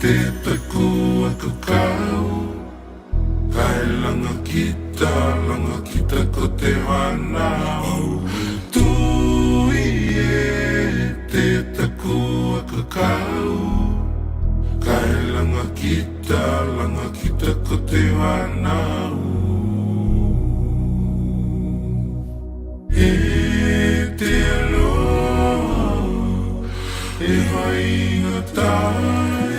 te taku aku kau Kai langa kita, langa kita ko te whanau Tui e te taku aku kau Kai langa kita, langa kita ko te whanau E te aloha, e haingata e.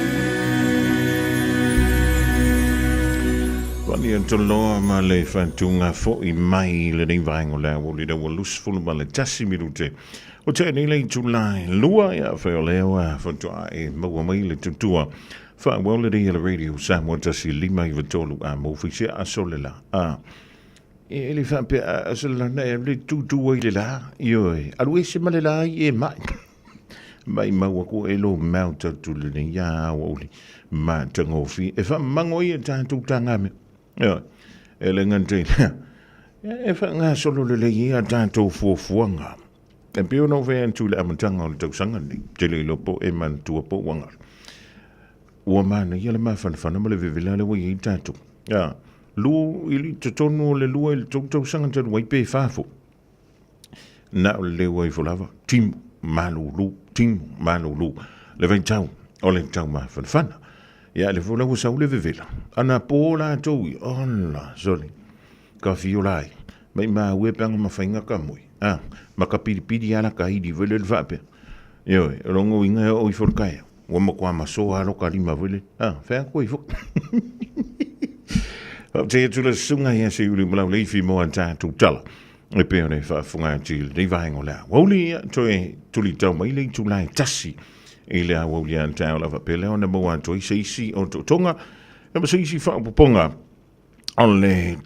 Vani atu loa ma le faatuga fo'i mai i lenei vaega o le aoauli ua 21 minute o tea nei le itula e lua ia fai o lea ua faatoa e maua mai le tutua faaauau lenei e le Radio Samoa 1 5 9 3 a mo faisia aso le la a E le faapea a se lana e le tūtū ai le la, ioe, alu ese ma le la i e mai. Mai mau aku e lo mau tatu le nei ia awa uli ma tangofi e wha mango ia tātou tāngame. Ioe, e le ngante e wha ngā solo le le ia tātou fuafuanga. E pei ona ou fai atu i le amataga o le tausaga lenei, te le iloa po e manatua po ua galo. Ua manaia le mafanafana ma le vevela lea ua i ai tatou. A, lu i totonu o le lua i le tou tausaga talu ai pe fafo. Na o le leu ifo lava, timu, malulu, timu, malulu. Le vaitau o le tau mafanafana. Ia, le fola ua sau le vevela. Ana pō latou i, ola, sole. Ka whiola ai. Mai māu e peanga mawhainga ka moe. A, ma ka piripiri ala ka hiri wele le whaapea. Ioe, rongo inga e o i whorkaia. Ua makoa masoa alo ka lima wele. A, whea koe i whok. Whapte atu le sunga ia se uli malau leifi mo a tātou tala. E pē ona e whaafunga atu i lenei vaenga o le aoauli ia, toe tuli tau mai le itula e tasi i le aoauli a tāo lava pē lea ona maua atu ai se isi o totonga, e ma se isi whaopoponga o le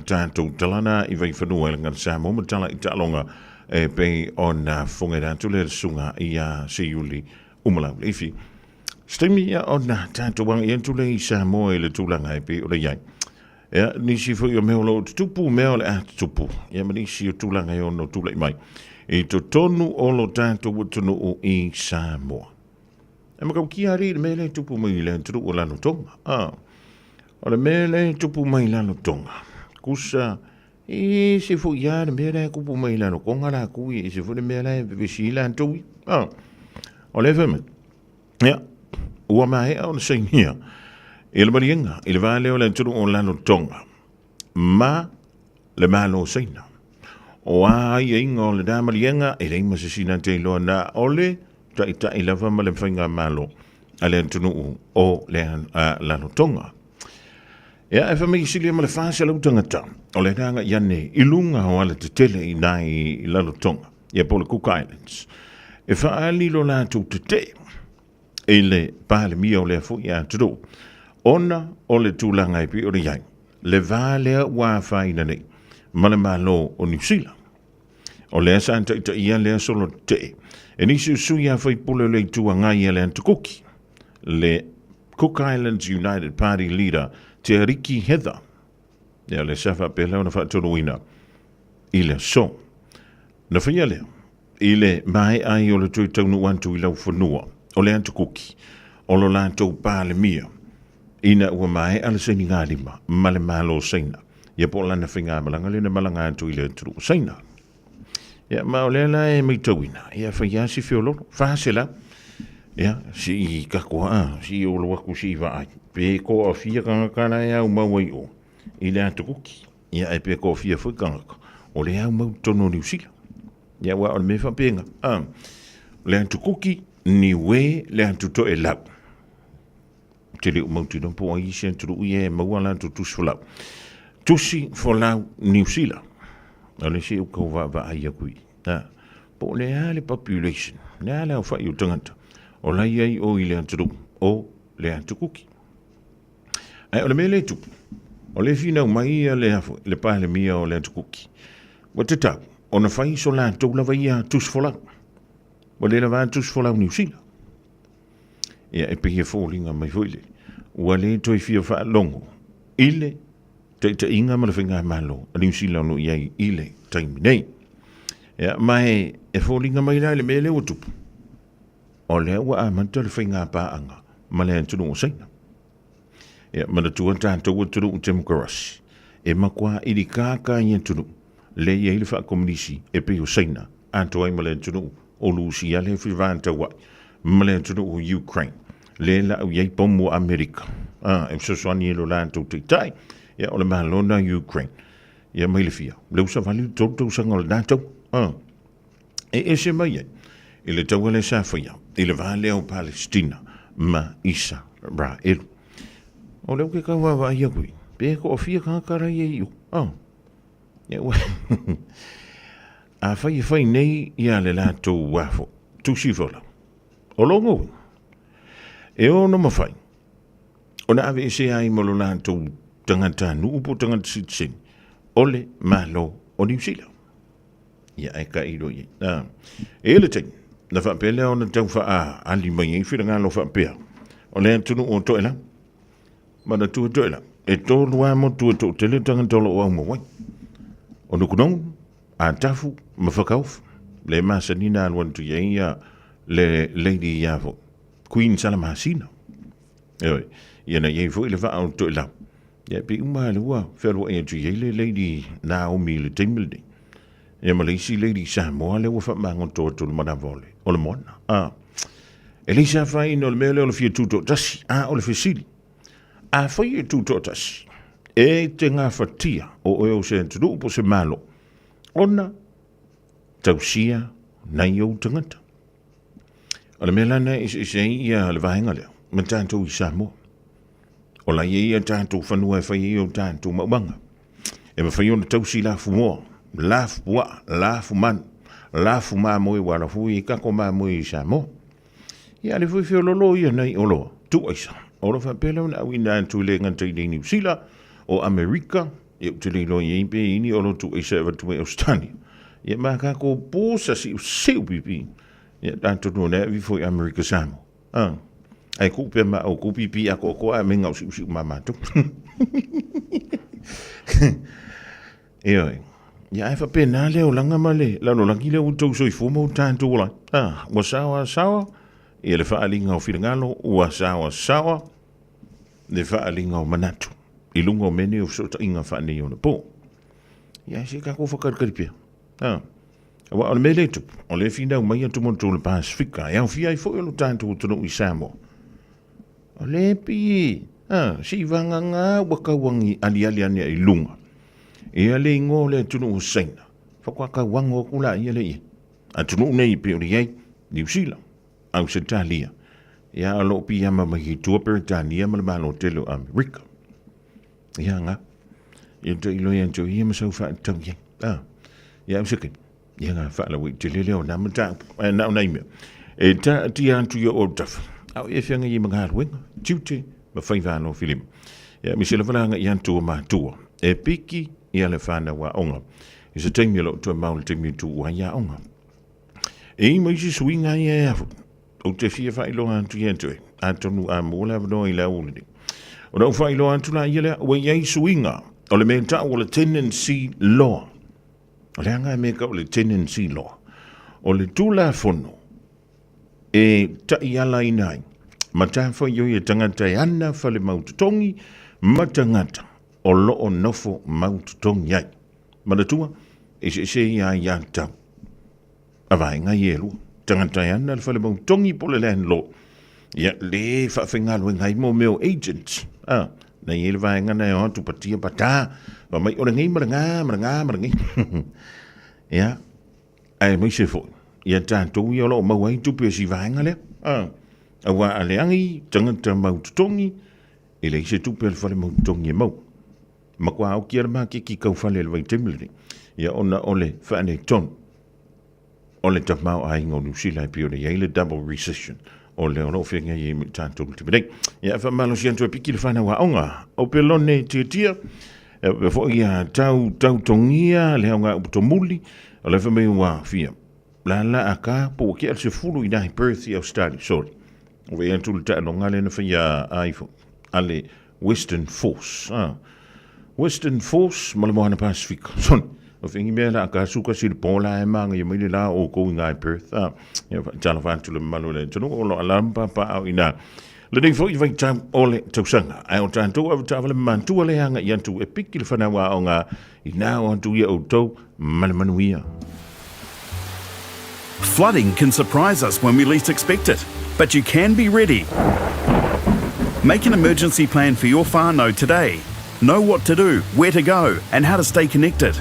tatou talana i Vaifanua i le Samoa ma tala i taaloga e pei ona fofoga atu le susuga ia Seiuli Umalauleifi. Se taimi ia ona tatou agai atu lea i Samoa i le tulaga e pei ona i ai. Ia, nisi foi o mea o lo o tutupu, mea o le a tutupu. Ia ma nisi o tulaga e ono tulai mai i totonu o lo tatou atunuu i Samoa. E makaukia alii le mea lea e tupu mai i le atunuu o Lalotonga. Ah. O le mea lea e tupu mai i Lalotonga, kusa E ese foi lava le mea la e tupu mai i Lalotoga latou ia, e ese foi le mea la e vevesi ai latou ia. A, o lea e fai mai, ia, ua maea ona sainia e le maliega i le va lea o le atunuu o Lalotoga ma le Malo o Saina. O a aiaiga o lena maliega, e leai ma se sina te iloa na o le taitai lava ma le faigamalo a le atunuu o le Lalotoga. Ia, e fai mai silia ma le 400 tagata o le agaga i ane i luga o alatetele i nā i Lalotoga, ia po o le Cook Islands, e faaali lo latou tetee i le Palemia o lea foi atunuu, ona o le tulaga e pei ona i ai le va lea ua afaina nei ma le Malo o Niu Sila. O lea sa taitaia lea solo tetee e nisi o sui a faipule o le Itu Agai a le Antukuki, le Cook Islands United Party leader Te Ariki Heather. Ia, o lea sa faapea lea ona faatonuina i le aso. Na faia lea i le maea ai o le toe taunuu atu i laufanua o le Atukuki o lo latou Palemia ina ua maea le sainigalima ma le Malo o Saina, ia po o lana faigamalaga lea na malaga atu i le atunuu o Saina. Ia, ma o lea la e matauina, ia fai lava si feololo, 400. Ia, si i kako aa, si i olo aku si i vaai. Pe toafia tagata la e aumau ai o i le atukuki. Ia, ae pe toafia foi tagata o le aumau i totonu o Niu Sila. Ia, aua o le mea faapena, a, o le atukuki, Niue le atu Toelau. Ou te le o mautinoa po o ai isi atunuu ia e maua a latou tusi folau. Tusi folau Niu Sila. O le isi ou tau vaavaai atu i. A, po o le a le population, le a le aofai o tagata o la i ai o i le atunuu o le Atukuki. Ae o le mea lea e tupu, o lea e finau mai ia le, le Palemia o le Atukuki, ua tatau ona fai so latou lava ia tusi folau. Ua le lava tusi folau Niu Sila. Ia, e pei e foliga mai foi le, ua le toe fia faalogo i le taitaiga ma le faigamalo a Niu Sila o lo o i ai i le taimi nei. Ia, ma e, e foliga mai la i le mea lea ua tupu, o lea ua amata le faigapaaga ma le atunuu o Saina. Ia, manatua tatou atunuu temokarasi, e matua ilikaka i atunuu lea e i ai le faakomunisi e pei o Saina atoa ai ma le atunuu o Lusia lea e fevataua'i ma le atunuu o Ukraine lea la au i ai pomu a Amerika a e fesoasoani ai lo latou taitai ia o le malo na Ukraine ia mai le fia le usa vali le tolu tausaga o le natou a e ese mai ai i le taua lea sa faia i le va lea o Palestina ma Isaraelu. O lea ou te tau vaavaai atu i, pe toafia tagata la i ai i o. Ah. Ia ua Afai e fai nei ia le latou uafo, tusi fola. O lona uiga, e ono mafai ona aveesea ai ma lo latou tagatanuu po o tagata sitiseni o le Malo o Niu Sila. Ia ae tailo i ai. A, e i ai le taimi, na faapea lea ona tau faaali mai ai finagalo faapea, o le atunuu o Toelau. Manatua Toelau, e tolu lava motu e toatele tagata o lo o aumau ai. O Nukunonu, Atafu ma Fakaofa. Le masani na alu atu i ai ia le lady ia foi, Queen Salamasina. Ioe, ia na i ai foi le vaa o Toelau. Ia pei uma lava ua fealuai atu i ai le Lady Naomi i le taimi lenei. Ia ma le isi Lady Samoa lea ua faamagoto atu i le manava o le, o le moana. A, e leai se afaina o le mea lea o le fia tutoatasi, a o le fesili. Afai e tutoatasi, e te gafatia o oe o se atunuu po o se Malo, ona tausia nai ou tagata. O le mea la lena e eseese ai ia le vaega lea ma tatou i Samoa. O la e i ai a tatou fanua e fai ai o tatou maumaga. E mafai ona tausi lafumoa, lafupuaa, lafumanu, lafumamoe ua ala foi i kako mamoe i Samoa. Ia ale foi feololo ia nai oloa, tuu aisa. O lo faapea lea ona auina atu le gata i Niu Sila, o Amerika, ia ou te le iloa i ai pe i ni oloa tuu aisa e avatu mai Australia. Ia ma kako posa siu siu pipi. Ia tatou no le avi foi Amerika Samoa. A, ae kuu pea ma au kuu pipi a koakoa a me ngau siusiu ma matou. Ioe. Ia ae faapena le olaga ma le lalolagi lea ua outou soifua ma ua tatou ola ai. A, ua saoa saoa ia le faaaliga o finagalo, ua saoa saoa le faaaliga o manatu i luga o mea nei o fesootaiga faaneionapo. Ia, se i tatou whakalikali pea. Ha. Aua o le mea lea e tupu, o lea e finau mai atumotu o le Pasifika, e aofia ai foi o lo tatou atunuu i Samoa. O lea e pei, ha, se i vagana ua tauagi aliali ane ai i luga. Ia le igoa o le atunuu o Saina, faatoa tauago atu laia lea i ai. Atunuu nei e pei ona i ai Niu Sila, Ausetalia, ia o lo o piiama mai i tua Peretania ma le Malo tele o Amerika. Ia nga. Ia te ilo ia te ia ma sau whaatau ia. Ah. Ia au seke. Ia nga whaala wei te lele o nā mataupu. Ai na o nei mea. E ta tia atu ia o tafa. Au e whianga i mga ruenga. Tiute ma whai whāno filima. Ia mi se la whalanga i antu o mātua. E piki ia le whānau a onga. I se taimi o lo toe mau le taimi tu ua ia onga. E i mai se suiga ia e afu. Ou te fia faailoa atu ia te oe, atonu a maua le avanoa i le aoauli nei. Ona ou faailoa atu la ia lea, ua i ai suiga o le mea tau o le Tenancy Law. O le aga e mea tau o le Tenancy Law. O le Tulafono e taʻialaina ai ma tāwhaioi e tangata e ana fale mau totogi ma tagata o loo nofo mau totogi ai. Manatua, eseese ia ai ia tau. A vaega ia e lua. Tagata e ana le fale mau togi po o le landlord. Ia, le faafaigaluega ai mo mea o agents. A, na i ai le vaega na e o atu patia patā, fai mai o lenei ma lena ma lena ma lenei. Ia, aemaise foi, ia tatou ia o lo o maua ai tupe o si vaega lea. A, aua a leai tagata mau totogi, e leai se tupe a le fale mau totogi e maua. Matua oki a le makeki kaufale i le vaitaimi lenei, ia ona o le faaletonu o le tamaoaiga o Niu Sila e pei ona i ai le double recession o lea o lo o feagai ai ma i tatou i le taimi nei. Ia, e faamalosi atu e piki le whanau aoga o Pelone Tiatia, e faapea foi ia tau tautogia le aoga upu tomuli, o le fai mai ua fia lala a ka po ua kea le 10 i nahi Perth i Australia, sorry. O vei atu le taaloga lea na faia a ifo a le Western Force. Ah. Western Force ma le Moana Pasifika. Sorry. O whengi mea la ka suka si le pōla e manga ia mai le la o kou i ngai Perth. Ah. Ia tala whātu le malu le tunu o lo alam papa au ina. Le nei foi vai tau o le tausaga. Ai o tātou au tāwale mantua le anga i atu e piki le whanau a o ngā i nā o atu ia o tau ma le manuia. Flooding can surprise us when we least expect it, but you can be ready. Make an emergency plan for your whānau today. Know what to do, where to go, and how to stay connected.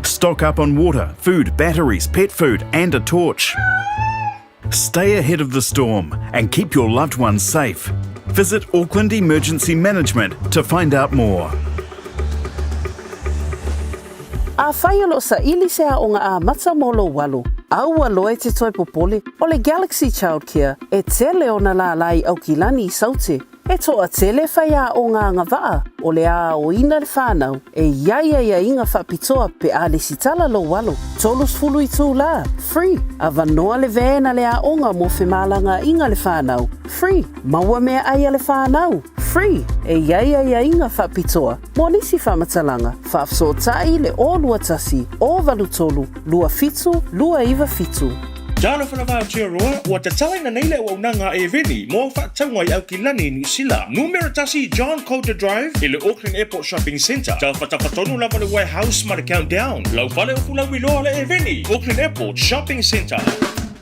Stock up on water, food, batteries, pet food, and a torch. Stay ahead of the storm and keep your loved ones safe. Visit Auckland Emergency Management to find out more. Afai o lo o saili se aoga amata mo lou alo, a ua loa e te toe popole, o le Galaxy Childcare e tele ona lālā i Aukilani i Saute. E toatele faiaoga agavaa o le aoina le whanau e i ai aiaiga faapitoa pe a lesitala lou alo. 30 itulā, free, avanoa le van a le aoga mo femalagaaiga le whanau, free, maua meaai a le whanau, free, e i ai aiaiga faapitoa mo nisi faamatalaga, faafesootai le 021 083 27 297. Talofa lava Aotearoa, ua tatalaina nei le auaunaga a Airveni mo au faatauga i Aukilani i Niu Sila. Numera 1 John Coulter Drive i le Auckland Airport Shopping Centre. Tafatafa tonu lava le Warehouse ma le Countdown. Lau fale upu lauiloa le Airveni, Auckland Airport Shopping Centre.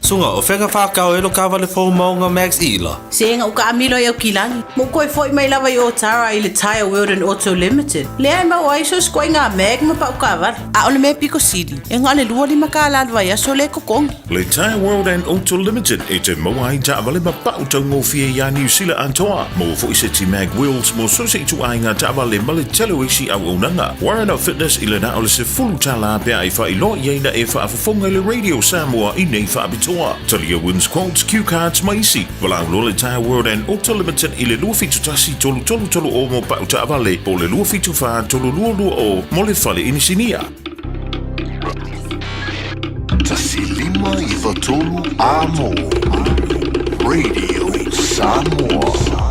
Suga, o fea ka whākau e lo kāwale fou maunga Max Ila? Sega u kaamilo i Aukilani. Mo koe foi mai lava i Otara i le Tyre World and Auto Limited. Lea e maua ai so skoinga a Mag ma pau kaavale. A o le mea piko sili, e nga le 25 kālā le vaiaso le kokongi. Le Tyre World and Auto Limited e te maua ai taavale ma pau taugofie iā Niu Sila atoa. Maua foi se ti Mag Wheels mo so se ituaiga taavale ma le tele o isi auaunaga. Warren of Fitness i le na o le 10 tālā pea e faailoa i ai na e faafofoga i le Radio Samoa i nei faapitoa. Talia wins quotes, cue cards ma isi. Valaau loa le Tyre World and Auto Limited i le 271 333 o mo pau taavale po o le 274 322 mo le fale inisinia. 153 Amo Radio Samoa.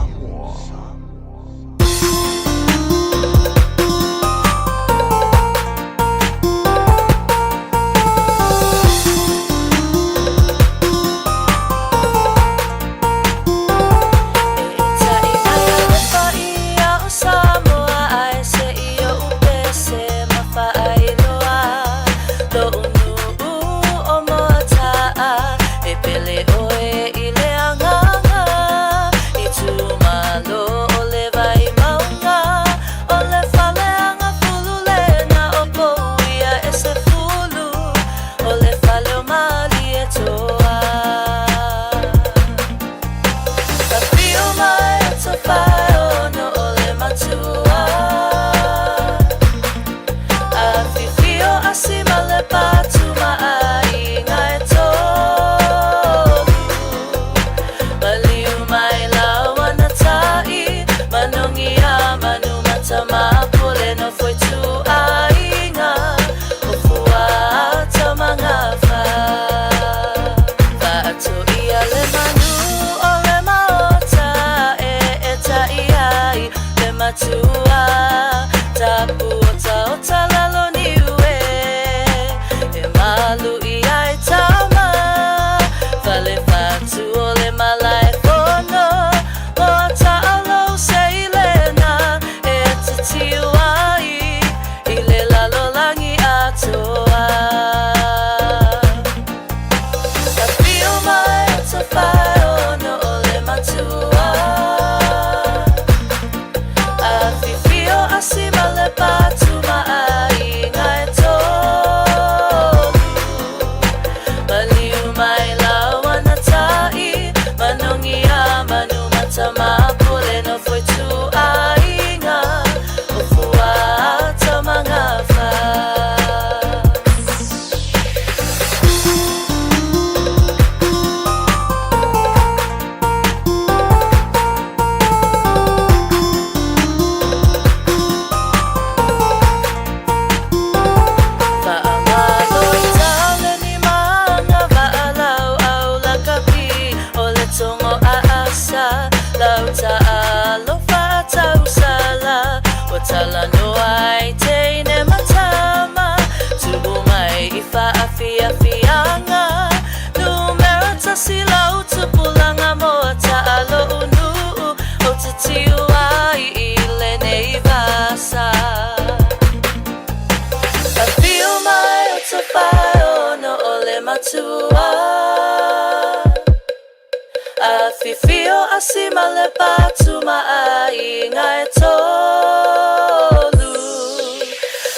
asi ma le patu ma aiga e tolu.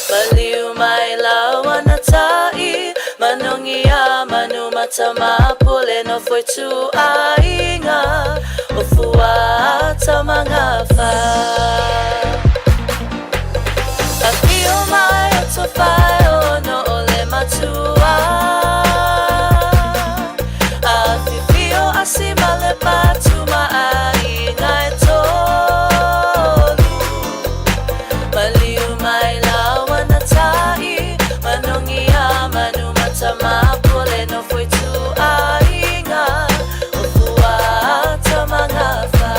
Maliu mai lauana ta'i, manongi a manu matamapule no foi tu aiga o fuata mangafa. Afio mai o tofai o no o le matua. Afifio asi ma le patu ma aiga e tolu. Maliu mai lauana ta'i, manongi a manu matamapule no foi tu aiga o fuata mangafa.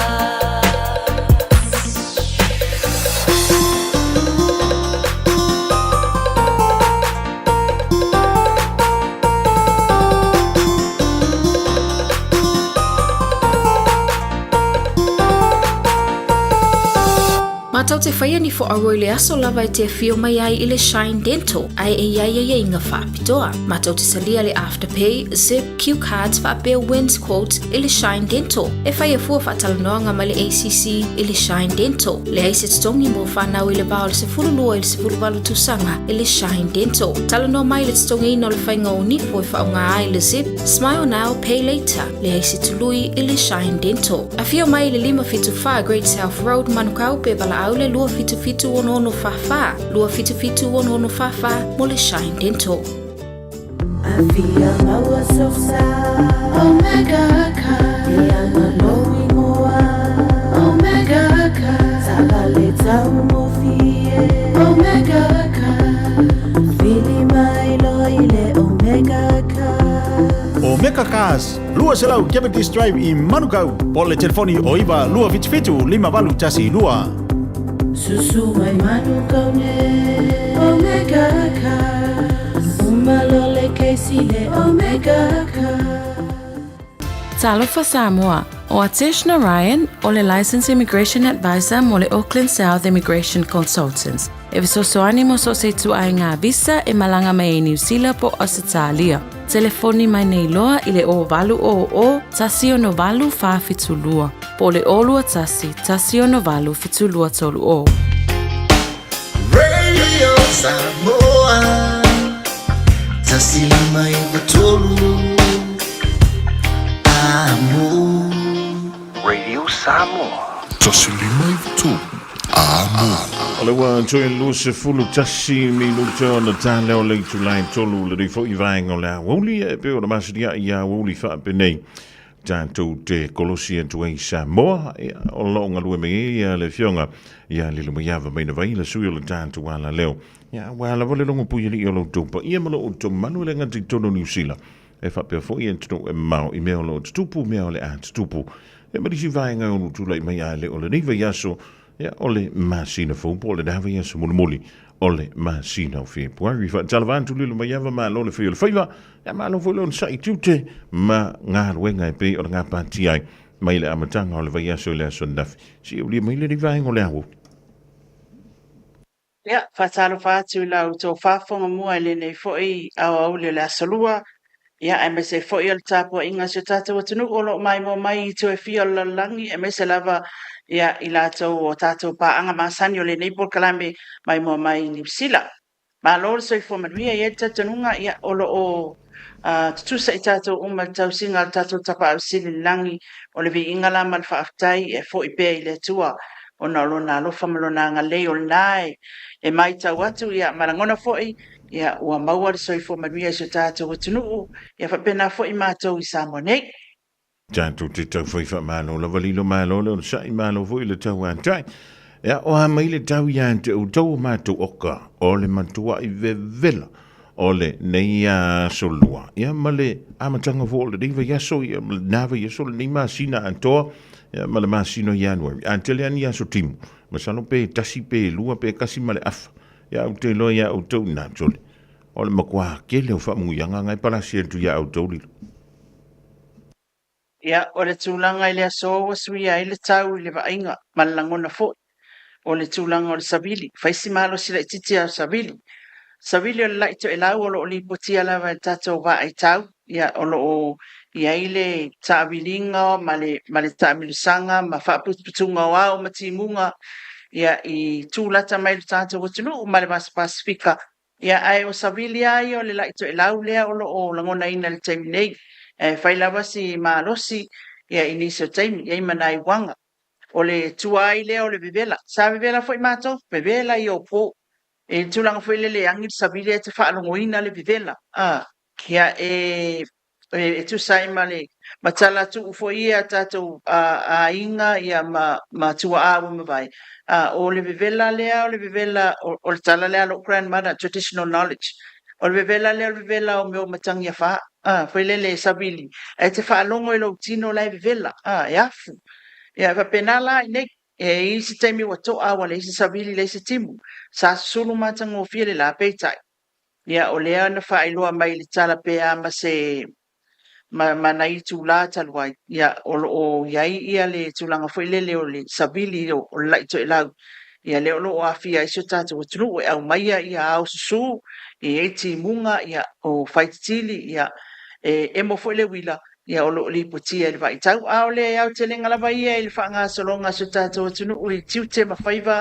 Matou te faia ni fo'auo i le aso lava e te afio mai ai i le Shine Dental ae e i ai aiaiga faapitoa. Matou te talia le Afterpay, Zip, Q Cards faapea Wins Quotes i le Shine Dental. E faia fua faatalanoaga ma le ACC i le Shine Dental. Leai se totogi mo fanau i le va o le 12 i le 18 tausaga i le Shine Dental. Talanoa mai i le totogiina o le faiga o nifo e faaaoga ai le Zip, Smile Now, Pay Later. Leai se tului i le Shine Dental. Afio mai i le 574 Great South Road, Manukau pe valaau le 277 6644, 277 6644 mo le Shine Dental. Afia maua sosa Omega Car E anga lou ingoa Omega Car Taavale taugofie Omega Car Vili mai loa i le Omega Car Omega Cars, 200 Cavendish Drive i Manukau, po o le telefoni o 9 277 5812. Susu mai Manukau nei Omega Cars Uma loa le kesi le Omega Cars. Talofa Samoa, ʻO Atesh Narayan, ʻo le Licensed Immigration Advisor mo le Auckland South Immigration Consultants. E fesoasoani mo so o se ituaiga visa e malaga mai ai Niu Sila po o Ausetalia. Telefoni mai nei loa i le 0800 168 472 po o le 021 168 7230. Radio Samoa 1593 Amo. Radio Samoa. 1593 Amo. O le ua toe 21 minute ona ta lea o le itula e tolu lenei foi vaega o le aoauli e pei ona masani ai aoauli faapenei tatou te kolosi atu ai i Samoa. Ia, o lo o galue mai ai ia le Afioga ia Lilomaiava Mainavai, le sui o le tatou alaleo. Ia, aua lava le logo puialii o lo outou paia ma lo outou mamalu e le gata i totonu o Niu Sila, e faapea foi atunuu e mamao i mea o lo o tutupu, mea o le a tutupu. Ia ma nisi vaega e ono tulai mai a le o lenei vaiaso, ia, o le masina fou po o lena vaiaso mulimuli o le masina o Fepuari. Faatalofa atu Lilomaiava, malo le fai o le faiva, ia malo foi le onosai tiute ma galuega e pei ona gapatia ai mai le amataga o le vaiaso i le aso ananafi. Se i aulia mai lenei vaega o le aoauli. Ia, faatalofa atu i la outou faafofoga mua i lenei foi aoauli o le Aso Lua, ia, aemaise ai foi o le tapuaiga a si o tatou atunuu o lo o maimoa mai i itu e fia o le lalolagi, aemaise lava ia, i latou o tatou paaga masani o lenei polokalame maimoa mai i Niu Sila. Malo le soifua manuia, e i ai le talitonuga, ia, o lo o tutusa i tatou uma i le tausiga a le tatou Tapaau Sili i le Lagi, o le viiga la ma le faafetai e foi pea i le Atua ona o Lona alofa ma Lona agalelei, o lena e matau atu ia, ma lagona foi ia, ua maua le soifua manuia i si o tatou atunuu, ia faapena foi matou i Samoa nei. Tatou te tau fai faamalo lava lilo malo le onosai malo foi le tauatai. Ia o a mai le tau ia te outou o matou oka o le matuai vevela o le nei aso lua. Ia ma le amataga foi o lenei vaiaso ia ma lena vaiaso lenei masina atoa ia ma le masina o Ianuari. A tele lava ni aso timu, masalo pe tasi pe lua pe kasi ma le afa. Ia ou te iloa ia outou ina tole. O le matua tele o faamanuiaga na e palasi atu ia outou lilo. Ia, o le tulaga i le aso ua suia ai le tau i le vaaiga ma le lagona foi o le tulaga o le savili. Fai si malosi laitiiti lava o le savili. Savili o le la'i toelau o lo o lipotia lava e le tatou vaaitau, ia, o lo o i ai le taaviliga ma le, ma le taamilosaga ma faaputuputuga o ao ma timuga, ia, i tu lata mai i le tatou atunuu ma le Vasa Pasefika. Ia, ae o savili lava ia o le la'i toelau lea o lo o lagonaina i le taimi nei. E fai lava si malosi ia i nisi o taimi, e i ai ma nai uaga. O le tuai lea o le vevela. Sa vevela foi matou, vevela ia o po. E le tulaga foi lele e agi le savili ae te faalogoina le vevela. A, ia e e tusa ai ma le ma tala tuu foi ia a tatou aiga ia ma ma tuaa ua mavae, a o le vevela lea o le vevela o le tala lea a lou grandmother, traditional knowledge, o le vevela lea o le vevela o mea o matagi afa, a foi lele e savili ae te faalogo i lou tino la e vevela, a e afu. Ia e faapena la i nei. E i ai se taimi ua to'a ua leai se savili leai se timu. Sa susulu matagofie le la, peitai, ia o lea na faailoa mai i le tala pe a ma se ma, ma nai itulā talu ai, ia o lo o i ai ia le tulaga foi lele o le savili o, o le la'i toelau, ia lea o lo o aafia ai si o tatou atunuu e aumaia ia ao susū, e i ai timuga, ia o faititili, ia e emo foi le uila, ia o lo o lipotia i le vaaitau. A o le aotelega lava ia i le faagasologa a si o tatou atunuu i tiute ma faiva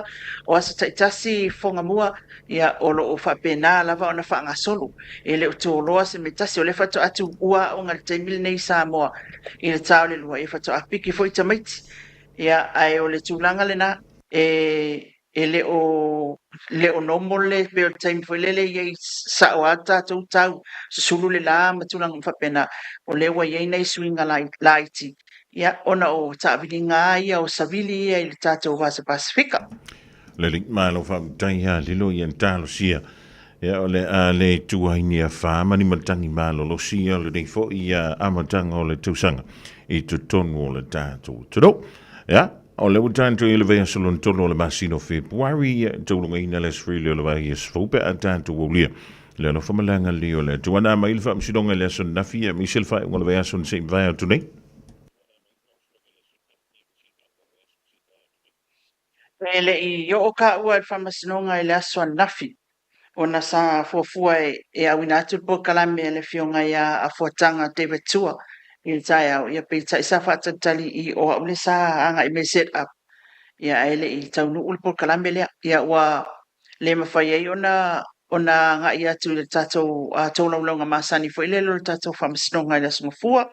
o aso taitasi i Fofogamua, ia o lo o faapena lava ona faagasolo. E le o toloa se mea tasi, o lea faatoa tuua aoga i le taimi lenei i Samoa i le ta o le 2, ia faatoa piki foi tamaiti. Ia, ae o le tulaga lena, e e le o le o normal le pei o le taimi foi lele e i ai sao lava tatou tau susulu le la ma tulaga uma faapena. O lea ua i ai nai suiga laiti ia ona o taaviliga lava ia o savili ia i le tatou Vasa Pasefika. Lelei, malo faafetai ia lilo ia talosia. Ia o le a le tuaini a wha mani matangi malolosi ia lenei foi ia amataga o le tausaga i totonu o le tatou atunuu. Ia, o lea ua tatou i le vaiaso lona tolu o le masina o Fepuari, ia, taulugaina le aso Faraile o le vaiaso fou pe a tatou aulia le alofa ma le agalelei o le Atua. Na mai le faamasinoga i le aso ananafi, ia, aemaise le faaiuga o le vaiaso na se i mavae atu nei. E le i oo kaua i le faamasinoga i le aso ananafi, ona sa fuafua e auina atu le polokalame a le Afioga ia Afuataga David Tua i le taeao, ia peitai sa faatalitali i o au lea sa agai mai e set up, ia ae le i taunuu le polokalame lea. Ia ua le mafai ai ona ona agai atu i le tatou tolaulauga masani foi lele o le tatou Faamasinoga i le Aso Gafua.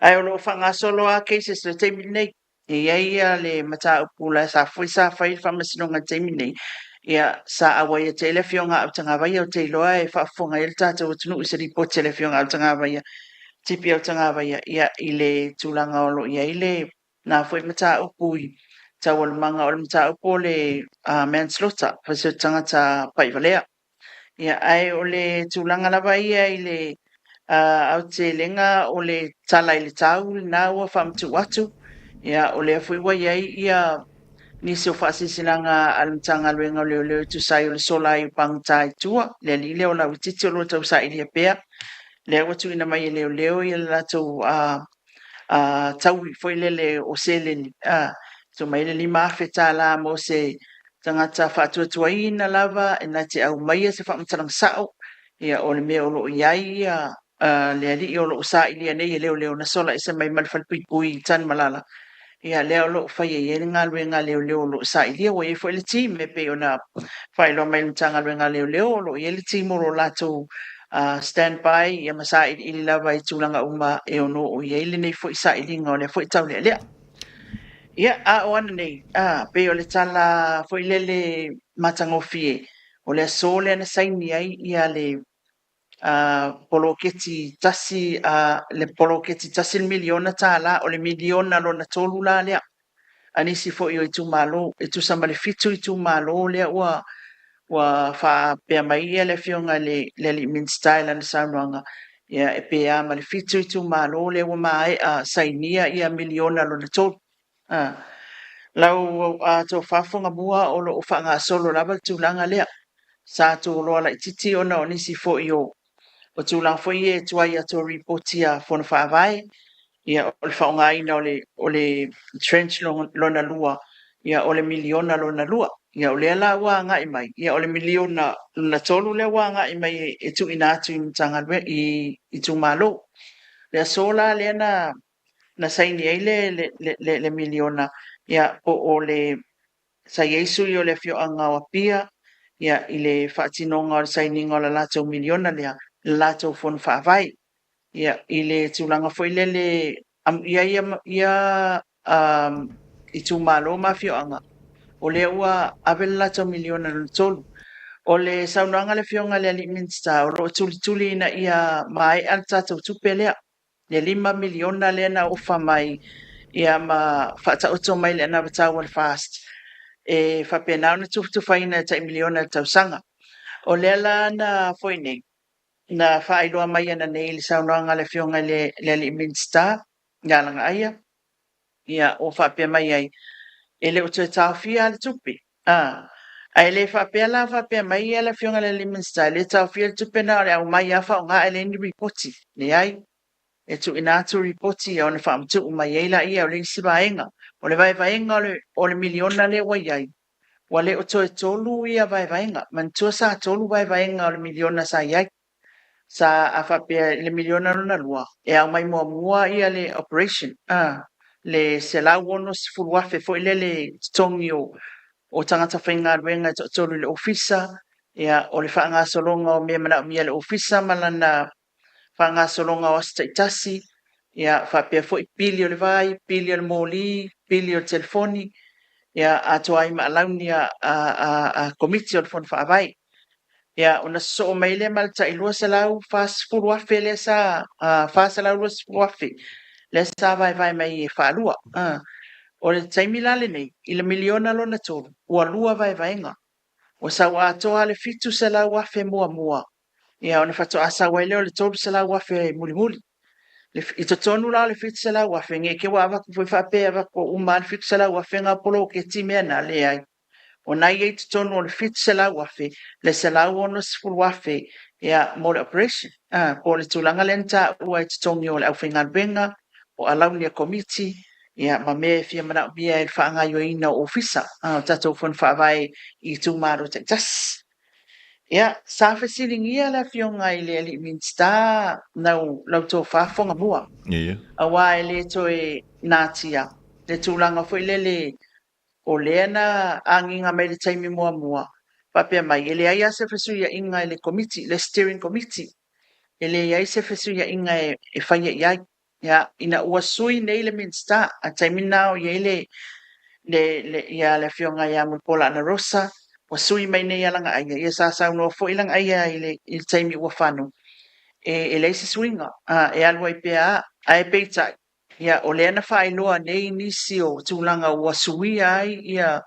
Ae o lo o faagasolo lava cases i le taimi lenei. E i ai le mataupu la sa foi sa fai le faamasinoga i le taimi nei, ia sa auai atu ai le Afioga ia Autagavaia. Ou te iloa e faafofoga ai le tatou atunuu i se lipoti a le Afioga ia Autagavaia, Tipi Autagavaia, ia i le tulaga o lo o i ai lena foi mataupu i taualumaga o le mataupu o le manslaughter, o se tagata paivalea. Ia, ae o le tulaga lava ia i le aotelega o le tala i le tau lena ua faamatuu atu. Ia, o lea foi ua i ai ia nisi o faasilasilaga a le Matagaluega o Leoleo e tusa ai o le sola ai o pagota i tua, le alii lea o Lauitiiti o lo o tau sailia pea. Lea ua tuuina mai e Leoleo ia le latou taui foi lele o seleni, tuu mai le $5,000 mo se tagata faatuatuaina lava e na te aumaia se faamatalaga sao, ia, o le mea o lo o i ai ia le alii o lo o sailia nei e leoleo na sola ese mai ma le falepuipui i Tanumalala, ia lea o lo o faia i ai le galuega a leoleo o lo o sailia. Ua i ai foi le team e pei ona faailoa mai e le Matagaluega a Leoleo, o lo o i ai le team o lo o latou stand by ia ma sailiili lava i tulaga uma e ono oo i ai lenei foi sailiga o lea foi taulealea. Ia, a o ana nei, a, pei o le tala foi lele matagofie, o le aso lea na saini ai ia le a, poloketi tasi, a, le poloketi $1 miliona, o le miliona lona tolu la lea, a nisi foi o itumalo, e tusa ma le 7 itumalo lea ua ua faapea mai ia le Afioga i le, le alii Minisita i lana saunoaga, ia e pe a ma le 7 itumalo lea ua maea sainia ia miliona lona tolu. A, lau a, tofa Fogamua o lo o faagasolo lava le tulaga lea. Sa toloa laitiiti ona o nisi foi o o tulaga foi ia e tuai atu o ripoti a Fono Faavae, ia o le faaaogaina o le o le trench lona lua, ia o le miliona lona lua. Ia, o lea la ua agai mai, ia o le miliona lona tolu lea ua agai mai e tuuina atu i Matagaluega, i itumalo. O le aso la lea na na saini ai le le le miliona, ia po o le sa i ai sui o le afioaga o Apia ia i le faatinoga o le sainiga o le latou miliona lea, le latou fono faavae. Ia, i le tulaga foi lele amuia ia ia itumalo ma afioaga, o lea ua ave le latou miliona lona tolu. O le saunoaga a le Afioga i le alii Minisita, o lo o tulituli ina ia maea le tatou tupe lea, le $5 miliona lea na ofa mai ia ma faataoto mai le anavatau a le FAST e faapena ona tufatufaina e tai miliona i le tausaga. O lea la na foi nei, na faailoa mai ananei i le saunoaga a le Afioga i le alii Minisita ia Lagaaia, ia ua faapea mai ai, e le o toe taofia lava le tupe. A, ae le faapea la faapea mai ia le Afioga i le alii Minisita e le taofia le tupe na o le aumai lava faaaoga ae leai ni lipoti. Leai, e tuuina atu lipoti ia ona faamatuu mai ai laia o le isi vaega. O le vaevaega o le miliona lea ua i ai, ua le o toe tolu ia vaevaega. Manatua sa tolu vaevaega o le miliona sa i ai. Sa a faapea i le miliona lona lua, e aumai muamua ia le operation, le $160,000 foi lele totogi o tagata faigaluega e toatolu i le ofisa, ia, o le faagasologa o mea e manaomia e le ofisa ma lana faagasologa o aso taitasi, ia, faapea foi pili o le vai, pili o le moli, pili o le telefoni, ia, atoa ai ma alauni a Komiti o le Fono Faavae. Ia, ona sosoo mai lea ma le tai $240,000 lea sa, $420,000 lea sa vaevae mai e faalua. O le taimi la lenei, i le miliona lona tolu, ua lua vaevaega. Ua sau atoa le $700,000 muamua, ia ona faatoa sau ai lea o le $300,000 mulimuli. I totonu la o le $700,000, ne i te i ua avatu foi faapea e avatu uma lava le $700,000 na o poloketi mea na, leai. O na e i ai i totonu o le $700,000 le $160,000 ia, mo le operation, po o le tulaga lea na taua i totogi o le aufaigaluega, o alauni a Komiti, ia, ma mea e fia manaomia i le faagaoioiga o Ofisa, o tatou Fono Faavae i itumalo taitasi. Ia, sa fesiligia le Afioga i le alii Minisita lau tofa Fogamua, aua e le toe natia le tulaga foi lele o lea na agiga mai i le taimi muamua, faapea mai, e leai lava se fesuiaiga i le Komiti, le Steering Committee, e leai se fesuiaiga e faia i ai. Ia, ina ua sui nei le Minisita, a le taimi lena o i ai le, le, le, ia, le Afioga ia Mulipola Anarosa, ua sui mai nei ia Lagaaia, ia sa saunoa foi Lagaaia i le, i le taimi ua fano, e leai se suiga, e alu ai pea lava. Ae peitai, Ia, o lea na faailoa nei nisi o tulaga ua suia ai ia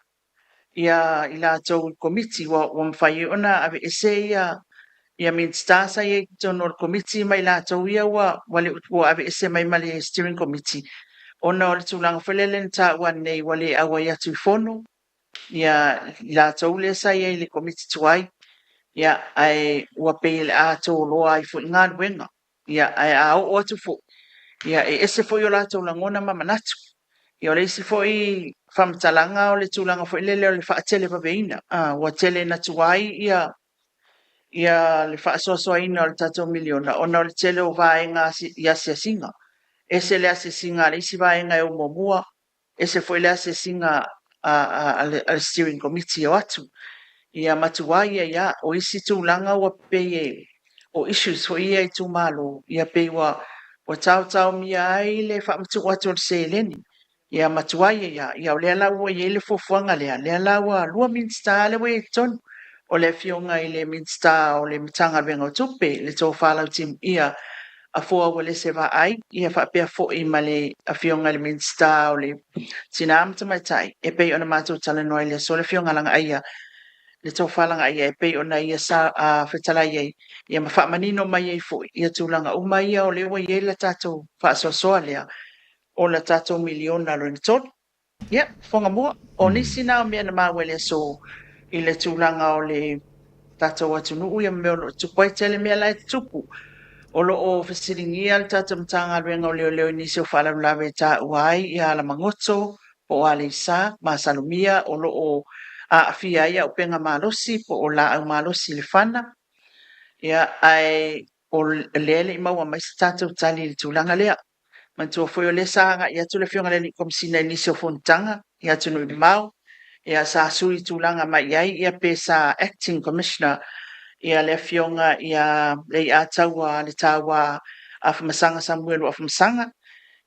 ia i latou i le Komiti, ua ua mafai ai ona aveese ia ia Minisita sa i ai i totonu o le Komiti ma i latou ia ua ua le ua aveese mai ma le Steering Committee, ona o le tulaga foi lele na taua nei ua le auai atu i fono ia i latou lea sa i ai i le Komiti tuai, ia ae ua pei o le a toloa ai foi galuega. Ia, ae a oo atu foi, ia e ese foi o latou lagona ma manatu. Ia o le isi foi faamatalaga o le tulaga foi lele o le faatelevaveina. Ua tele ina tuai ia ia le faasoasoaina o le tatou miliona ona o le tele o vaega i asiasiga. Ese le asiasiga a le isi vaega e o muamua, ese foi le asiasiga a le Steering Committee e o atu. Ia ma tuai ai lava. O isi tulaga ua pei e, o issues foi ia i itumalo, ia pei ua taotaomia ai le faamatuu atu o le seleni. Ia ma tuai ai lava. Ia o lea la ua i ai le fuafuaga lea, lea la ua lua Minisita lea ua i ai i totonu, o le Afioga i le Minisita o le Matagaluega o Tupe, le Tofa Lautimuia Afoa Uelese Vaai, ia faapea foi ma le Afioga i le Minisita o le Tina ma Tamaitai, e pei ona matou talanoa i le aso, le Afioga Lagaaia, le Tofa Lagaaia, e pei ona ia fetalai ai, ia ma faamanino mai ai foi ia tulaga uma ia o lea ua i ai le tatou faasoasoa lea o le tatou miliona lona tolu. Ia, Fogamua, o nisi na o mea na maua i le aso i le tulaga o le tatou atunuu ia ma mea o lo o tutupu ai. Tele mea la e tutupu. O lo o fesiligia le tatou Matagaluega o Leoleo i nisi o faalavelave e taua ai ia Alamagoto po o Aleisa ma Salomia o lo o aafia ai auupega malosi po o laau malosi i le fana. Ia, ae o lea e le i maua mai se tatou tali i le tulaga lea. Manatua foi o lea sa agai atu le Afioga i le Alii Komesina i nisi o fonotaga i atunuu mamao, ia sa sui tulaga mai i ai ia pe sa Acting Commissioner ia le Afioga ia Leiataua Letaua Afamasaga Samuelu Afamasaga,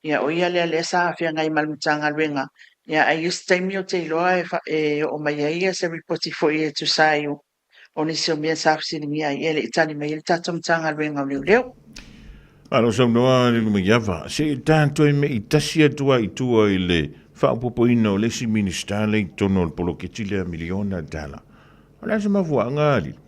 ia o ia lea lea sa feagai ma le Matagaluega. Ia ae i ai se taimi ou te iloa e oo mai ai se lipoti foi e tusa ai o nisi o mea sa fesiligia ai, e le i tali mai ai le tatou Matagaluega o Leoleo. Malo saunoa Lilomaiava, se i tatou me i tasi atu ai i tua i le faaopoopoina o le isi Minisita lea i totonu o le poloketi lea miliona tala. O le a se mafuaaga Lilo?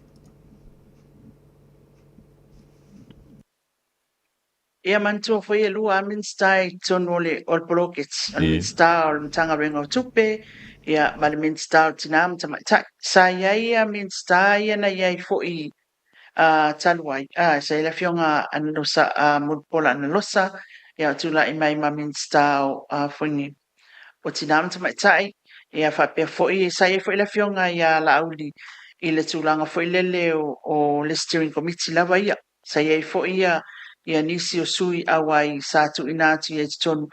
Ia manatua foi e lua a Minisita i totonu o le o le poloketi, o le Minisita o le Matagaluega o Tupe ia ma le Minisita o Tina ma Tamaitai. Sa i ai ia Minisita ia na i ai foi talu ai, sa i ai le Afioga Analosa Mulipola Analosa, ia o tulai mai ma Minisita o foi o Tina ma Tamaitai, ia faapea foi sa i ai foi le Afioga ia Laauli i le tulaga foi lele o le Steering Committee lava ia. Sa i ai foi ia nisi o sui auai sa tuuina atu i ai i totonu,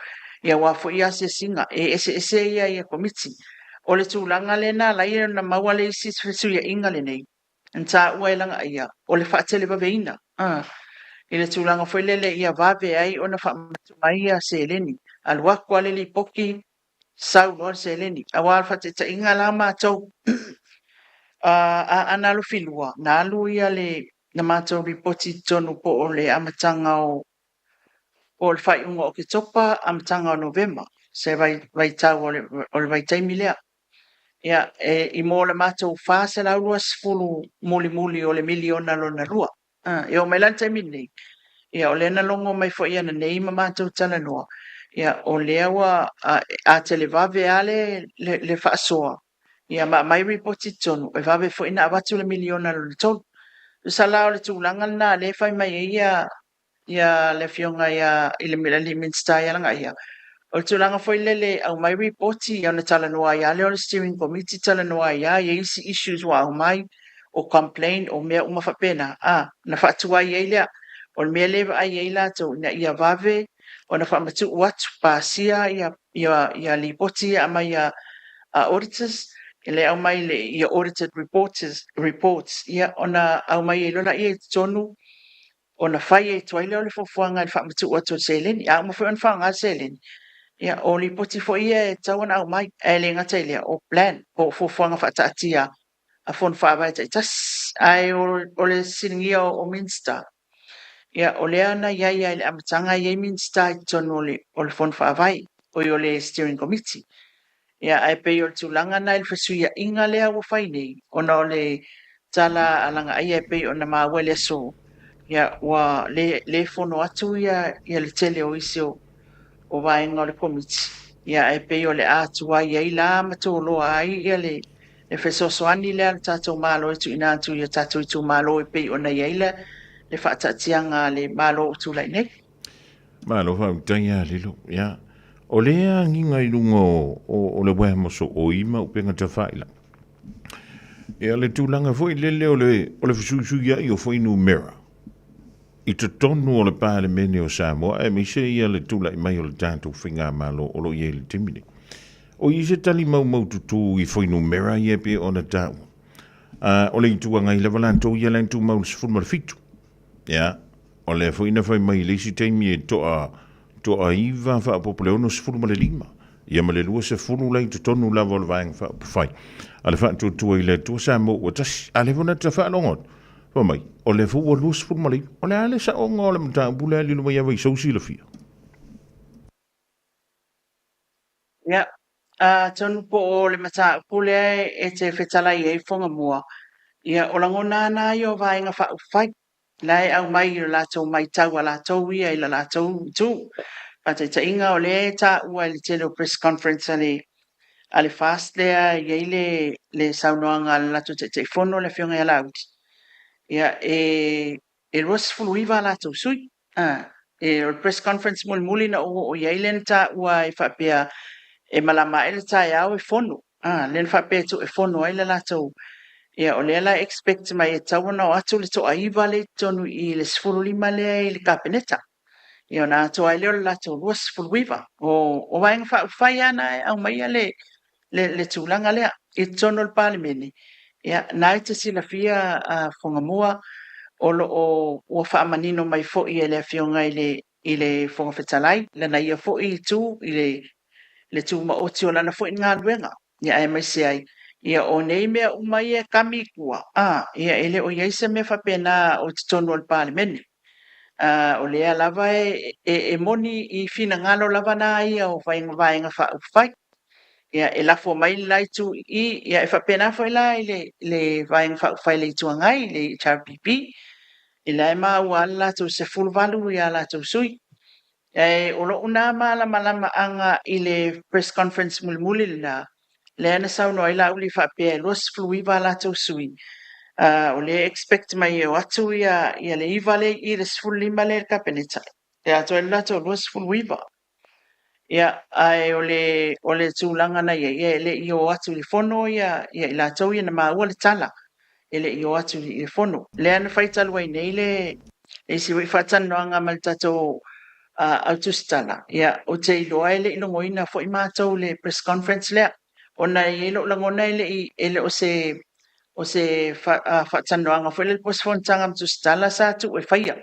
aua foi asiasiga, e eseese ia ia Komiti. O le tulaga lea na ala ai ona maua le isi fesuiaiga lenei, na taua e Lagaia, o le faatelevaveina i le tulaga foi lele ia vave ai ona faamatuu mai ia seleni. Alu atu lava le lipoti, sau loa le seleni. Aua o le faataitaiga la matou Aana Alofi 2, na alu ia le na matou lipoti i totonu po o le amataga o po o le faaiuga o Oketopa, amataga o Novema, se vaitau o le vaitaimi lea. Ia, e, i mo le matou 420 mulimuli o le miliona lona lua. E oo mai la i le taimi lenei, ia o lea na logo mai foi ananei ma matou talanoa, ia o lea ua a televave lava le faasoa, ia ma aumai lipoti i totonu, e vave foi ona avatu le miliona lona tolu. Tusa la o le tulaga lena lea e fai mai ai ia le Afioga i le Minisita ia Lagaia, o le tulaga foi lele e aumai lipoti ona talanoa ai lava lea o le Steering Committee talanoa ai lava, e i ai isi issues ua aumai, o complain, o mea uma faapena, ona faatuai ai lea. O le mea lea e vaai ai latou ina ia vave ona faamatuu atu, pasia ia lipoti ia aumai a auditors, lea e aumai ia audited reports, ona aumai ai loa lea i totonu ona fai atu ai lea o le fuafuaga i le faamatuu atu o le seleni. A uma foi ona faaaoga le seleni, ia o lipoti foi ia e tatau ona aumai, ae le gata i lea, o plan po o fuafuaga faataatia a Fono Faavae taitasi. Ae o le fesiligia o Minisita, ia o lea na i ai lava i le amataga e i ai Minisita i totonu o le Fono Faavae, oi o le Steering Committee. Ia, ae pei o le tulaga lena i le fesuiaiga lea ua fai nei, ona o le tala a Lagaia e pei ona maua i le aso, ia, ua le, le fono atu ia, ia le tele o isi o, o vaega o le Komiti, ia, ae pei o le a tuai ai la ma toloa ai ia le, le fesoasoani lea a le tatou Malo e tuuina atu i o tatou itumalo e pei ona i ai le, le faataatiaga a le Malo o tulai nei. Malo faafetai ia Lilo. Ia, o lea agiga i luga o le uea moso oi ma upega tafailagi. Ia, le tulaga foi lele o le, o le fesuisuiai o fuainumera i totonu o le Palemene o Samoa, aemaise ia le tulai mai o le tatou faigamalo o lo o i ai i le taimi nei. O i se tali maumaututu i fuainumera ia e pei ona taua. O le Itu Agai lava latou ia la e tumau i le 17. Ia, o lea foi na fai mai i le isi taimi e toa, toa iva faaopoopo le 65, ia ma le 20 la i totonu lava o le Vaega Faaupufai a le Faatuatua i le Atua Samoa ua Tasi. A lea foi na ta faalogo atu, fai mai, o lea foi ua 29. O le a le saoga o le mataupu lea lilo mai ava i sou silafia? Ia, atonu po o le mataupu lea e te fetalai ai Fogamua, ia o lagona lava ia o Vaega Faaupufai, la e aumai i le latou matau a latou ia i le latou itu. Faataitaiga o lea e taua i le tele o press conference a le a le FAST lea e i ai le le saunoaga a le latou Taitaifono le Afioga ia Laauli, ia e 29 a latou sui. E, o le press conference mulimuli na ou oo i ai lea na taua ai faapea e malama ae le taeao e fono. A, lea na faapea e tuu e fono ai le latou, ia o lea la e expect mai e tatau ona o atu le toaiva lea i totonu i i le 15 lea i le Kapeneta. Ia ona atoa ai lea o le latou 29. O Vaega Faaupufai lava na e aumaia le le tulaga lea i totonu o le Palemene. Ia, na e te silafia Fofoga Mua, o lo o ua faamanino mai foi e le Afioga i le Fofoga Fetalai lana ia foi itu i le tumaoti o lana foi galuega, ia aemaise ai ia o nei mea uma ia e kami i tua, ia e le o i ai se mea faapena o totonu o le Palemene. O lea lava e moni i finagalo lava na ia o Vaega Faaupufai. Ia e lafo mai le la itu i i, ia e faapena foi la i le Vaega Faaupufai a le Itu Agai, le HRPP, o la e maua lava le latou 18 i a latou sui. Ae o lou na malamalamaaga i le press conference mulimuli lena, lea na saunoa ai Laauli faapea e 29 a latou sui, o lea e expect mai e o atu ia le 9 lea i i le 15 lea i le Kapeneta, e atoa ai le latou 29. Ia, ae o le, o le tulaga na i ai, ia e le i o atu i le fono ia, ia i latou ia na maua le tala, e le i o atu i le fono. Lea na fai talu ai nei le isi foi faatalanoaga ma le tatou au tusitala, ia, ou te iloa e le i logoina foi matou i le press conference lea, ona e i ai lou lagona e le i, e le o se, o se faatalanoaga foi lele po o se fonotaga ma tusitala sa tuu e faia.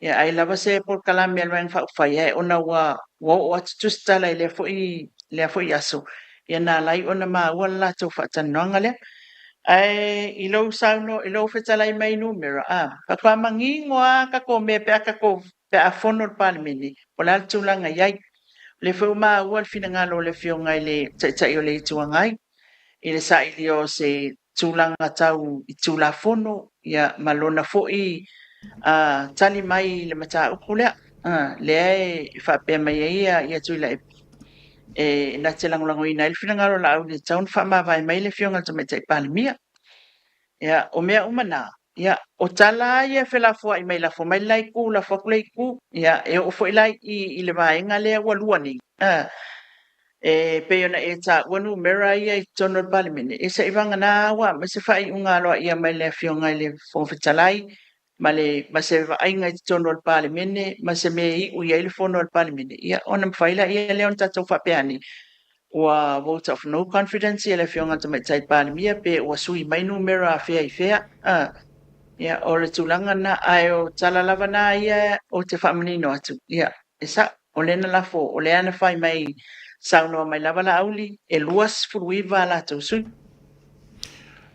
Ia ai lava se polokalame a le Vaega Faaupufai, ae ona ua oo atu tusitala i lea foi aso, ia na ala ai ona maua le latou faatalanoaga lea. Ae i lou saunoa, i lou fetalai mai i numera, a, faatoa manino lava tatou mea pe a tatou, pe a fono le Palemene, po o le a le tulaga e i ai. O lea foi ua maua le finagalo o le Afioga i le Taitai o le Itu Agai i le sailia o se tulaga tau i Tulafono ma lona foi tali mai i le mataupu lea. Lea e faapea mai ai ia Tuilaepa, e na te lagolagoina ai le finagalo o Laauli e tatau ona faamavae mai le Afioga i le Tamaitai Palemia. Ia, o mea uma na, ia, o tala lava ia e felafoai mai, lafo mai le la itu, lafo atu le itu, ia, e oo foi la i le vaega lea ua lua nei, e pei ona e taua numera ia i totonu o le Palemene, ia se i vagana ua aumai se faaiuga aloaia mai le Afioga i le Fofoga Fetalai ma le, ma se vaaiga i totonu o le Palemene ma se mea e iu i ai le fono a le Palemene, ia ona mafai lea ona tatou faapea ane, ua vote of no confidence le Afioga i le Tamaitai Palemia pe ua sui mai numera a fea i fea. Ia, o le tulaga lena, ae o tala lava na ia ou te faamanino atu, ia, e sa'o, o lea na lafo, o lea na fai mai, saunoa mai lava Laauli, e 29 a latou sui.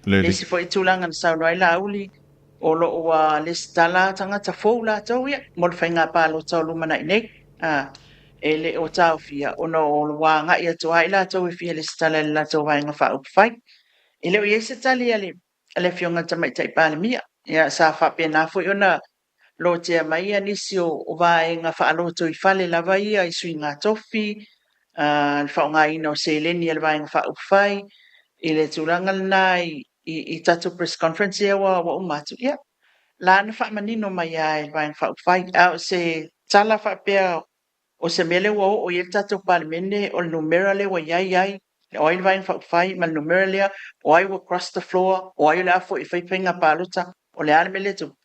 Le isi foi tulaga na saunoa ai Laauli, o lo o ua lesitala tagata fou latou ia mo le faiga palota o lumanai nei. E le o taofia ona ua agai atu lava i latou e fia lesitala i le latou Vaega Faaupufai. E le o i ai se tali a le Afioga i le Tamaitai Palemia. Ia, sa faapena foi ona lotea mai nisi o vaega faalotoifale lava ia i suiga tofi, le faaaogaina o seleni a le Vaega Faaupufai i le tulaga lena i tatou press conference ia ua uma atu. Ia, la na faamanino mai lava e le Vaega Faaupufai. A o se tala faapea o se mea lea ua oo i ai le tatou Palemene, o le numera lea ua i ai ai, o ai le Vaega Faaupufai ma le numera lea, o ai ua cross the floor, o ai o le a foi e fai faiga palota, o le a le mea lea e tupu.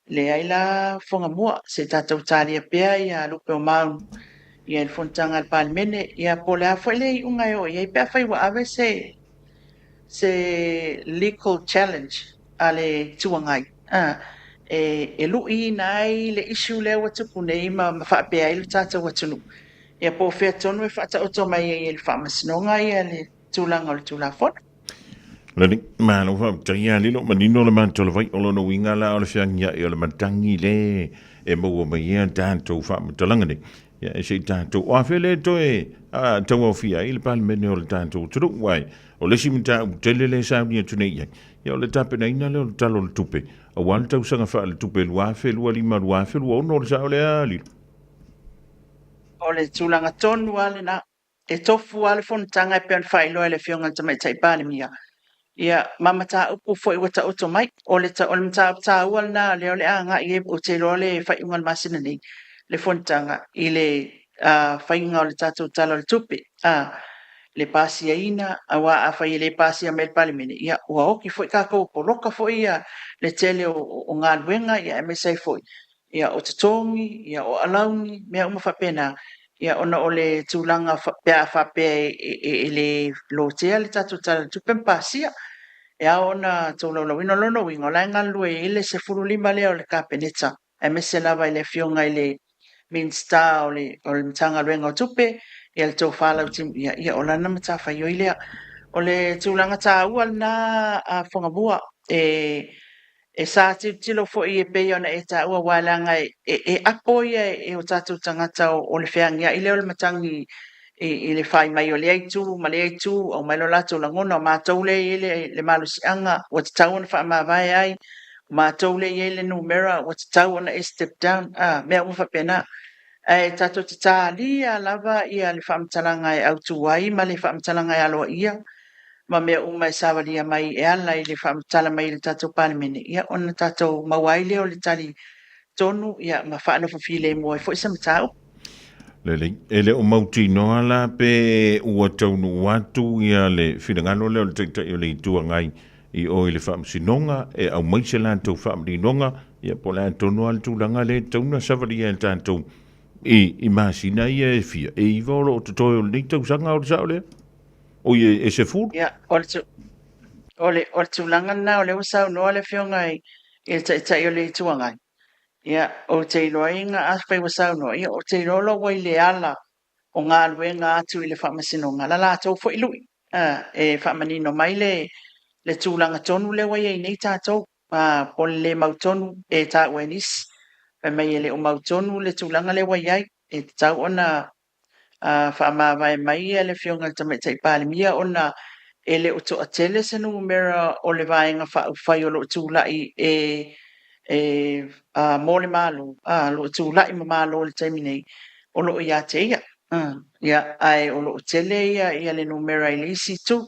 Leai la Fofoga Mua, se i tatou talia pea ia lupe o maunu ia i le fonotaga a le Palemene, ia po o le a foi le iuga e oo i ai pe afai ua ave se legal challenge a le Itu Agai e luiina ai le issue lea ua tupu nei ma faapea ai le tatou atunuu, ia po o fea tonu e faataoto mai ai e le Faamasinoga ia le tulaga o le Tulafono. Lani, malo faafetai ia lilo manino le matou vai o lona uiga la o le feagiai o le matagi le e maua mai ai a tatou faamatalaga nei. Ia e se i tatou o afe le toe tauaofia ai le Palemene o le tatou atunuu ai. O le isi mataupu tele le sauni atu nei i ai. Ia o le tapenaina lea o le Tala o le Tupe aua le tausaga faaletupe 2025/2026 o le sao lea Lilo. O le tulaga tonu lava lena. E tofu lava le fonotaga e pei ona faailoa e le Afioga i le Tamaitai Palemia, ia, ma mataupu foi ua taoto mai. O le o le mataupu taua lena lea o le a agai i ai, ou te iloa le faaiuga o le masina nei, le fonotaga i le faiga o le tatou Tala o le Tupe. le pasiaina, aua afai e le pasia mai e le Palemene, ia ua oki foi tatou, poloka foi ia le tele o galuega, ia aemaise ai foi ia o totogi, ia o alauni, mea uma faapena, ia ona o le tulaga pe a faapea e le lotea le tatou Tala o le Tupe ma pasia. E ao ona tolaulauina. O lona uiga, o la e galulue ai le 15 lea o le Kapeneta, aemaise lava i le Afioga i le Minisita o le Matagaluega o Tupe, ia le Tofa Lautimuia, ia o lana matafaioi lea. O le tulaga taua lena a Fogamua, e sa tilotilo foi e pei ona e taua, aua leaga e apo ia e o tatou tagata o le feagiai lea o le matagi i le fai mai o lea itu ma lea itu, aumai lo latou lagona, o matou lea e i ai le malosiaga ua tatau ona faamavae ai, o matou lea e i ai le numera ua tatau ona e step down, a, mea uma faapena. Ae tatou te talia lava ia le faamatalaga e autu ai ma le faamatalaga e aloaia ma mea uma e savalia mai e ala i le faamatala mai i le tatou Palemene, ia ona tatou maua ai lea o le tali tonu ia ma faanofo filemu ai foi se mataupu. Lelei. E le o mautinoa la pe ua taunuu atu ia le finagalo lea o le Taitai o le Itu Agai i o i le Faamasinoga e aumai se latou faamaninoga, ia po o le a tonu lava le tulaga lea e tatau ona savalia e tatou i masina ia e fia, e 9 o lo o totoe o lenei tausaga, o le sao lea? Oi, e 10? Ia, o le, o le, o le tulaga lena o lea ua saunoa le Afioga i le Taitai o le Itu Agai. Ia, ou te iloaina, afai ua saunoa, ia ou te iloa loa ua i le ala o galuega atu i le Faamasinoga, la latou foi lui, e faamanino mai le tulaga tonu lea ua i ai nei tatou, po o le le mautonu e taua e nisi, fai mai e le o mautonu le tulaga lea ua i ai, e tatau ona faamavae mai le Afioga i le Tamaitai Palemia ona e le o toatele se numera o le Vaega Faaupufai o lo o tulai e mo le Malo, o lo o tulai ma Malo i le taimi nei, o lo o ia te ia. Ia, ae o lo o tele ia le numera i le isi itu.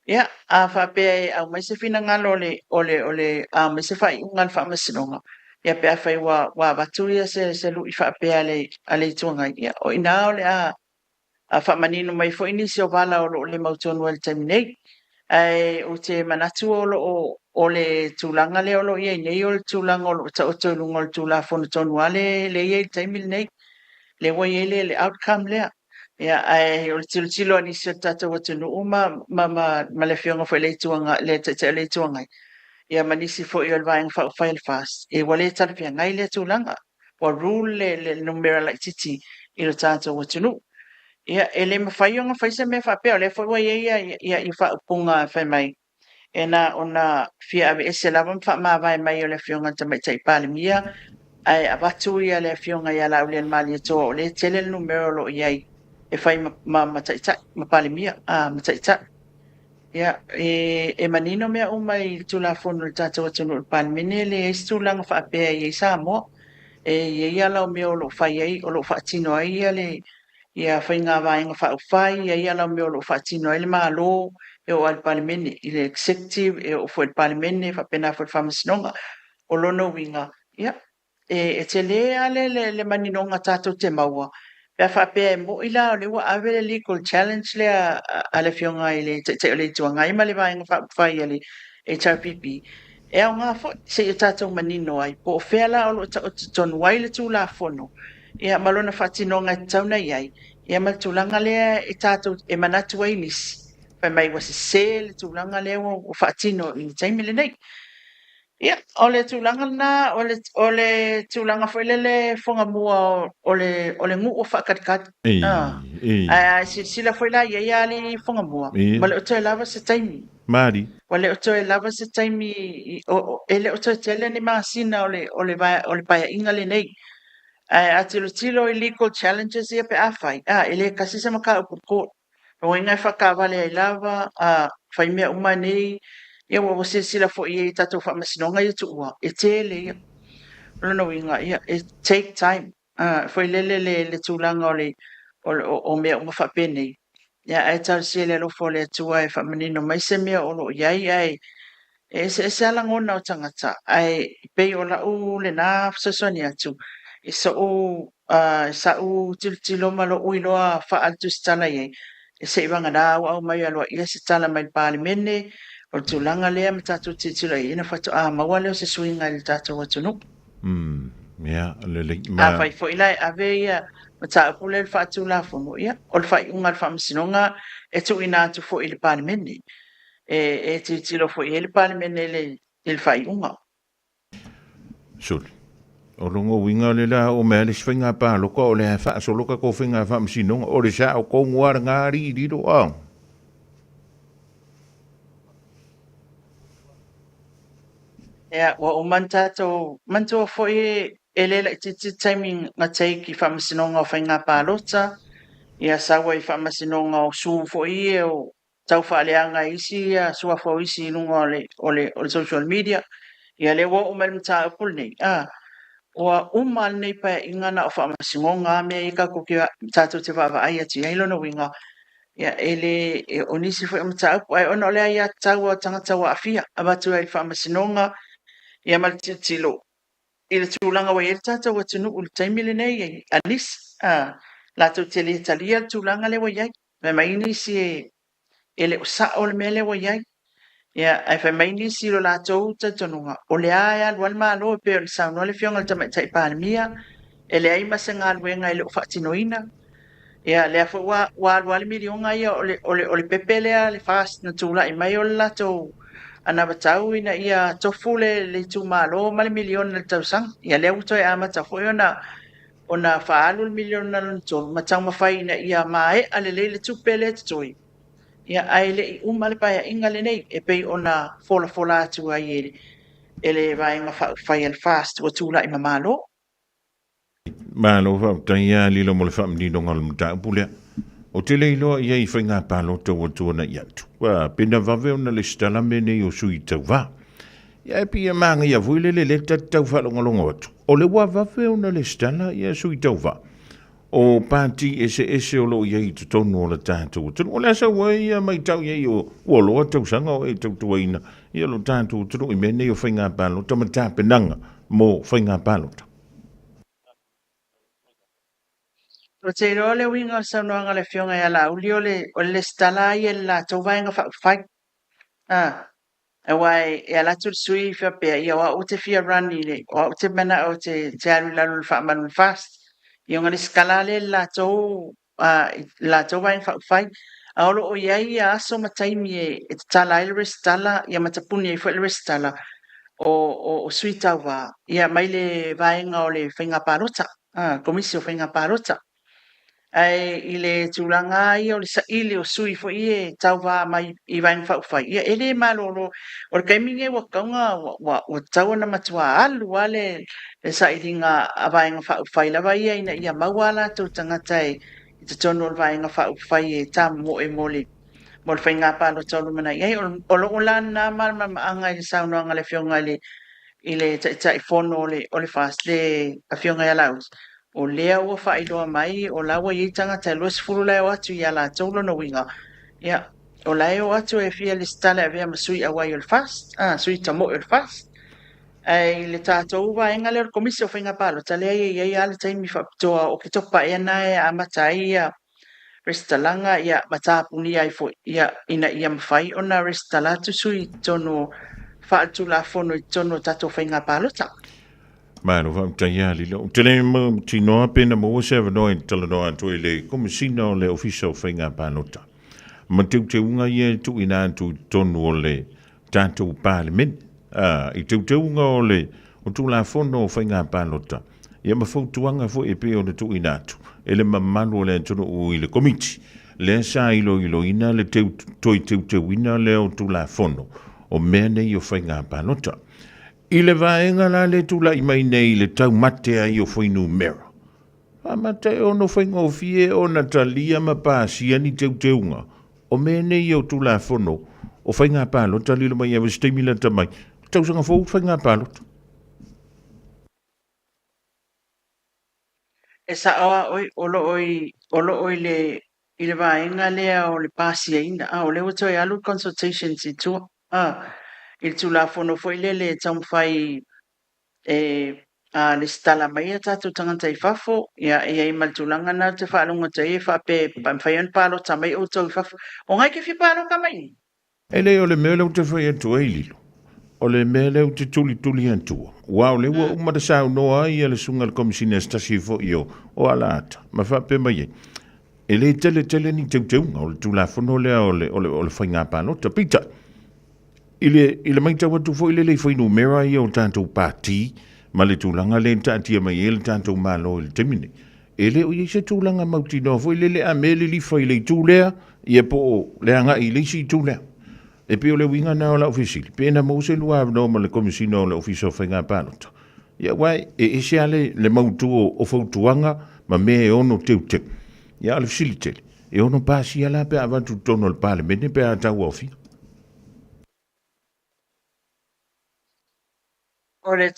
Ia, a faapea e aumai se finagalo o le, o le, o le, a aumai se faaiuga a le Faamasinoga, ia pe afai ua, ua avatu ia se, se lui faapea a le, a le Itu Agai, ia o i ina o le a faamanino mai foi nisi o vala o lo o le mautonu ai i le taimi nei. Ae ou te manatu o lo o, o le tulaga lea o lo o i ai nei, o le tulaga o lo o taoto i luga o le Tulafono tonu lava lea e i ai i le taimi lenei, lea ua i ai le, le outcome lea. Ia, ae o le tilotilo a nisi o le tatou atunuu ma, ma, ma, ma le Afioga foi i le Itu Agai, le Taitai o le Itu Agai, ia ma nisi foi o le Vaega Faaupufai a le FAST, e ua le talafeagai lea tulaga. Ua rule le, le numera laitiiti i lo tatou atunuu. Ia, e le mafai ona fai se mea faapea, o lea foi ua i ai ia, ia, ia faaupuga e fai mai, e na ona fia aveese lava ma faamavae mai o le Afioga i le Tamaitai Palemia, ae avatu ia le Afioga ia Laaulialemalietoa, o lea e tele le numera o lo o i ai e fai ma, ma, ma Taitai, ma Palemia, a, ma Taitai. Ia, e, e manino mea uma i le Tulafono o le tatou atunuu i le Palemene, e leai se tulaga faapea e i ai Samoa. E i ai ala o mea o lo o fai ai, o lo o faatino ai ia le, ia Faiga Vaega Faaupufai, ia ia ala o mea o lo o faatino ai le Malo, e oo lava i le Palemene, i le Executive, e oo foi i le Palemene, faapena foi i le Faamasinoga. O lona uiga, ia, e tele lava le, le, le maninoga tatou te maua, pe a faapea e moi la o lea ua ave le legal challenge lea a le Afioga i le Taitai o le Itu Agai ma le Vaega Faaupufai a le HRPP, e aoga foi se i o tatou manino ai po o fea la o lo o taoto tonu ai le Tulafono ia ma lona faatinoga e tatau ona i ai, ia ma le tulaga lea e tatou e manatu ai nisi, fai mai ua sese le tulaga lea ua faatino i le taimi lenei. Ia, o le tulaga lena, o le, o le tulaga foi lele Fogamua o le, o le nuu o faatalitali. Ei, Ah. ei. Ae a e silasila foi la i ai alii Fogamua, Ei. ua le o toe lava se taimi. Mari. Ua le o toe lava se taimi, i, o, o, e le o toe tele ni masina o le, o le, o le paeaiga lenei. Ae a tilotilo i legal challenges ia pe a fai, a, e le tasi se mataupu i le court. O lona uiga e faataavale ai lava, a, fai mea uma nei, ia ua, ua silasila foi i ai i tatou faamasinoga ia tuua, e tele ia. O lona uiga, ia, e take time, a, foi lele le, le tulaga o le, o, o, o mea uma faapenei. Ia, ae talosia i le alofa o le Atua e faamanino mai se mea o lo o i ai, ae e eseese lava lagona o tagata, ae pei o lau lena fesoasoani atu i so'u, i sa'u tilotilo ma lo'u iloa faa-tusitala i ai. E se i vagana auau mai aloaia se tala mai le Palemene o le tulaga lea ma tatou tilotilo i ai ona faatoa maua lea o se suiga i le tatou atunuu. Umm, ia, lelei. Ma. Afai foi la e ave ia mataupu lea i le faatulafono, ia, o le faaiuga a le Faamasinoga e tuuina atu foi i le Palemene. E, e tilotilo foi i ai le Palemene i le, i le faaiuga. Suli. O lona uiga o le la oo mai lava le isi faiga palota o le a faasolo tatou faiga faamasinoga, o le sao tonu lava lena alii lilo a. Ia, ua uma ona tatou manatua foi e le laitiiti le taimi na take i faamasinoga o faiga palota, ia sau ai i faamasinoga o su foi ia o tau faaleaga e isi suafa o isi i luga o le, o le, o le social media. Ia lea ua oo mai le mataupu lenei, a, ua uma lenei paeaiga na o faamasinoga a mea ia tatou te, tatou te vaavaai atu i ai. Lona uiga, ia, e le, e, o nisi foi o mataupu, ae ona o le aiatatau a tagata ua aafia, avatu ai i le faamasinoga, ia ma le tilotilo i le tulaga ua i ai le tatou atunuu i le taimi lenei, a nisi, a, latou te le talia le tulaga lea ua i ai. Fai mai nisi e le o sao le mea lea ua i ai. Ia, ae fai mai nisi i lo latou talitonuga, o lea e alu lava le Malo e pei ona saunoa le Afioga i le Tamaitai Palemia, e leai ma se galuega e le o faatinoina. Ia, lea foi ua, ua alu lava le miliona ia o le, o le, o le pepe lea, le FAST na tulai mai o le latou anavatau ina ia tofu le, le itumalo ma le miliona i le tausaga. Ia, lea ua toe amata foi ona ona faaalu le miliona lona tolu ma taumafai ina ia maea lelei le tupe lea e totoe, ia, ae le i uma le Paeaiga lenei e pei ona folafola atu ai e, e le Vaega Faaupufai a le FAST ua tulai ma Malo. Malo faafetai ia Lilo mo le faamaninoga o le mataupu lea. Ou te le iloa i ai i faiga palota ua tuanai atu. Ua pena vave ona lesitala mea nei o sui tauva. Ia e pei e manaia foi lele lea ta te tau faalogologo atu, o le ua vave ona lesitala ia sui tauva o pati eseese o lo o i ai i totonu o le tatou atunuu. O le a sau ai ia matau i ai o ua loa tausaga o e tautuaina ia lo tatou atunuu i mea nei o faiga palota ma tapenaga mo faiga palota. Ou te iloa le uiga o le saunoaga a le Afioga ia Laauli o le o le lesitala ia i le latou vaega faaupufai. A. Aua e ala atu le sui faapea, ia o au ou te fia run i le, o au ou te manao ou te, te alu i lalo o le faamalu o le FAST. Ia ona lesitala lava lea i le latou, i le latou Vaega Faaupufai. A o lo o i ai ia aso ma taimi e, e tatala ai le resitala, ia ma tapuni ai foi le resitala o, o, o sui tauva, ia mai le vaega o le faiga palota, Komisi o Faiga Palota. Ae i le tulaga lava ia o le saili o sui foi ia e tauva mai i Vaega Faaupufai, ia e le malolo. O le taimi lenei ua tatau ona, ua, ua tatau ona matua alu lava le, le sailiga a Vaega Faaupufai lava ia ina ia maua a latou tagata e, i totonu o le Vaega Faaupufai e tamomoe mo le, mo le faiga palota o lumanai ai. O lou la lena malamalamaaga i le saunoaga a le Afioga i le, i le Taitaifono o le, o le FAST, le Afioga ia Laauli, O lea ua faailoa mai o la ua i ai tagata e 20 la e o atu ia latou lona uiga, ia, o la e o atu e fia lesitala e avea ma sui auai o le FAST, ah, sui tamoe o le FAST. Ae i le tatou vaega lea o le Komisi o Faiga Palota, leai e i ai lava le taimi faapitoa o Oketopa ea na e amata ai ia resitalaga ia ma tapunia ai foi ia ina ia mafai ona resitala atu sui i totonu faaletulafono i totonu o tatou faiga palota. Malo faafetai ia Lilo. Ou te le mautinoa pe na maua se avanoa e talanoa atu ai le Komesina o le Ofisa o Faiga Palota ma teuteuga ia e tuuina atu i totonu o le tatou Palemene. A, i teuteuga o le o Tulafono o Faiga Palota, ia ma fautuaga foi e pei ona tuuina atu e le mamalu o le atunuu i le Komiti lea sa iloiloina le teu, toe teuteuina lea o Tulafono o mea nei o Faiga Palota. I le vaega la lea e tulai mai nei i le taumate ai o fuainumera, faamata e ono faigofie ona talia ma pasia ni teuteuga o mea nei o Tulafono o Faiga Palota lilo mai ai se taimi lata mai, tausaga fou faiga palota. E sao lava oe, o lo o i, o lo o i le, i le vaega lea o le pasiaina, a o lea ua toe alu le consultations i tua, a, i le Tulafono foi lele e taumafai e Lesitala mai a tatou tagata i fafo, ia, e i ai ma le tulaga lena ou te faalogo atu ai e faapea e mafai ona palota mai outou i fafo. O ngai ke fia palota mai i? E le o le mea lea ou te fai atu ai Lilo, o le mea lea ou te tulituli atua, aua o lea ua uma ona saunoa ai le susuga i le Komisina se tasi foi o o Alaata ma faapea mai ai, e le tele tele ni teuteuga o le Tulafono lea o le o le o le faiga palota. Peitai, i le i le matau atu foi lele i fuainumera ia o tatou pati ma le tulaga lea e taatia mai ai le tatou Malo i le taimi nei, E le o i ai se tulaga mautinoa foi lele a mea lilifa i le itu lea, ia po o le agai i le isi itu lea. E pei o le uiga lena o lau fesili, pe na maua se lua avanoa ma le Komesina o le Ofisa o Faiga Palota? Ia aua e ese lava le, le mautu o, o fautuaga ma mea e ono teuteu. Ia a o le fesili tele, e ono pasia la pe a avatu i totonu o le Palemene pe a tauaofia? O le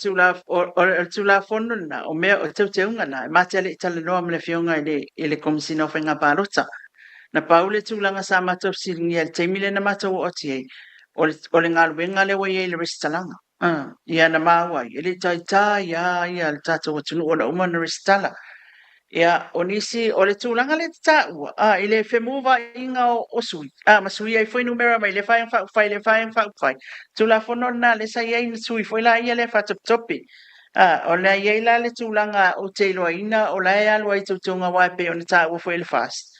o le Tulafono lena, o mea, o teuteuga na, e ma te le i talanoa ma le Afioga i le, i le Komesina o Faiga Palota. Na pau le tulaga sa matou fesiligia i le taimi lea na matou oo atu i ai, o le, o le galuega lea ua i ai i le resitalaga. Ia na maua ai, e le i taitai lava ia le tatou atunuu ona uma ona resitala. Ia, o nisi, o le tulaga lea e te taua, a, i le femuvaaiga o sui, a, ma sui ai fuainumera mai lea Vaega Faaupufai i lea Vaega Faaupufai, Tulafono lena lea sa i ai na sui foi la ia lea faatopetope. A, o lea i ai la le tulaga ou te iloaina o la e alu ai i teuteuga aua e pei ona taua foi e le FAST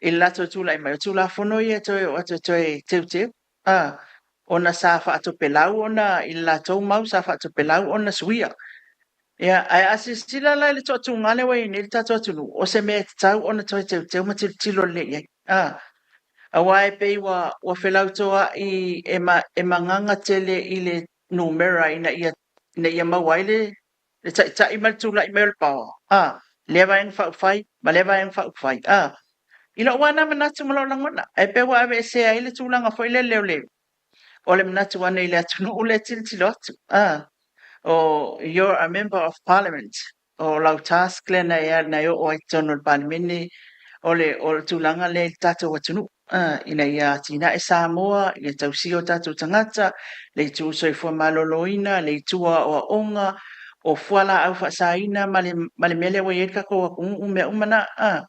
i le latou tulai mai, o Tulafono ia e toe oo atu e toe teuteu, a, ona sa faatopelau ona i le latou mau sa faatopelau ona suia. Ia, ae a silasila la i le toatuga lea ua i ai nei le tatou atunuu, o se mea e tatau ona toe teuteu ma tilotilo lelei i ai. A, aua e pei ua, ua felautoa'i e, ma, e magaga tele i le numera ina ia, ina ia maua ai le, le taitai ma le tulai mai o le power, a, lea Vaega Faaupufai ma lea Vaega Faaupufai, a. I lou lava na manatu ma lou lagona, ae pei ua aveesea ai le tulaga foi lele o le, o le manatu ane i le atunuu lea e tilotilo atu, a, o you're a member of parliament, o lau task lea na e, na e oo ai i totonu o le Palemene, o le, o le tulaga lea i le tatou atunuu, a, ina ia atinae Samoa, ia tausia o tatou tagata, le itu soifua maloloina, le itu aoaoga, o fualaau faasaina ma le, ma le mea lea ua i ai le tatou atunuu, mea uma na, a.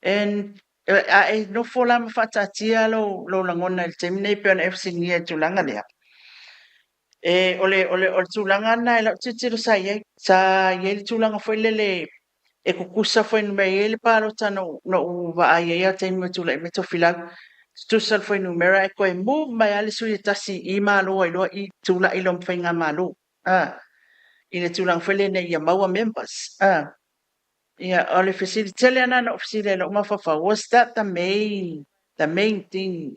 And a e nofo la ma faataatia lou, lou lagona i le taimi nei pei ona e fesiligia i le tulaga lea, e, o le, o le, o le tulaga lena i lau tilotilo sa i ai. Sa i ai le tulaga foi lele e tutusa fuainumera, e i ai le palota na ou, na ou vaai ai a taimi ua tulai mai Tofilau, tutusa le fuainumera ae toe move mai lava le sui e tasi i malo ai loa i tulai loa ma faigamalo, a, i le tulaga foi lea ina ia maua members, a. Ia, o le fesili tele lena na ou fesili ai i lou mafaufau, was that the main, the main thing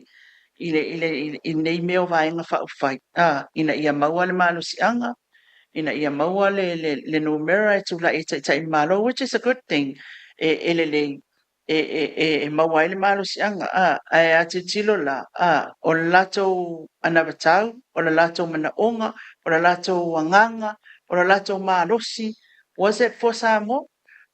i le, i le, i lenei mea o Vaega Faaupufai, a, ina ia maua le malosiaga, ina ia maua le, le, le numera e tulai e taitai le Malo, which is a good thing, e, e lelei, e, e, e, e maua ai le malosiaga, a, ae a tilotilo la, a, o le latou anavatau, o le latou manaoga, o le latou agaga, o le latou malosi, Was it for Samoa?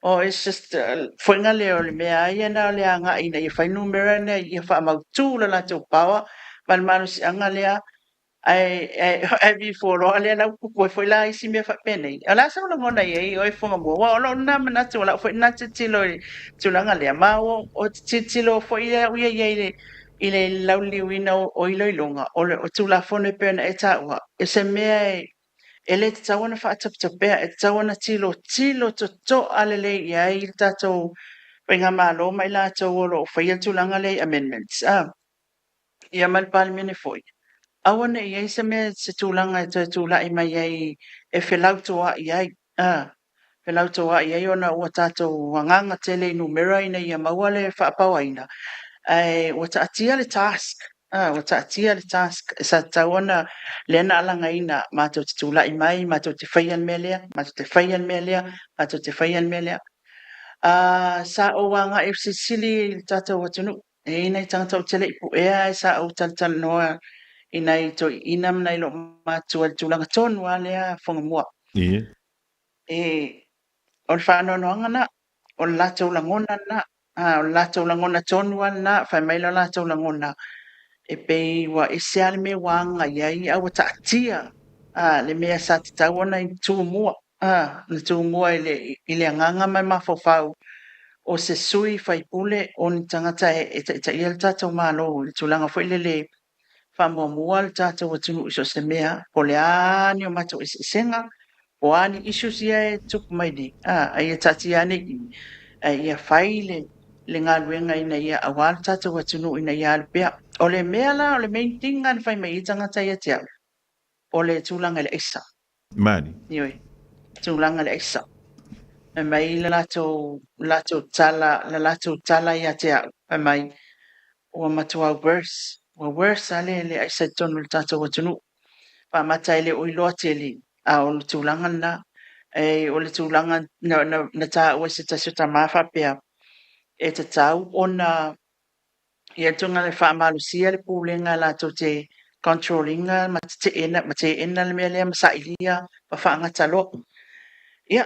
Or it's just foiga lea o le mea lava ia na o le agai ina ia fai numera ina ia faamautu le latou power ma le malosiaga lea ae ae before loa lea la ua tupu ai foi la isi mea faapenei. O le a sau lagona i ai oe Foga Mua? Aua o lou lena manatu, o lau foi lena tilotilo i le tulaga lea ma o te tilotilo foi au ia i ai i le i le lauliliuina o iloiloga o le Tulafono e pei ona e taua, o se mea e e le tatau ona faatapetapea, e tatau ona tilotilo totoa lelei i ai le tatou Faigamalo ma i latou o lo o faia le tulaga lea i amendments, a, ia ma le Palemene foi. Aua ne i i ai se mea, se tulaga e toe tulai mai ai e felautoa'i ai, a. felautoa'i ai ona ua tatou agaga tele i numera ina ia maua le faapaoaina, ae ua taatia le task, a, ua taatia le task sa tatau ona lea na alagaina matou te tulai mai, matou te faia le mea lea, matou te faia le mea lea, matou te faia le mea lea. A, sa ou agai e fesilisili i le tatou atunuu, e i ai nai tagata ou te le i puea ae sa ou talatalanoa i nai toeaiina ma nai loomatutua i le tulaga tonu lava lea Fogamua. Ie. E, o le faanoanoaga lena, o le latou lagona lena, a, o le latou lagona tonu lava lena, fai mai le latou lagona, e pei ua ese lava le mea ua aga i ai, a ua taatia a, le mea sa tatau ona i tumua. na tumua i le, i le agaga ma le mafaufau o se sui faipule o ni tagata e, e taitaia le tatou Malo i le tulaga foi lele faamuamua le tatou atunuu i so o se mea, po o le a ni o matou eseesega, po o a ni issues ia e tupu mai nei, a ia taatia ane i i, ae ia fai le, le galuega ina ia aua le tatou atunuu ina ia alu pea. O le mea la, o le main thing na fai mai ai tagata ia te au, o le tulaga i le aisa. Mani. Ioe, tulaga i le aisa. Fai mai le latou, latou tala, le latou tala ia te au, fai mai, ua matua worse, ua worse lava le, le aisa i totonu o le tatou atunuu. Faamata e le o iloa tele, a o le tulaga lena. E, o le tulaga na, na, na taua e se tasi o tama faapea, e tatau ona Ia tulaga e faamalosia le pulega latou te control ina ma teteena ma teena le mea lea ma sailia ma faagata loa. Ia,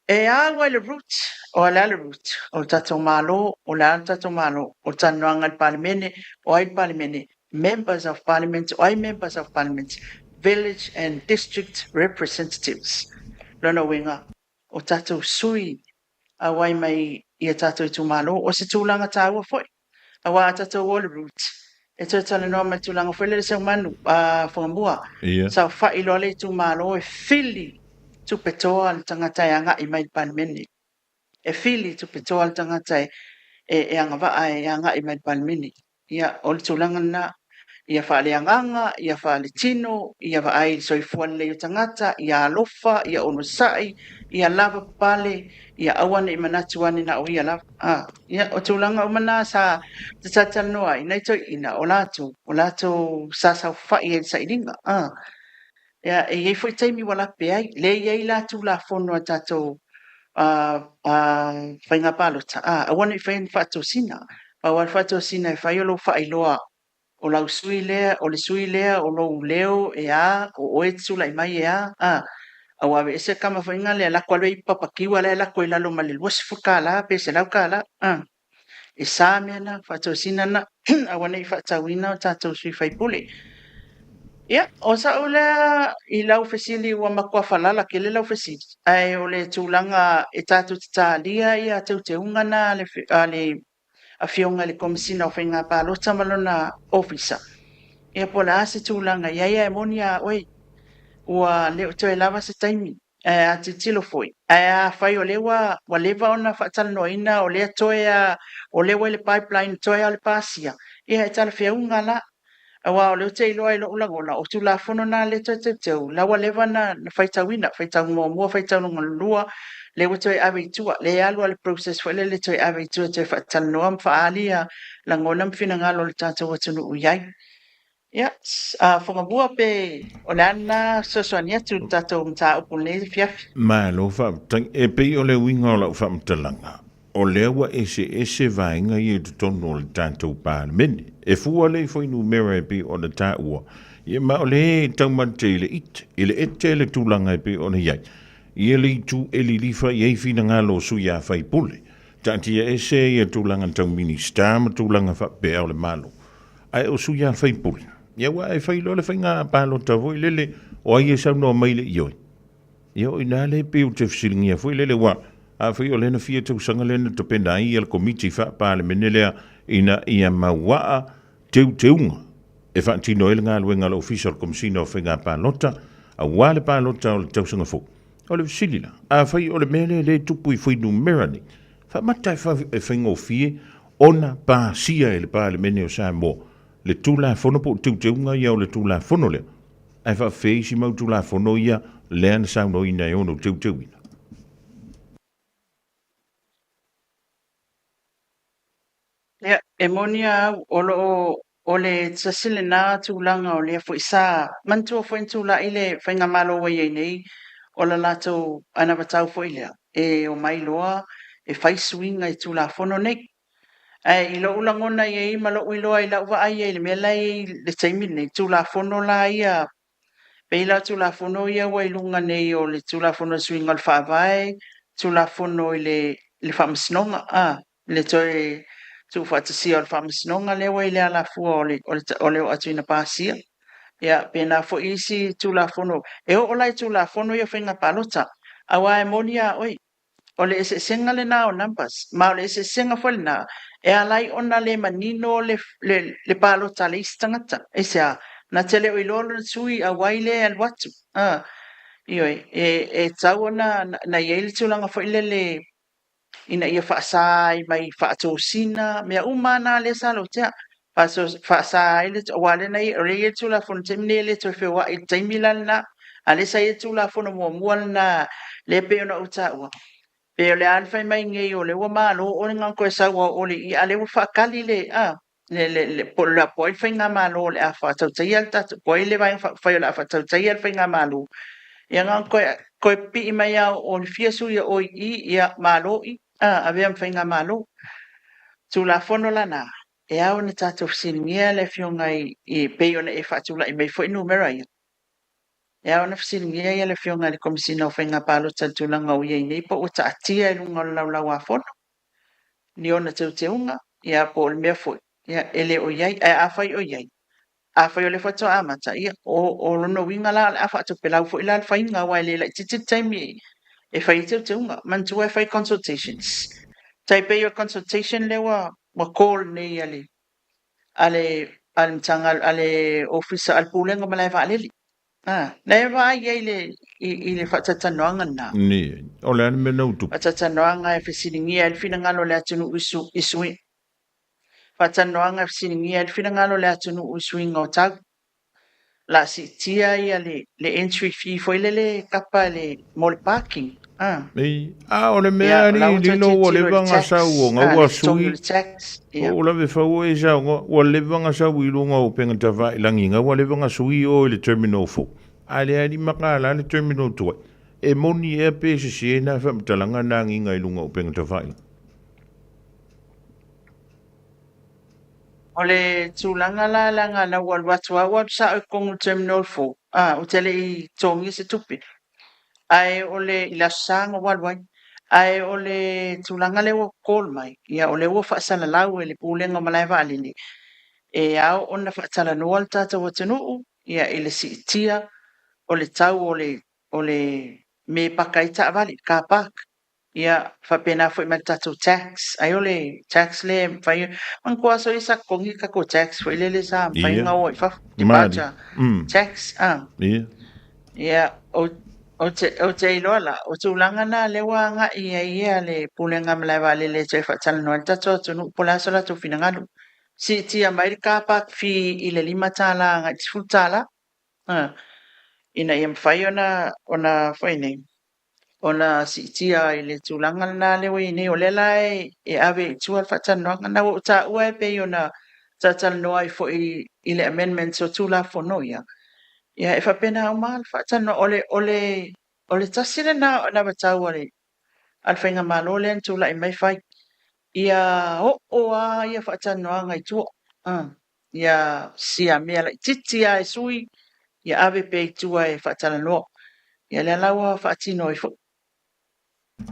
e au ai le root, o le a le root? O le tatou Malo, o le a le tatou Malo? O le talanoaga i le Palemene, o ai le Palemene? Members of Parliament, o ai Members of Parliament? Village and District Representatives. Lona uiga, o tatou sui auai mai i a tatou itumalo. O se tulaga taua foi, aua a tatou o i le route, e toe talanoa mai le tulaga foi lele Seumanu, Fogamua, saofai loa le itumalo e fili tupe toa le tagata e agai mai i le Palemene. E fili tupe toa le tagata e agavaa e agai mai i le Palemene. Ia, o le tulaga lena, ia faaleagaga, ia faaletino, ia vaai i le soifua lelei o tagata, ia alofa, ia onosai, ia lavapapale, ia aua ne i manatu ane na o ia lava. A, ia, o tulaga uma na sa talatalanoa ai nai toeaiina, o latou, o latou sa saofai ai i le sailiga. A, ia, e i ai foi taimi ua lape ai, lea e i ai la Tulafono a tatou faiga palota, a, aua ne i faia ni faatosina. Pau lava le faatosina e fai o lou faailoa o lau sui lea, o le sui lea, o lou leo e a, o oe e te tulai mai e a, a. A ua aveese le tama foi lea, lako alu ai papakiu la e lako i lalo ma le $20 pe $100, a. E sa mea na, faatosina na, aua ne i faatauina o tatou sui faipule. Ia, o sa'u lea i lau fesili ua matua falala tele lau fesili, ae o le tulaga e tatou te talia ia teuteuga na a le Afioga i le Komesina o Faiga Palota ma lona Ofisa. Ia po o le a se tulaga i ai, ae moni a oe, ua le o toe lava se taimi. Ae a tilotilo foi, ae afai o lea ua ua leva ona faatalanoaina o lea toe a, o lea ua i le pipeline toe a o le pasia, ia e talafeauga la. Aua o lea ou te iloa i lou lagona, o Tulafono na lea e toe teuteu, la ua leva ona faitauina, faitau muamua, faitau lona lua, lea ua toe ave i tua, lea e alu lava le process foi lele e toe ave i tua e toe faatalanoa ma faaali lagona ma finagalo o le tatou atunuu i ai. Ia, Fogamua pe o le a lena fesoasoani atu i le tatou mataupu i lenei afiafi. Malo faafetai. E pei o le uiga o lau faamatalaga, o lea ua eseese vaega ia i totonu o le tatou Palemene. E fua lea i fuainumera e pei ona taua, ia ma o lea e taumate i le ite, i le ete le tulaga e pei ona i ai. Ia le itu e lilifa i ai finagalo o sui usufono. Taatia ese ia tulaga tau Minisita ma tulaga faapea o le Malo. Ae o sui usufono, ia ua e fai loa le faiga palota foi lele, o ai e saunoa mai i le ioe? Ia o i ina lea e pei ou te fesiligia foi lele, aua afai o lea na fia tausaga lea na tapena ai le Komiti Faa-Palemene lea ina ia mauaa teuteuga e faatino ai le galuega a le Ofisa o le Komesina o Faiga Palota aua le palota o le tausaga fou. O le fesili la, afai o le mea lea lea e tupu i fuainumera nei, faamata e faigofie ona pasia e le Palemene o Samoa le Tulafono po o teuteuga ia o le Tulafono lea, ae faafefea isi mau Tulafono ia lea na saunoaina e ono teuteuina? Ia, e moni a au, o lo o, o le tasi lena tulaga o lea foi sa manatua foi na tulai le faigamalo ua i ai nei, o le latou anavatau foi lea, e omai loa e fai suiga i Tulafono nei. Ae i lou lagona i ai ma lou iloa i lau vaai i ai i le mea la e i ai i le taimi lenei, Tulafono la ia, pei la o Tulafono ia ua i luga nei o le Tulafono o le Suiga o le Faavae, Tulafono i le Faamasinoga, le toe tuufaatasia o le Faamasinoga lea ua i le alafua o le oo atu ina pasia. Ia, pēnā foi isi Tulafono. E oo la i Tulafono ia o faiga palota. Aua e moni iā oe, o le eseesega lena o numbers, ma o le eseesega foi lena e ala ai ona le manino le, le, le palota a le isi tagata. Aisea? Na te le o iloa lona sui auai lea e alu atu. A, ioe, e, e tatau ona na i ai le tulaga foi lele ina ia faasa ai mai faatosina, mea uma lava na lea sa lotea. Faasa ai le, aua o lea na i, o lea e i ai le Tulafono i le taimi lenei e le toe feoai i le taimi la lena. A o lea sa i ai le Tulafono muamua lena lea e pei ona ou taua, pe o le a le fai mai nei o lea ua malo oe na ona toe sau lava o le i, a o lea ua faatali le, a, le, le, le, po o ai le faigamalo o le a faatautaia le tatou, po o ai le Vaega Faaupufai o le a faatautaia le faigamalo, ia na ona toe, toe pipii mai lava o le fia sui o oe i i, ia malo i, a, avea ma faigamalo. Tulafono la na, e ao ona tatou fesiligia le Afioga i, i, pei ona e faatulai mai foi numera ia, e ao ona fesiligia ia le Afioga i le Komesina o Faiga Palota i le tulaga o i ai nei po ua taatia i luga o le Laulau-a-Fono ni ona teuteuga, ia po o le mea foi, ia e le o i ai. Ae afai o i ai, afai o lea faatoa amata, ia o, o lona uiga la o le a faatopelau foi la le faiga aua e le laitiiti le taimi e fai ai teuteuga. Manatua e fai consultations. Tai pei o le consultation lea ua, ua call nei a le, a le, a le Matagalu, a le Ofisa, a le Pulega o Malae Vaalele. A, na e vaai ai le, i, i le faataitanoaga lena. Ni, o le a le mea na utupu? Faataitanoaga e fesiligia ai le finagalo o le atunuu i su, i sui, Faatanoaga e fesiligia ai le finagalo o le atunuu i suiga o tau. O le a siitia ia le, le entry fee foi lele kapa le, mo le parking. A. Ei, a o le mea Ia, o la ua toe lilo ua tilotilo i leva le tax, sau o a, gaua le totogi o sui. le tax, ia. O lave fau e sau ngo, ua leva nga sau i lunga o penga tawha i langi nga ua leva nga sui o i le terminal fo. A le ali maka la le terminal tuai. E moni ea pe sese na whamtalanga na nginga i lunga o penga tawha i langi. O le tulaga la leaga na ua alu atu lava ua alu sao i totonu o le Terminal 4, a, ou te le i totogia se tupe. Ae o le, i le Aso Sa na ou alu ai. Ae o le tulaga lea ua call mai, ia o lea ua faasalalau e le Pulega o Malae Vaalele, e ao ona faatalanoa le tatou atunuu, ia i le siitia o le tau o le, o le mea e paka ai taavale, car park. Ia, faapena foi ma le tatou tax. Ai o le tax lea e mafai, manatua aso ia sa totogi le tatou tax foi lele sa mafai ona o ai i fafo, departure tax, a. Ia, ou te, ou te iloa la, o tulaga na lea ua agai i ai ia le Pulega Malae Vaalele e toe faatalanoa ai le tatou atunuu po o le a so latou finagalo. Siitia mai le car park fee i le $5 agai i le $10, a, ina ia mafai ona, ona foi nei, ona siitia i le tulaga lena lea ua i ai nei. O lea la e ave i tua le faatalanoaga. Na ua ou taua e pei ona talatalanoa ai foi i le amendments o Tulafono ia, ia e faapena uma le faatalanoa. O le, o le, o le tasi lena o anavatau a le, a le Faigamalo lea na tulai mai fai, ia oo lava ia faatalanoaga i tua. Ia sia mea laitiiti lava e sui, ia ave pea i tua e faatalanoa. Ia lea la ua faatino ai foi.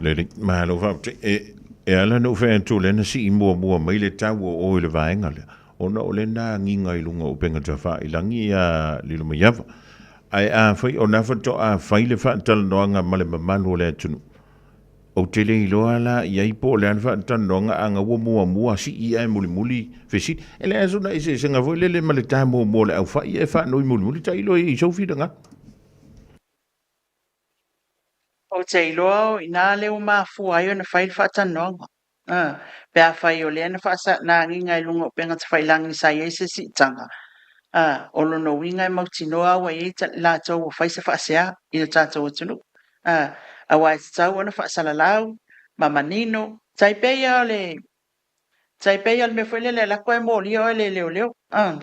Lelei, malo faafetai. E, e ala ona ou fai atu o lea na sii muamua mai le tau o oe i le vaega lea, ona o lea na agiga i luga o upega tafailangi ia Lilomaiava. Ae afai o na faatoa fai le faatalanoaga ma le mamalu o le atunuu, Ou te le iloa la i ai po o le a le faatalanoaga a na ua muamua sii ae mulimuli fesili. E leai sona eseesega foi lele ma le ta muamua o le aufai ae faanoi mulimuli tailo i sou finagalo. Ou te iloa o ina lea ua mafua ai ona fai le faatalanoaga. A, pe afai o lea na faasa, na agiga i luga o upega tafailagi sa i ai se siitaga, a, o lona uiga e mautinoa ua i ai latou ua fai se faasea i le tatou atunuu. A, aua e tatau ona faasalalau ma manino. Tai pei o le, tai pei o le mea foi lele e alu atu ae molia oe e le leoleo. A,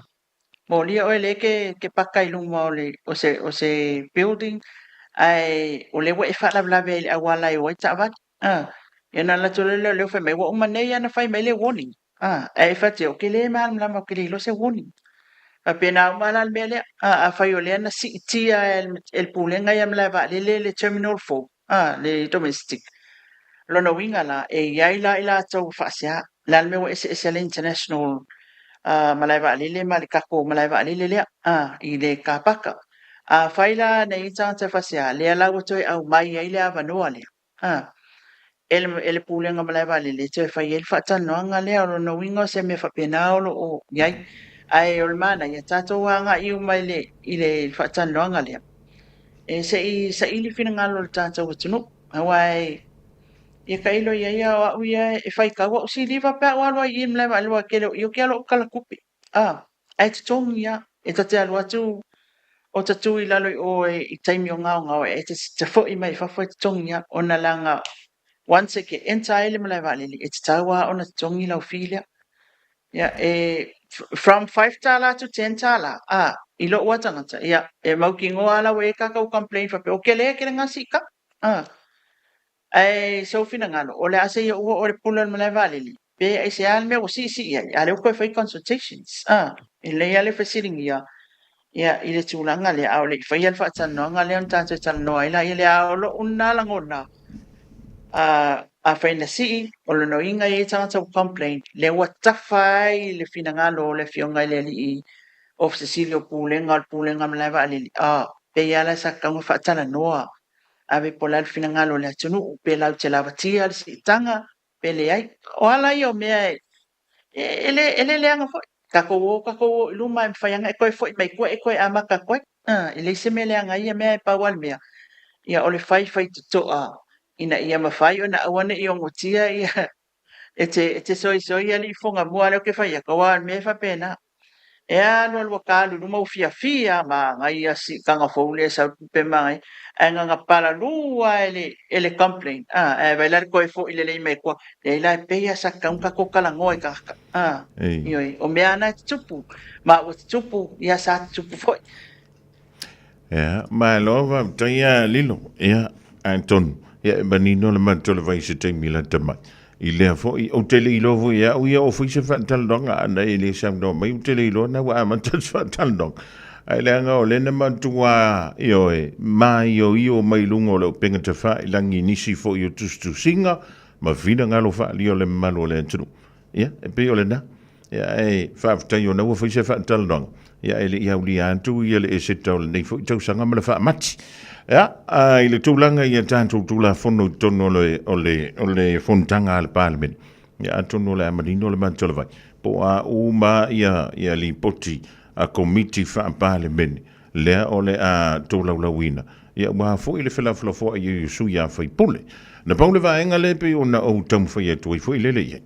molia oe lea e te, te paka i luma o le, o se, o se building, ae o lea ua e faalavelave ai i le auala e o ai taavale. A, ia ona alu atu loa lea o le leoleo fai mai, ua uma nei lava ona fai mai le warning. A, ae fai atu, ou te le malamalama ou te le iloa se warning. Faapena uma la le mea lea. A, afai o lea na siitia e le Pulega ia Malae Vaalele le Terminal 4, a, le domestic, o lona uiga la, e i ai la i latou ua faasea. O le a le mea ua eseese ai le international malae vaalele ma le tatou malae vaalele lea, a, i le car paka. Afai la na i ai tagata faasea, lea la ua toe aumai ai le avanoa lea, a, e le, e le Pulega Malae Vaalele e toe fai ai le faatalanoaga lea. O lona uiga o se mea faapena o lo o i ai. Ae o le manaia, tatou agai uma i le, i le faatalanoaga lea, e se i saili finagalo o le tatou atunuu. Aua e, ia tailo i ai o au ia e faitau au siliva pe a ou alu ai i i le malae vaalele aua e tele o i ou te alu au tala tupe. A, ae totogi lava. E ta te alu atu o ta tu i lalo i o i taimi o gaogao e te foi mai i fafo e totogi lava ona leaga once e ke enter ai le malae vaalele e tatau lava ona totogi lau fee lea. Ia, e from $5 to $10, a, i lou lava tagata, ia, e mautinoa lava la ua i ai tatou complain faapea, o tele tele na siitaga. A, ae i sou finagalo, o le a se i ou oo i le pule o le malae vaalele, pe aisea le mea ua siisii ai, a o lea ua toe fai consultations. A, e lelei lava le fesiligia ia, i le tulaga lea, a o le i faia le faatalanoaga lea ona tatou talanoa ai laia lea. A o lou lena lagona, a, afai na sii, o lona uiga e i ai tagata ua complain, lea ua tafa ai le finagalo o le Afioga i le Alii Ofisa Sili o Pulega o le Pulega o le Malae Vaalele, a, pei lava la sa tatau ona faatalanoa ave po o le a le finagalo o le atunuu, pe latou te lavatia le siitaga pe leai. O ala ia o mea e, e, le, e le leaga foi. Tatou o, tatou o i luma e mafai lava ona e toe foi mai tua e toe amata atu ai. E leai se mea leaga i ia mea, e pau lava le mea, ia o le faifai totoa ina ia mafai ona aua ne i ogotia ia e te, e te soisoi alii fogamua lea ou te fai atu, aua o le mea e faapena. E alu alu ua ta alu i luma ua fiafia lava, manaia siitaga fou lea e sau le tupe manaia, ae na ona palalu lava e le, e le complain, a, ae vaai la le toe foi lelei mai tua, leai la e pei lava sa tatau ona tatou talanoa i tagata, a, ioe, o mea lava na e tutupu, ma ua tutupu, ia sa tutupu foi. Ia, malo faafetai ia Lilo. Ia, atonu, ia e manino le matou le vai i se taimi lata mai. I lea foi, ou te le iloa foi e au ia o fai se faatalanoaga ana e le saunoa mai, ou te le iloa na ua amata se faatalanoaga. Ae leaga o lea na matua, ioe, maioio mai luga o le upega tafailagi i nisi foi o tusitusiga ma finagalo faaalia o le mamalu o le atunuu. Ia, e pei o lena. Ia, ae faafetai ona ua fai se faatalanoaga. Ia, e le i aulia atu ia le eseta o lenei foi tausaga ma le faamati. Ia, a, i le tulaga i a tatou Tulafono i totonu o le, o le, o le Fonotaga a le Palemene, ia, atonu o le a manino le matou vai, po o a uma ia, ia lipoti a Komiti Faa-Palemene, lea o le a tolaulauina, ia ua foi le felafolafoai ai o sui a faipule. Na pau le vaega lea e pei ona ou taumafai atu ai foi lele i ai,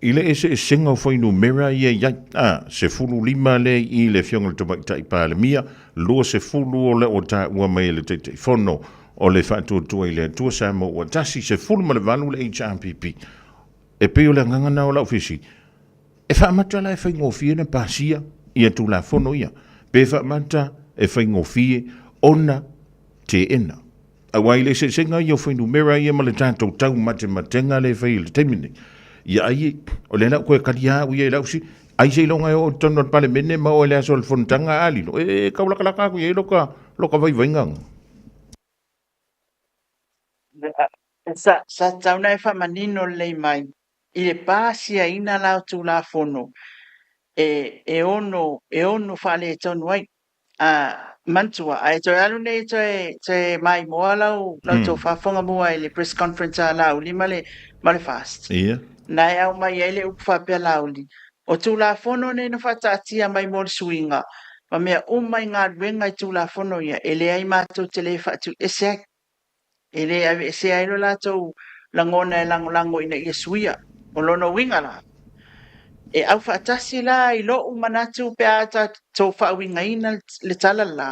i le eseesega o fuainumera ia i ai, a, 15 lea i le Afioga i le Tamaitai Palemia, 20 o le ua taua mai e le Taitaifono o le Faatuatua i le Atua Samoa ua tasi, 18 le HRPP. E pei o le agaga lena o lau fesili, E faamata la e faigofie ona pasia ia Tulafono ia, pe faamata e faigofie ona teena. Aua i le eseesega ia o fuainumera ia ma le tatou taumatematega lea e fai i le taimi nei, ia ai e, o lea la ua toe kali lava au ia i lau fesili, ai seiloga e oo i totonu o le Palemene ma oo i le aso o le fonotaga a lilo, e taulakalaka atu i ai loka, loka vaivaiga. Sa, sa tatau ona e faamanino lelei mai i le pasiaina la o Tulafono e, e ono, e ono faaletonu ai. A, manatua, a e toe alu nei e toe, toe maimoa lau, lau tou faafofoga mua i le press conference a Laauli ma le, ma le FAST. Ia. Na e aumai ai le upu faapea Laauli, o Tulafono nei na faataatia mai mo le suiga ma mea uma i galuega i Tulafono ia, e leai matou te le faatuiese ai. E le aveesea ai lo latou lagona e lagolago ina ia suia. O lona uiga la, e aufaatasi la i lou manatu pe a tatou faauigaina le tala le la,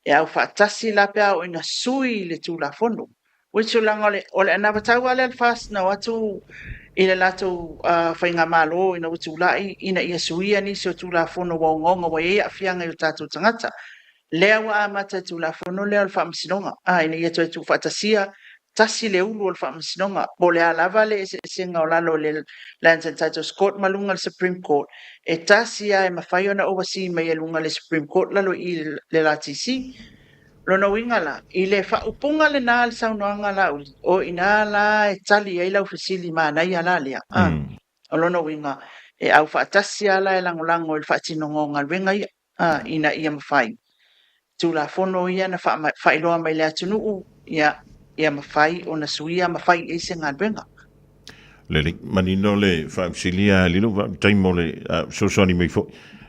e aufaatasi la pe a oo ina sui le Tulafono. Which leaga o le, o le anavatau lava lea a le FAST na o atu i le latou faigamalo ina ua tulai ina ia suia nisi o Tulafono ua ogaoga ua i ai aafiaga i o tatou tagata. Lea ua amata le Tulafono lea o le Faamasinoga, a, ina ia toe tuufaatasia tasi le ulu o le Faamasinoga, po o le a lava le eseesega o lalo o le Lands and Titles Court ma luga o le Supreme Court, e tasi lava e mafai ona oversee mai e luga o le Supreme Court lalo i i le LTC. Lona uiga la, i le faaupuga lena a le saunoaga a Laauli, o i ina la e tali ai lau fesili manaia la lea, a. O lona uiga, e aufaatasi lava la e lagolago i le faatinoga o galuega ia. ina ia mafai. Tulafono ia na faailoa mai i le atunuu, ia, ia mafai ona suia ma fai i ai se galuega. Lelei, manino le faafesilia a Lilo, faafetai mo le fesoasoani mai foi.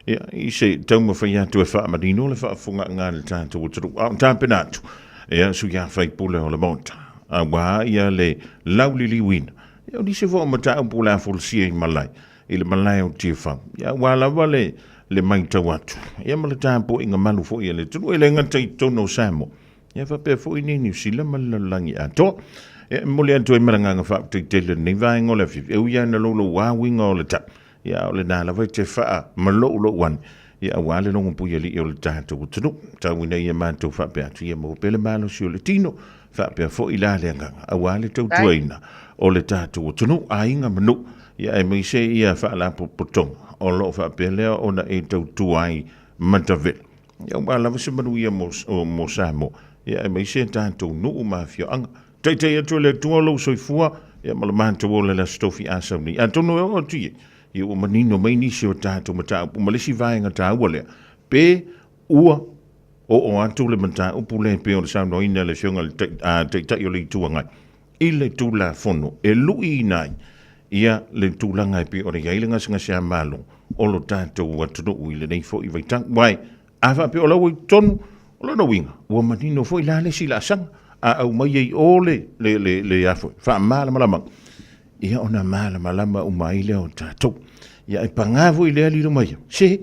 Ia, i se taumafai atu e faamanino le faafofogaaga a le tatou atunuu, a o tapena atu, ia, sui usufono o le Maota, aua ia le lauliliuina, ia, o nisi foi o mataupu o le a folasia i malae, i le malae o Tiafau, ia, aua lava le le matau atu, ia ma le tapuaiga malu foi a le atunuu, e le gata i totonu o Samoa, Ia faapea foi nei Niu Sila ma le lalolagi atoa. Ia, e momoli atu ai ma le agaga faafetai tele i lenei vaega o le afiafi, e ui lava ina louloua uiga o le tau, ia a o lena lava e te faamaloulouu ane, ia aua le logopuialii o le tatou atunuu. Tau ina ia matou faapea atu, ia maua pea le malosi o le tino, faapea foi la le agaga, aua le tautuaina o le tatou atunuu, aiga ma nuu, ia aemaise ia faalapotopotoga o lo o faapea lea ona e tautua ai matavela. Ia aua lava se manuia mo, mo Samoa, ia aemaise tatou nuu ma afioaga. Taitai atu e le Atua lou soifua, ia ma le matou ola i le Aso Tofi a sau nei. Atonu e oo atu i ai, ia ua manino mai nisi o tatou mataupu ma le isi vaega taua lea, pe ua oo atu le mataupu lea e pei ona saunoaina e le Afioga i le Taitai o le Itu Agai i le Tulafono e luiina ai ia le tulaga e pei ona i ai le gasegase-a-Malo o lo tatou atunuu i lenei foi vaitau. Uae, a faapea o la ua i totonu, o lona uiga, ua manino foi la le isi laasaga, a aumai ai i o le, le, le, le a foi, faamalamalamaga, ia ona malamalama uma ai lea o tatou. Ia, e paga foi lea lilo mai, se,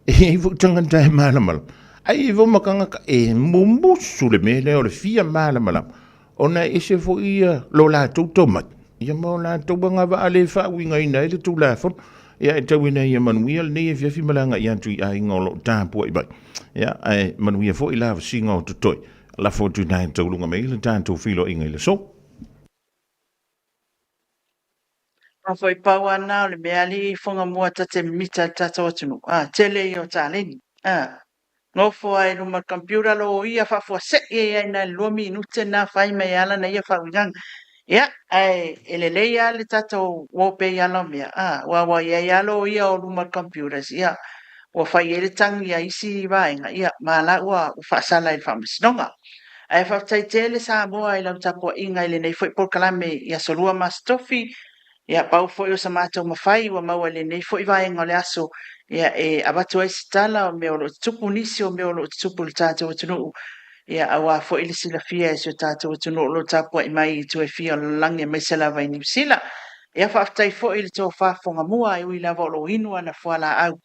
e i ai foi tagata e malamalama, ae i ai foi ma tagata e mumusu le mea lea o le fia malamalama, ona e ese foi ia lo latou tomai, ia ma o latou agavaa le faauigaina ai le Tulafono. Ia e tau ina ia manuia lenei afiafi ma le agai atu i aiga o lo o tapuai mai. Ia, ae manuia foi lavasiga o totoe. Lafo atu ina e tauluga mai le tatou feiloaiga i le aso. A foi pau a na o le mea alii i Fugamua ta te mimita i le tatou atunuu, a, tele ia o taleni, a. Nofo a i luma o le computer lo ia faafuasei ai ai na i le 2 minute na fai mai ai lana ia faauigaga. Ia, ae e lelei lava le tatou o pea i ala o mea, a, aua ua i ai lava loia o luma o le computers, ia, ua fai ai le tagi a isi vaega, ia, ma la ua faasala i le Faamasinoga. Ae faafetai tele Samoa i lau tapuaiga i lenei foi polokalame i Aso Lua ma Aso Tofi, Ia, pau foi o sa matou mafai ua maua i lenei foi vaega o le aso, ia, e avatu ai se tala o mea o lo o tutupu, nisi o mea o lo o tutupu i le tatou atunuu, ia, aua foi le silafia e si o tatou atunuu o lo o tapuai mai i itu e fia o le lalolagi aemaise lava i Niu Sila. Ia, faafetai foi i le tofa fogamua e ui lava o lo o inu ana fualaau.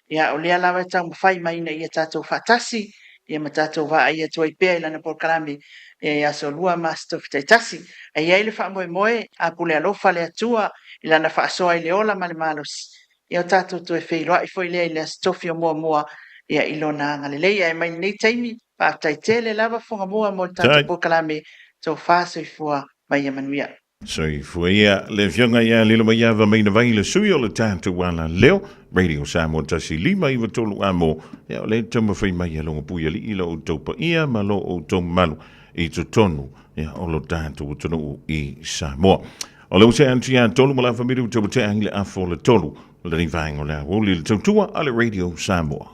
Ia, o lea lava e taumafai mai ina ia tatou faatasi, ia ma tatou vaai atu ai pea i lana polokalame i aso Lua ma Aso Tofi taitasi. Ae i ai le faamoemoe, a pule alofa le Atua i lana faasoa i le ola ma le malosi, ia o tatou toe feiloai foi lea i le Aso Tofi o muamua ia i Lona agalelei. Ae mai lenei taimi, faafetai tele lava Fugamua mo le tatou polokalame, tofa soifua ma ia manuia. Soifua ia le Afioga ia Lilomaiava Mainavai le sui o le tatou ala leo Radio Samoa 1593 amo ia o le taumafai mai a logo pui alii lo outou paia ma lo outou mamalu i totonu ia o lo tatou atunuu i Samoa. O le use atu ia tolu ma la famili u tau te ai le afo le tolu lenei vaega o le aoauli le tautua a le Radio Samoa.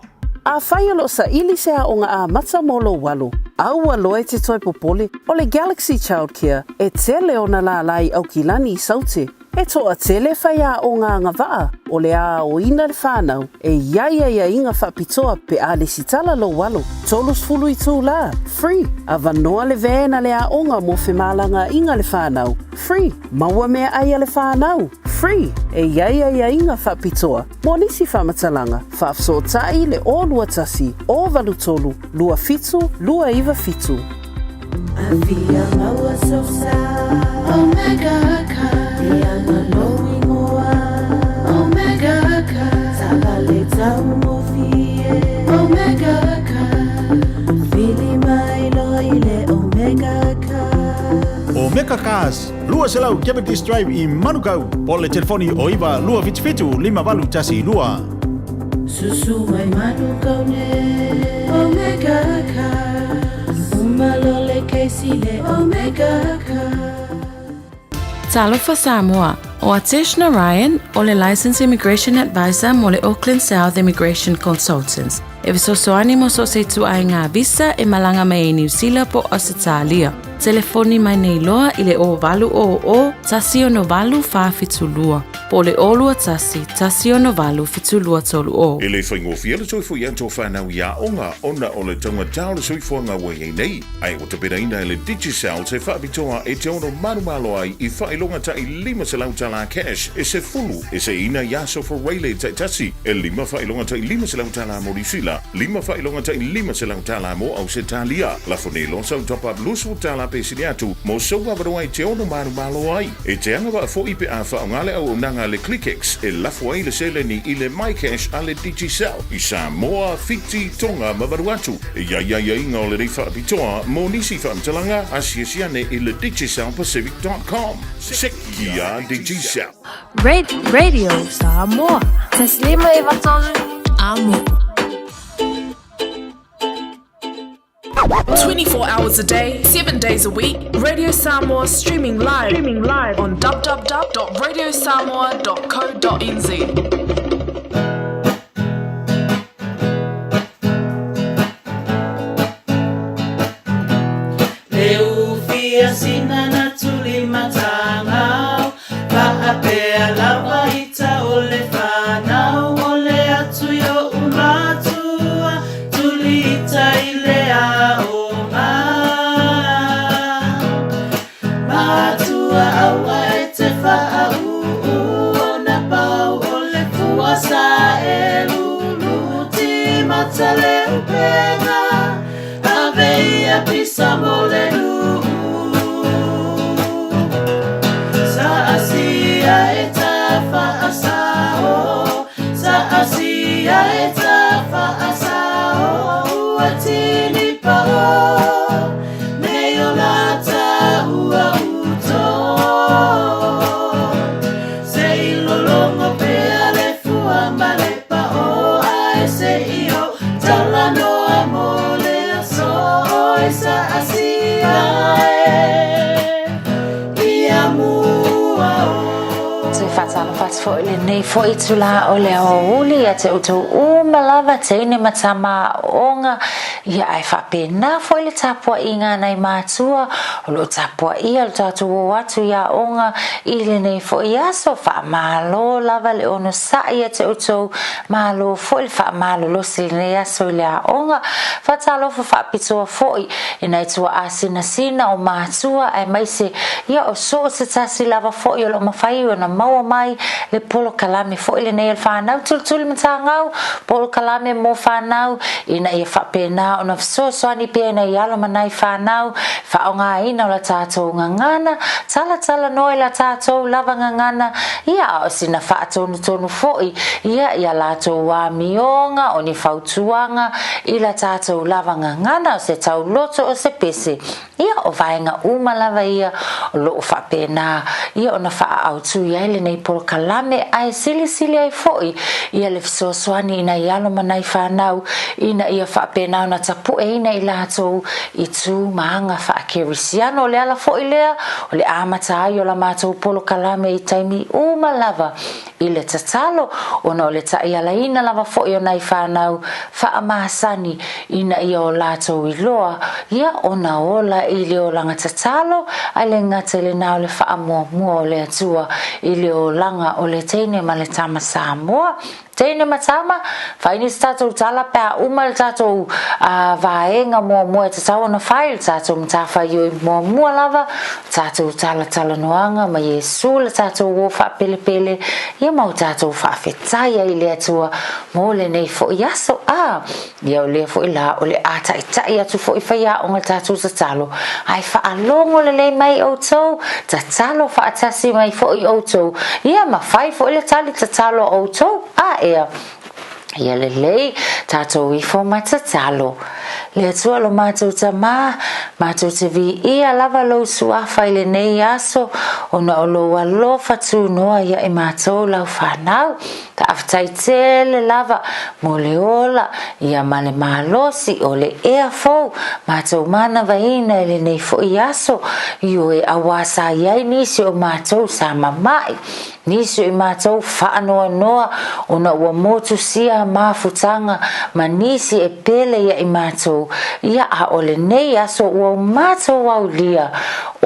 Afai o lo o saili se aoga amata mo lou alo, aua loa e te toe popole, o le Galaxy Childcare e tele ona lālā i Aukilani i Saute. E toatele faiaoga agavaa o le a aoina le whanau e i ai aiaiga faapitoa pe a lesitala lou alo. 30 itulā, free, avanoa le van a le aoga mo femalagaaiga le whanau, free, maua meaai a le whanau, Free, e i ai aiaiga faapitoa mo nisi faamatalaga, faafesootai le 021 083 27 297. Afia maua sosa Omega car Ia lou ingoa Omega car Taavale taugofie Omega car Vili mai loa i le Omega car Omega Cars, 200 Cavendish Drive i Manukau, po le telefoni o 9 277 5812. Susu mai Manukau ne Omega Cars Uma lo le keisi le Omega Cars. Talofa Samoa! O Atesh Narayan, o le Licensed Immigration Advisor mo le Auckland South Immigration Consultants, e fesoasoani mo so o se ituaiga visa e malaga mai ai Niu Sila po o Ausetalia. Telefoni mai nei loa i le 0800 168 472 po o le 021 168 7230. E le faigofie le toe foi atu o whanau i aoga ona o le taugata o le soifuaga ua i ai nei. Ae ua tapenaina e le Digicel se faapitoa e te ono malomalo ai i faailoga ta'i $500 tala cash e sefulu e seiina i aso Fureile taitasi, e lima faailoga ta'i $500 tala mo Niusila, lima faailoga ta'i $500 tala mo Ausetalia. Lafo nei loa sau top up 20 tala pe sili atu mo sou avanoa e te ono malomalo ai. E te agavaa fo'i pe a faaaoga le auaunaga a le ClickX e lafo ai le seleni i le MyCash a le Digicel i Samoa, Fiti, Tonga ma Vanuatu. E i ai aiaiga o lenei faapitoa mo nisi faamatalaga, asiasi ane i le DigicelPacific.com. Seki a Digicel. Radio Samoa. Taslima Ivatolu. Amo. 24 hours a day, 7 days a week, Radio Samoa streaming live, streaming live on www.radiosamoa.co.nz. Le ufia sina na tuli matangau Faapea lava ita o le whanau O le atu i o umatua Tuli ita i le aoga Matua aua e te whaauu Ona pau o le fua sa e lulu Timata le upenga Ave ia pisa mo le nuu Sa asia e ta whaasao Sa asia e ta whaasao Ua tini pao Nei o lata ua uto Se i lolongo pea le fua ma le pao Ae se i o talanoa mo le aso E sa asia e Ia mua o. Toe faatalofa atu foi i lenei foi itulā o le aoauli ia te outou uma lava, teine ma tama aoaoga, ia ae faapena foi le tapuaiga a nai matua o lo o tapuaia lo tatou o atu i aoga i lenei foi aso. Faamalo lava le onosai ia te outou, malo foi le faamalolosi i lenei aso i le aoga. Faatalofa faapitoa foi i nai tuaa sinasina o matua aemaise ia o so o se tasi lava foi o lo o mafai ona maua mai le polokalame foi lenei o le whanau tulituli matagau, polokalame mo whanau ina ia faapena ona fesoasoani pea ina i alo ma nai whanau faaaogaina o la tatou gagana, talatalanoa i la tatou lava gagana, ia a o sina faatonutonu foi ia i a latou amioga o ni fautuaga i la tatou lava gagana o se tauloto o se pese. Ia, o vaega uma lava ia o loo faapena ia ona faaautu i ai lenei polokalame ae silisili ai foi ia le fesoasoani i nai alo ma nai fanau ina ia faapena ona tapueina i latou i tu ma aga faakerisiano. O le ala foi lea o le amata ai o la matou polokalame i taimi uma lava i le tatalo ona o le taʻialaina lava foi o nai fanau faamasani ina ia o latou iloa ia ona ola i le olaga tatalo ae le gata i lena o le faamuamua o le Atua i le olaga o le teine ma le tama Samoa. Teine ma tama, fai nei se tatou tala pe a uma le tatou vaega muamua e tatau ona fai, le tatou matafaioi muamua lava, tatou talatalanoaga ma Iesu le tatou uo faapelepele, ia ma o tatou faafetai ai i le Atua mo lenei foi aso. A, ia o lea foi la o le a taʻitaʻi atu foi faiaoga le tatou tatalo, ae faalogo lelei mai outou, tatalo faatasi mai foi outou, ia ma fai foi le tali tatalo a outou. A ea, ia lelei tatou ifo ma tatalo. Le Atua lo matou Tamā, matou te viia lava lou suafa i lenei aso, ona o lou alofa tunoa ia i matou lau fanau. Faafetai tele lava mo le ola ia ma le malosi o le ea fou matou manavaina i lenei foi aso, ioe auā sa i ai nisi o matou sa mama'i. Nisi o i matou faanoanoa ona ua motusia mafutaga ma nisi e pele ia i matou, ia a o lenei aso ua o matou aulia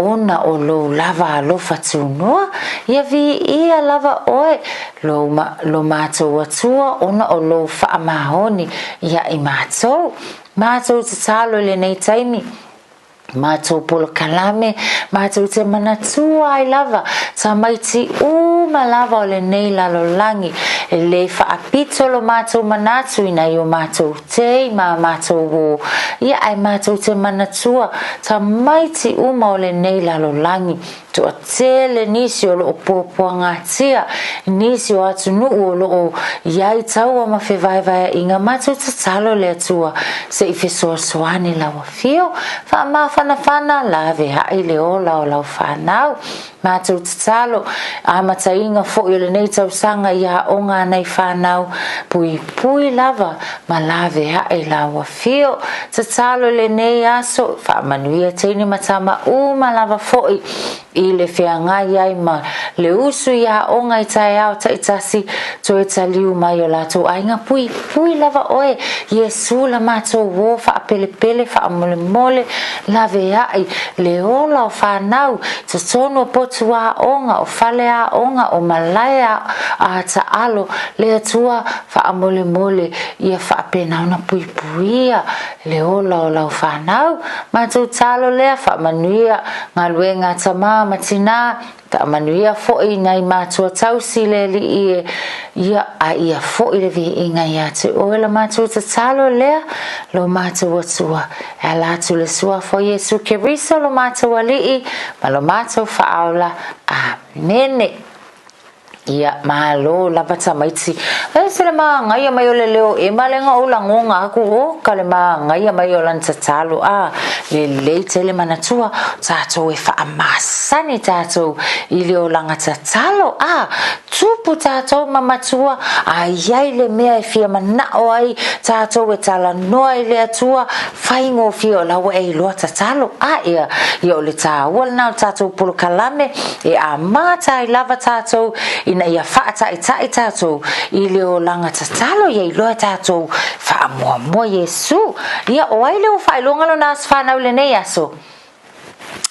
ona o lou lava alofa tunoa, ia viia lava oe lo, lo matou Atua ona o lou faamaoni ia i matou. Matou tatalo i lenei taimi. Matou polokalame, matou te manatua ai lava tamaiti uma lava o lenei lalolagi, e le faapito lo matou manatu i nai o matou tei ma a matou uō, ia ae matou te manatua tamaiti uma o lenei lalolagi. Toatele nisi o loo puapuagatia, nisi o atunuu o loo iai taua ma fevaevaeaiga, matou tatalo le Atua se i fesoasoani lau afio, faamafanafana laveai le ola o lau fanau. Matou tatalo, amataina foi o lenei tausaga i aoga a nai fanau, puipui lava ma laveai lau afio. Tatalo i lenei aso, faamanuia teine ma tama uma lava foi i le feagai ai ma le usu i aoga i taeao taitasi, toe taliu mai o latou aiga puipui lava oe, Iesu la matou uō faapelepele faamolemole laveai le ola o fanau totonu o potu aoga o fale aoga o malae a taalo le Atua faamolemole ia faapena ona puipuia le ola o lau fanau. Matou talo lea faamanuia galuega a tamā ma tinā, faamanuia foi nai matua tausi le Alii e, ia a ia foi le viiga ia te oe la matou tatalo lea, lo matou Atua, e ala atu le Suafa o Iesu Keriso lo matou Alii ma lo matou Faaola. Amene. Ia, malo lava tamaiti. E se le māngaia mai o le leo e ma lenga o lagonga aku o ka le māngaia mai o lana tatalo a lelei tele manatua tātou e faamasani tātou i le olaga tatalo a tupu tātou ma matua a iai le mea e fia manao ai tātou e talanoa i le Atua faigofie o la ua e iloa tatalo a ea ia o le tāua lena o le tātou polokalame E amata ai lava tātou ina ia faataʻitaʻi tātou i le olaga tatalo ia iloa e tātou faamuamua Iesu. Ia o ai le ua faailoga lona aso fanau i lenei aso?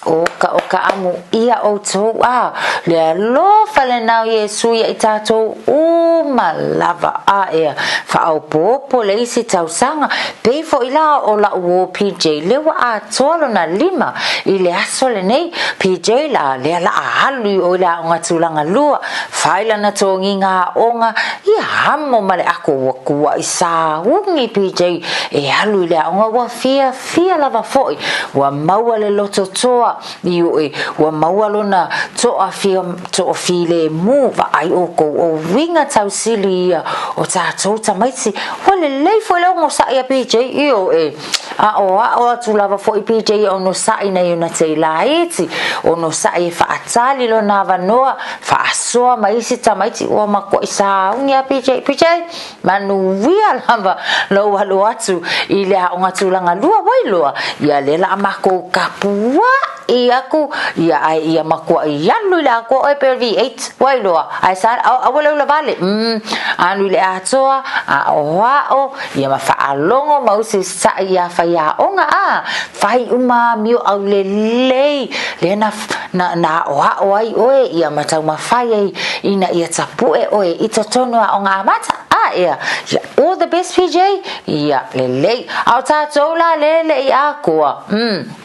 O ka o ka amu ia outou a le alofa lena o Iesu ia i tātou uma lava a ea faaopoopo le isi tausaga pei foi la o la'u uō PJ le ua atoa lona lima i le aso lenei, PJ la lea la'a alu i o i le aoga tulaga lua, fai lana togiga aoga, ia amo ma le ako ua kuaʻi sāugi PJ e alu i le aoga ua fiafia lava foi, ua maua le loto toa i oe, ua maua lona toa fia toa filemu, vaai ʻoukou o uiga tausili ia o tātou tamaiti, ua lelei foi le ogosaʻi a PJ i oe. Aʻoaʻo atu lava foi PJ e onosaʻi nei ona tei laiti, onosaʻi e faatali lona avanoa, faasoa ma isi tamaiti ua makuaʻi sauni a PJ. PJ, manuia lava lou alu atu i le aoga tulaga lua ua iloa, ia lea la a makou kapuaʻi aku ia ae ia makuaʻi alu i le akoa oe pe V8 ua iloa, ae sa aua le ula wale, mm, alu i le atoa, aʻoaʻo, Ia ma faalogo ma usi saʻi iā faiaoga a fai uma amio aulelei lea na na na aʻoaʻo ai ʻoe ia ma taumafai ai ina ia tapuʻe ʻoe i totonu aoga amata a ea ia all the best PJ ia lelei a o tātou la lele i ākoa mm.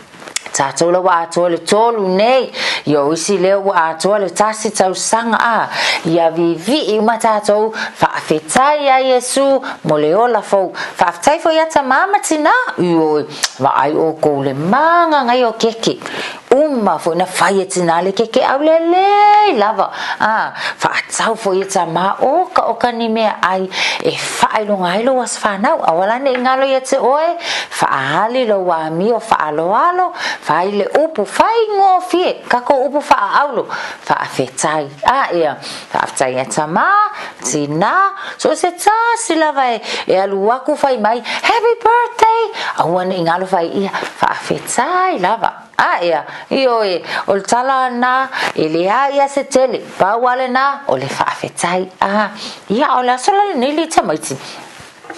Tātou la ua atoa le tolu nei. Ia o isi lea ua atoa le tasi tausaga a ia viivii uma tatou faafetai ia Iesu mo le ola fou. Faafetai foi ia tamā ma tinā. Ioe, vaai oukou le magagaia o keke. Uma foi na fai e tinā le keke aulelei lava. A, faatau foi e tamā okaoka ni meaai e faailoga ai lou aso fanau. Aua la ne i galo ia te oe, faaali lou amio faaaloalo, fai le upu faigofie, kakou upu faaaulo, faafetai. A, ea, faafetai ia tamā, tinā, so o se tasi lava e, e alu aku fai mai, happy birthday, aua ne i galo fai ia, faafetai lava. A ea, ioe, o le tala na, e leai a se tele, pau a lena, o le faafetai. A, ia, o le aso la lenei le tamaiti.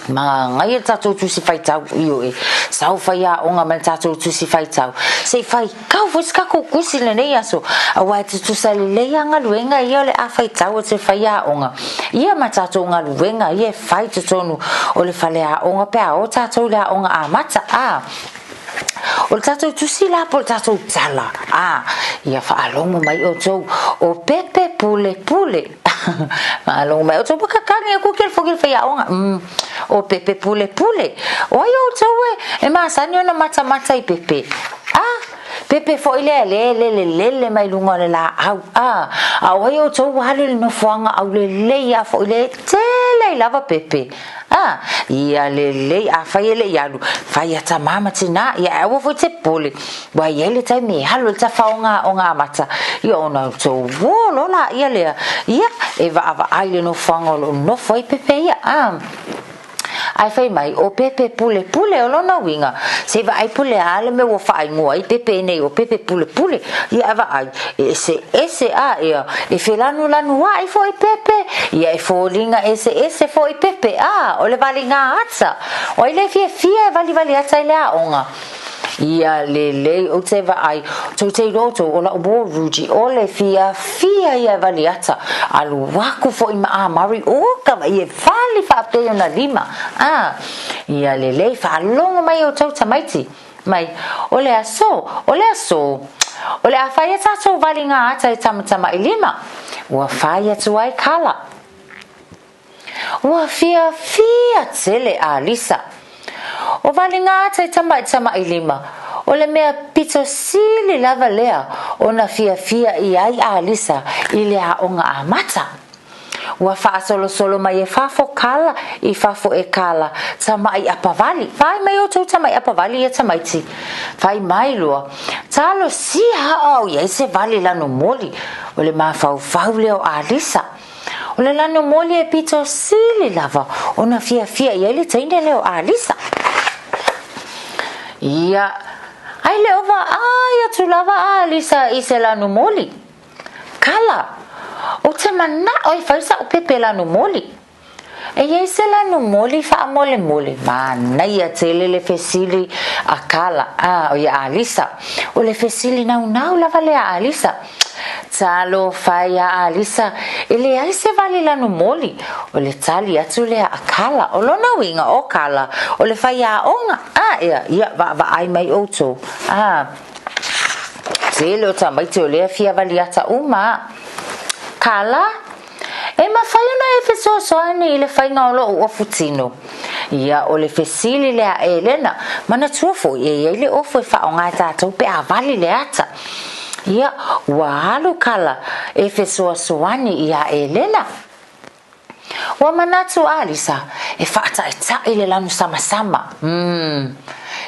Magaia le tatou tusi faitau, ioe, sau faiaoga ma le tatou tusi faitau. Se i faitau foi se tatou tusi lenei aso, aua e tutusa lelei lava galuega ia o le a faitau e te faiaoga. Ia ma tatou galuega ia e fai i totonu o le faleaoga pe a o tatou i le aoga amata, a. O le tatou tusi la po o le tatou tala, a, ia faalogo mai outou, o Pepe Pule Pule. Faalogo mai outou, makakagi aku ke le foki le faiaoga. Mm, o Pepe Pule Pule. O ai outou e, e masani ona matamata i Pepe? A, Pepe foi lea le lele lele mai luga o le laau. A, a o ai outou ua alu i le nofoaga aulelei a foi le tele ai lava Pepe. A, ia lelei, afai e le i alu, fai ia tamā ma tinā, ia e aua foi te popole, ua i ai le taimi e alu ai le tafaoga aoga amata, ia ona outou uō loa laia lea, ia, e vaavaai i le nofoaga o lo o nofo ai Pepe ia, a. Ae fai mai, o Pepe Pulepule, o lona uiga, se i vaai po o le a le mea ua faaigoa ai Pepe nei o Pepe Pulepule, ia e vaai, e eseese a ia, e felanulanuaʻi foi Pepe, ia e foliga eseese foi Pepe, a, o le valiga ata, o ai le fiafia e valivali ata i le aoga? Ia lelei ou te vaai, tou te iloa outou o la'u uo Rudy, o le fiafia ia e vali ata, alu aku foi ma Amari, o ka vaai e vali faapea i ona lima, a, ia lelei faalogo mai outou tamaiti. Mai, o le aso, o le aso, o le a fai a tatou valiga ata e tamatamailima, ua fai atu ai Kala. Ua fiafia tele a Lisa. O valiga ata e tamaitamailima, o le mea pito sili lava lea ona fiafia i ai a Lisa i le aoga amata. Ua faasolosolo mai e fafo kala i fafo e kala tamaʻi apavali. Fai mai outou tamaʻi apavali ia tamaiti. Fai mai loa, Talosia a au i ai se vali lanu moli. O le mafaufau lea o Alisa. O le lanu moli e pito sili lava ona fiafia i ai le teine lea o Alisa. Ia, ai le o vaai atu lava a Alisa i se lanu moli. Kala, Ou te manaʻo e fai saʻu pepe lanu moli. E i ai se lanu moli faamolemole, manaia tele le fesili a Kala, a, o ia Alisa. O le fesili naunau lava lea a Alisa. Talofa e iā Alisa, e leai se wale lanu moli. O le tali atu lea a Kala, o lona uiga o Kala, o le faiaoga, a, ea, ia, vaavaai mai outou, a. Tele o tamaiti o lea fia valiata uma a. Kala, E mafai ona e fesoasoani i le faiga o loʻu ofu tino. Ia, o le fesili lea a Elena, manatua foi e i ai le ofu e faaaoga e tatou pe a vali le ata. Ia, ua alu Kala e fesoasoani iā Elena. Ua manatu a Alisa e faataʻitaʻi le lanu samasama. Umm.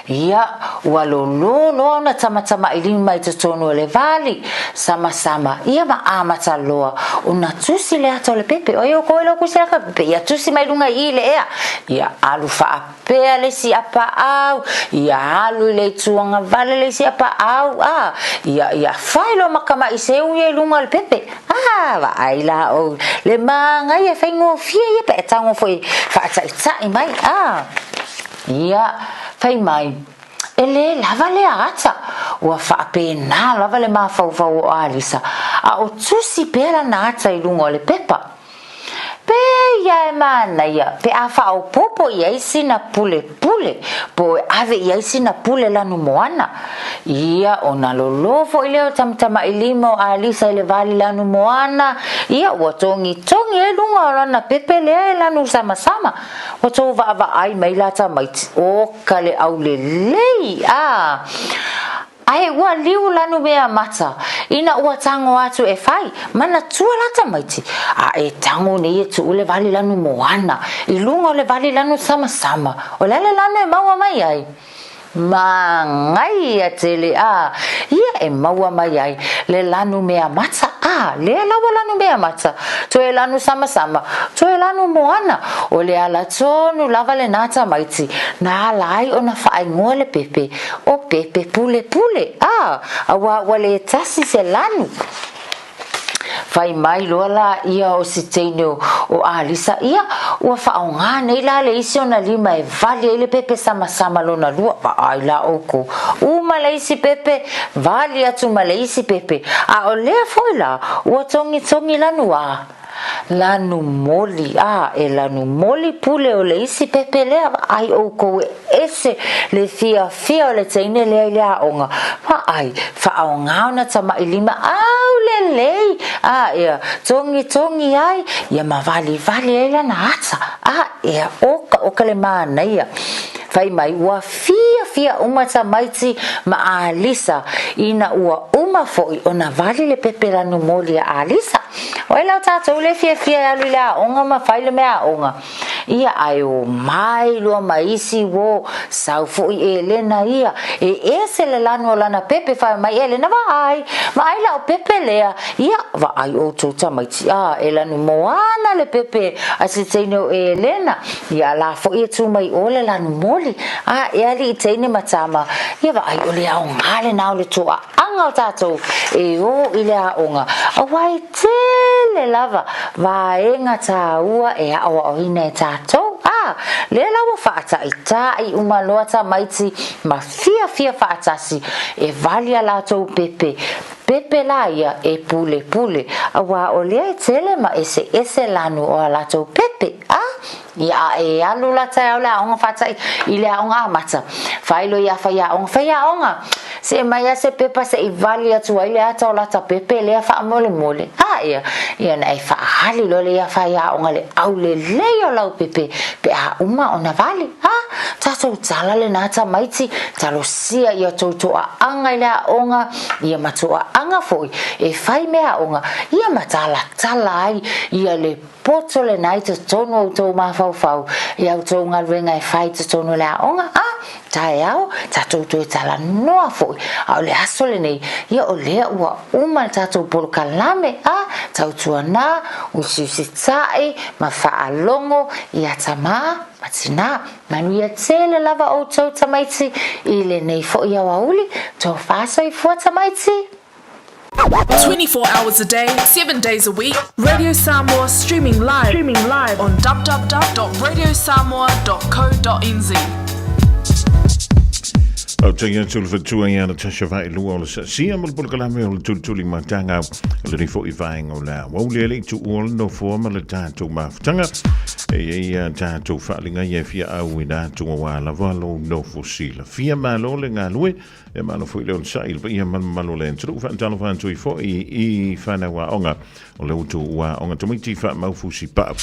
Ia, ua lōlō loa ona tamatamaʻi lima i totonu o le vali samasama, ia ma amata loa ona tusi le ata o le pepe. Oi o koe loku se aka pepe, ia tusi mai lunga i le ea. Ia alu faapea le isi apaau, ia alu i le ituaga vale le isi apaau, a, ia, ia fai loa ma kamaʻi seu ia i luga o le pepe. A, vaai la ou le māngai e faigofie ia pe e tago foi faataʻitaʻi mai, a, ia, fai mai, e lē lava lea ata, ua faapena lava le mafaufau o Alisa, a o tusi pea lana ata i luga o le pepa. Pei a e manaia pe a faaopoopo i ai sina pulepule po o e ave i ai sina pule lanu moana. Ia, ona lōlō foi lea o tamatamailima o Alisa i le vali lanu moana, ia ua togitogi ai luga o lana pepe lea e lanu samasama. Ua tou vaavaai mai la tamaiti, oka le aulelei, a! Ae ua liu lanu mea mata, ina ua tago atu e fai, manatua la tamaiti, a e tago nei e tuu le vali lanu moana i luga o le vali lanu samasama, o le a le lanu e maua mai ai? Manaia tele, a ia e maua mai ai le lanu mea mata, a lea laua lanu mea mata, toe lanu samasama, toe lanu moana, o le ala tonu lava lenā tamaiti na ala ai ona faaigoa le pepe O Pepe Pulepule, a, auā ua le tasi se lanu. Fai mai loa la ia o si teine o, o Alisa, ia, ua whaonga nei la le isi ona lima e vali ai le pepe samasama lona lua, vaai la oukou. Uma le isi pepe, vali atu ma le isi pepe, a o lea foi la, ua togitogi lanu a. Lanu moli, a e lanu moli pule o le isi pepe lea, vaai oukou e ese le fiafia o le teine lea i le aoga, vaai, faaoga ona tamailima aulelei, a ea togitogi ai, ia ma valivali ai lana ata, a ea okaoka le manaia. Fai mai ua fiafia uma tamaiti ma Alisa ina ua uma foi ona vali le pepe lanu moli a Alisa. O ai la o tatou le fiafia e alu i le aoga ma fai le mea aoga? Ia ae o mai loa ma isi uo sau foi Elena ia e ese le lanu o lana pepe fai mai Elena vaai, vaai lau pepe lea ia vaai outou tamaiti a e lanu moana le pepe a se teine o Elena ia la foi e tu mai o le lanu moli a e alii teine ma tama ia vaai o le aoga lena o le toa Anga o tatou e ō i le aoga, aua e tele lava vaega tāua e aoaoina e tatou, ā, lea la ua faataitaʻi uma loa tamaiti ma fiafia faatasi e vali a latou pepe, pepe la ia e pulepule, aua o lea e tele ma eseese lanu o a latou pepe, ā. Ia a e alu la taeao le aoga faataʻi i le aoga amata. Failo ia faiaoga, Faiaoga! Se mai a se pepa se i vali atu ai le ata o lata pepe lea faamolemole. A ia, ia na e faahali loa le ia faiaoga le aulelei o lau pepe pe a uma ona vali. A, tatou tala lenā tamaiti, talosia ia tou toaaga i le aoga, ia ma toaaga foi e fai mea aoga, ia ma talatala ai ia le Poto lena i totonu o outou mafaufau i a outou galuega e fai i totonu o le aoga, a, taeao, tatou toe talanoa foi, a o le aso lenei, ia o lea ua uma le tatou polokalame, a, tautuanā, usiusitaʻi ma faalogo ia tamā ma tinā. Manuia tele lava outou tamaiti i lenei foi aoauli, tofa soifua tamaiti. 24 hours a day, 7 days a week, Radio Samoa streaming live, streaming live on www.radiosamoa.co.nz. Au te atu le fatua ia Natasha Vaelua o le sasia ma le polokalame o le tulituli matanga o lenei foi vaega o le aoauli e le i tuua le nofoa ma le tatou mafutaga e i ai a tatou faaaliga ia e fia auina atu auā lava lou nofo silafia. Malo le galue. E malo foi le onosai i le paia ma le mamalu o le atunuu. Faatalofa atu ai foi i fanau aoga o le utu ua aoga tamaiti faamau fusipau.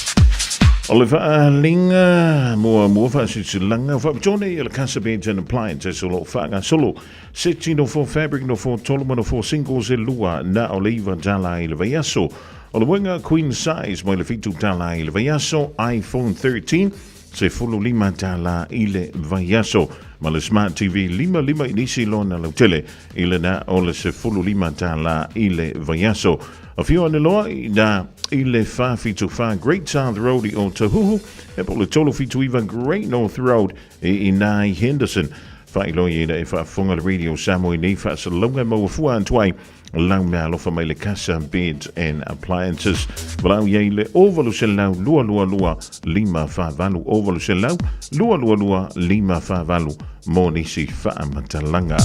O le faaaliga muamua faasilasilaga faapitoa nei e le Casa Beds and Appliances o lo o faagasolo seti nofo fabric nofo tolu ma nofo singles e lua na o le $9 i le vaiaso. O le moega queen size mai le $7 i le vaiaso, iPhone 13 $15 i le vaiaso, ma le Smart TV 55 inisi lona lautele i le na o le $15 i le vaiaso. Afio ane loa i na i le 474 Great South Road i Otahuhu, e po le 379 Great North Road i ina i Henderson. Faailoa i ina e faafofoga le Radio Samoa i nei faasalalauga e maua fua atu ai Lau mea alofa mai le Casa Beds and Appliances. Valau iai le 0800 222 548 0800 222 548 mo nisi faamatalaga.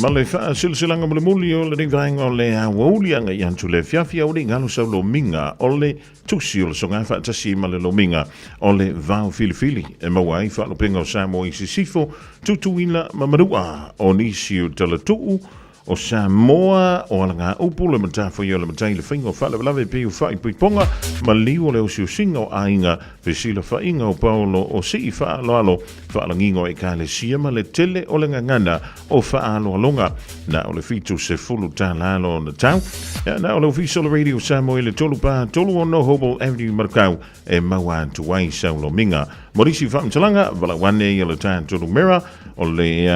Ma le faasilasilaga mulimuli o lenei vaega o le aoauli agai atu le afiafi auli galo sau lomiga o le tusi o le soga faatasi ma le lomiga o le vao filifili e maua ai faalupega o Samoa i Sisifo, Tutuila ma Manua o nisi o talatuu o Samoa o alagaupu le matafaia o le matai le faiga o faalavelave pei o faaipoipoga ma liu o le osiosiga o aiga fesilafaiga o paolo o sii faaaloalo faalagiga o ekalesia ma le tele o le gagana o faaaloaloga na o le 70 tālā lona tau. Ia, na o le ofisa o le Radio Samoa i le 3 4 3 6 Hobel Avenue Manukau e maua atu ai sau lomiga. Mo nisi faamatalaga, valaau ane ia le tatou numera o le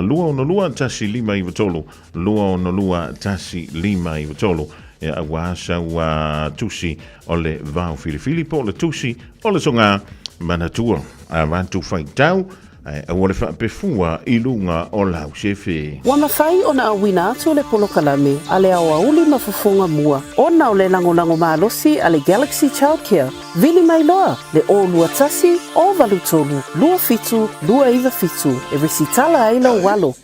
262 1593, 262 1593, ia auā sau tusi o le vao filifili po o le tusi o le soga manatua. Avatu faitau ae aua le faapefua i luga o lau sefe. Ua mafai ona auina atu le polokalame a le aoauli ma fofoga mua ona o le lagolago malosi a le Galaxy Childcare. Vili mai loa le 021 083 27 297 e resitala ai lou alo.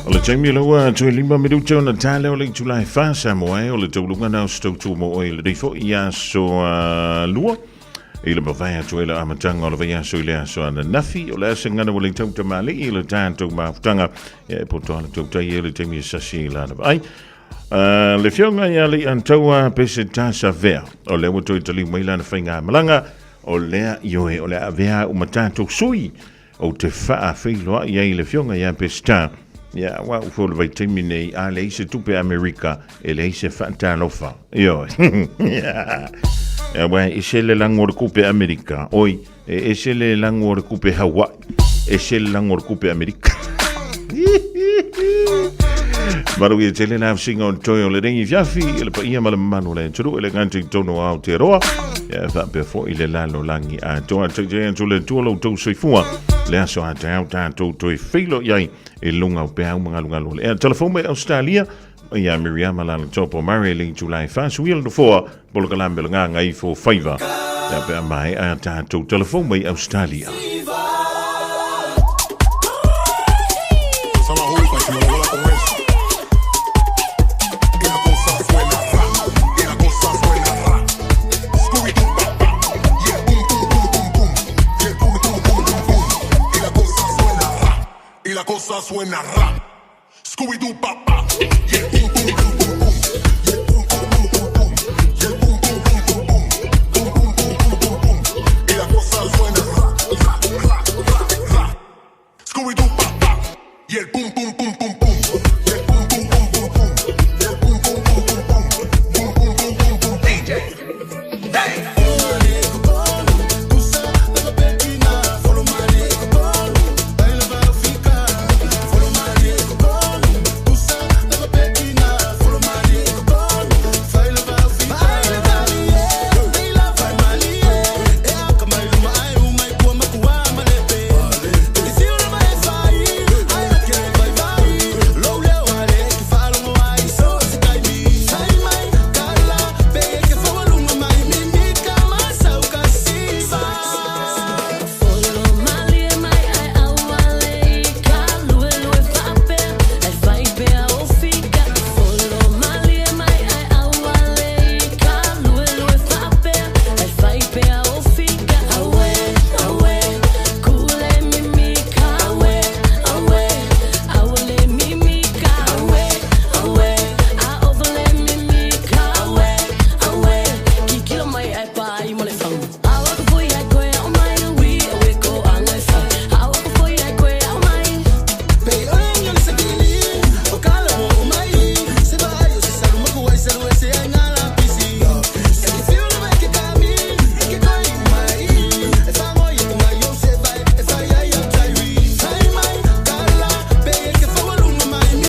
O le taimi la ua toe 5 minute ona tale o le itula e 4 Samoa e o le tauluga na o se tautua mo oe i lenei foi aso lua. I le mavae atu ai le amataga o le vaiaso i le aso ananafi, o le asa gana ua le tau tamalii i le tatou mafutaga, ia e poto ala tautai e le taimi e sasi i lana vaai. Le fioga ia le antaua pese tasa vea, o lea ua toe taliu mai lana faiga malaga, o lea ioe o le a avea uma tatou sui Ou te faafeiloai ai i le Afioga ia Peseta, ia aua ua fou le vaitaimi nei, a leai se tupe Amerika, e leai se faatalofa. Ioe. Aua e ese le lago o le kupe Amerika, oi, e ese le lago o le kupe Hawaii, ese le lago o le kupe Amerika. Manuia tele la singa o toe o le ringi fiafi, i le paia ma le mamalu o le atunuu e le gata i totonu o Aotearoa. Ia faapea foi le lalolagi atoa. Taitai atu le Atua lo outou soifua, le aso a taeao tatou toe feiloai ai i luga o peau ma galugalu o le ea. Telefoni mai Australia, ia Miriama Lalatopo Murray le itula e 4 suia le nofoa polokalame o le Gagaifo Faiva. Ia pe a maea tatou telefoni mai Australia. Y la cosa suena rap. Scooby-Doo, pa,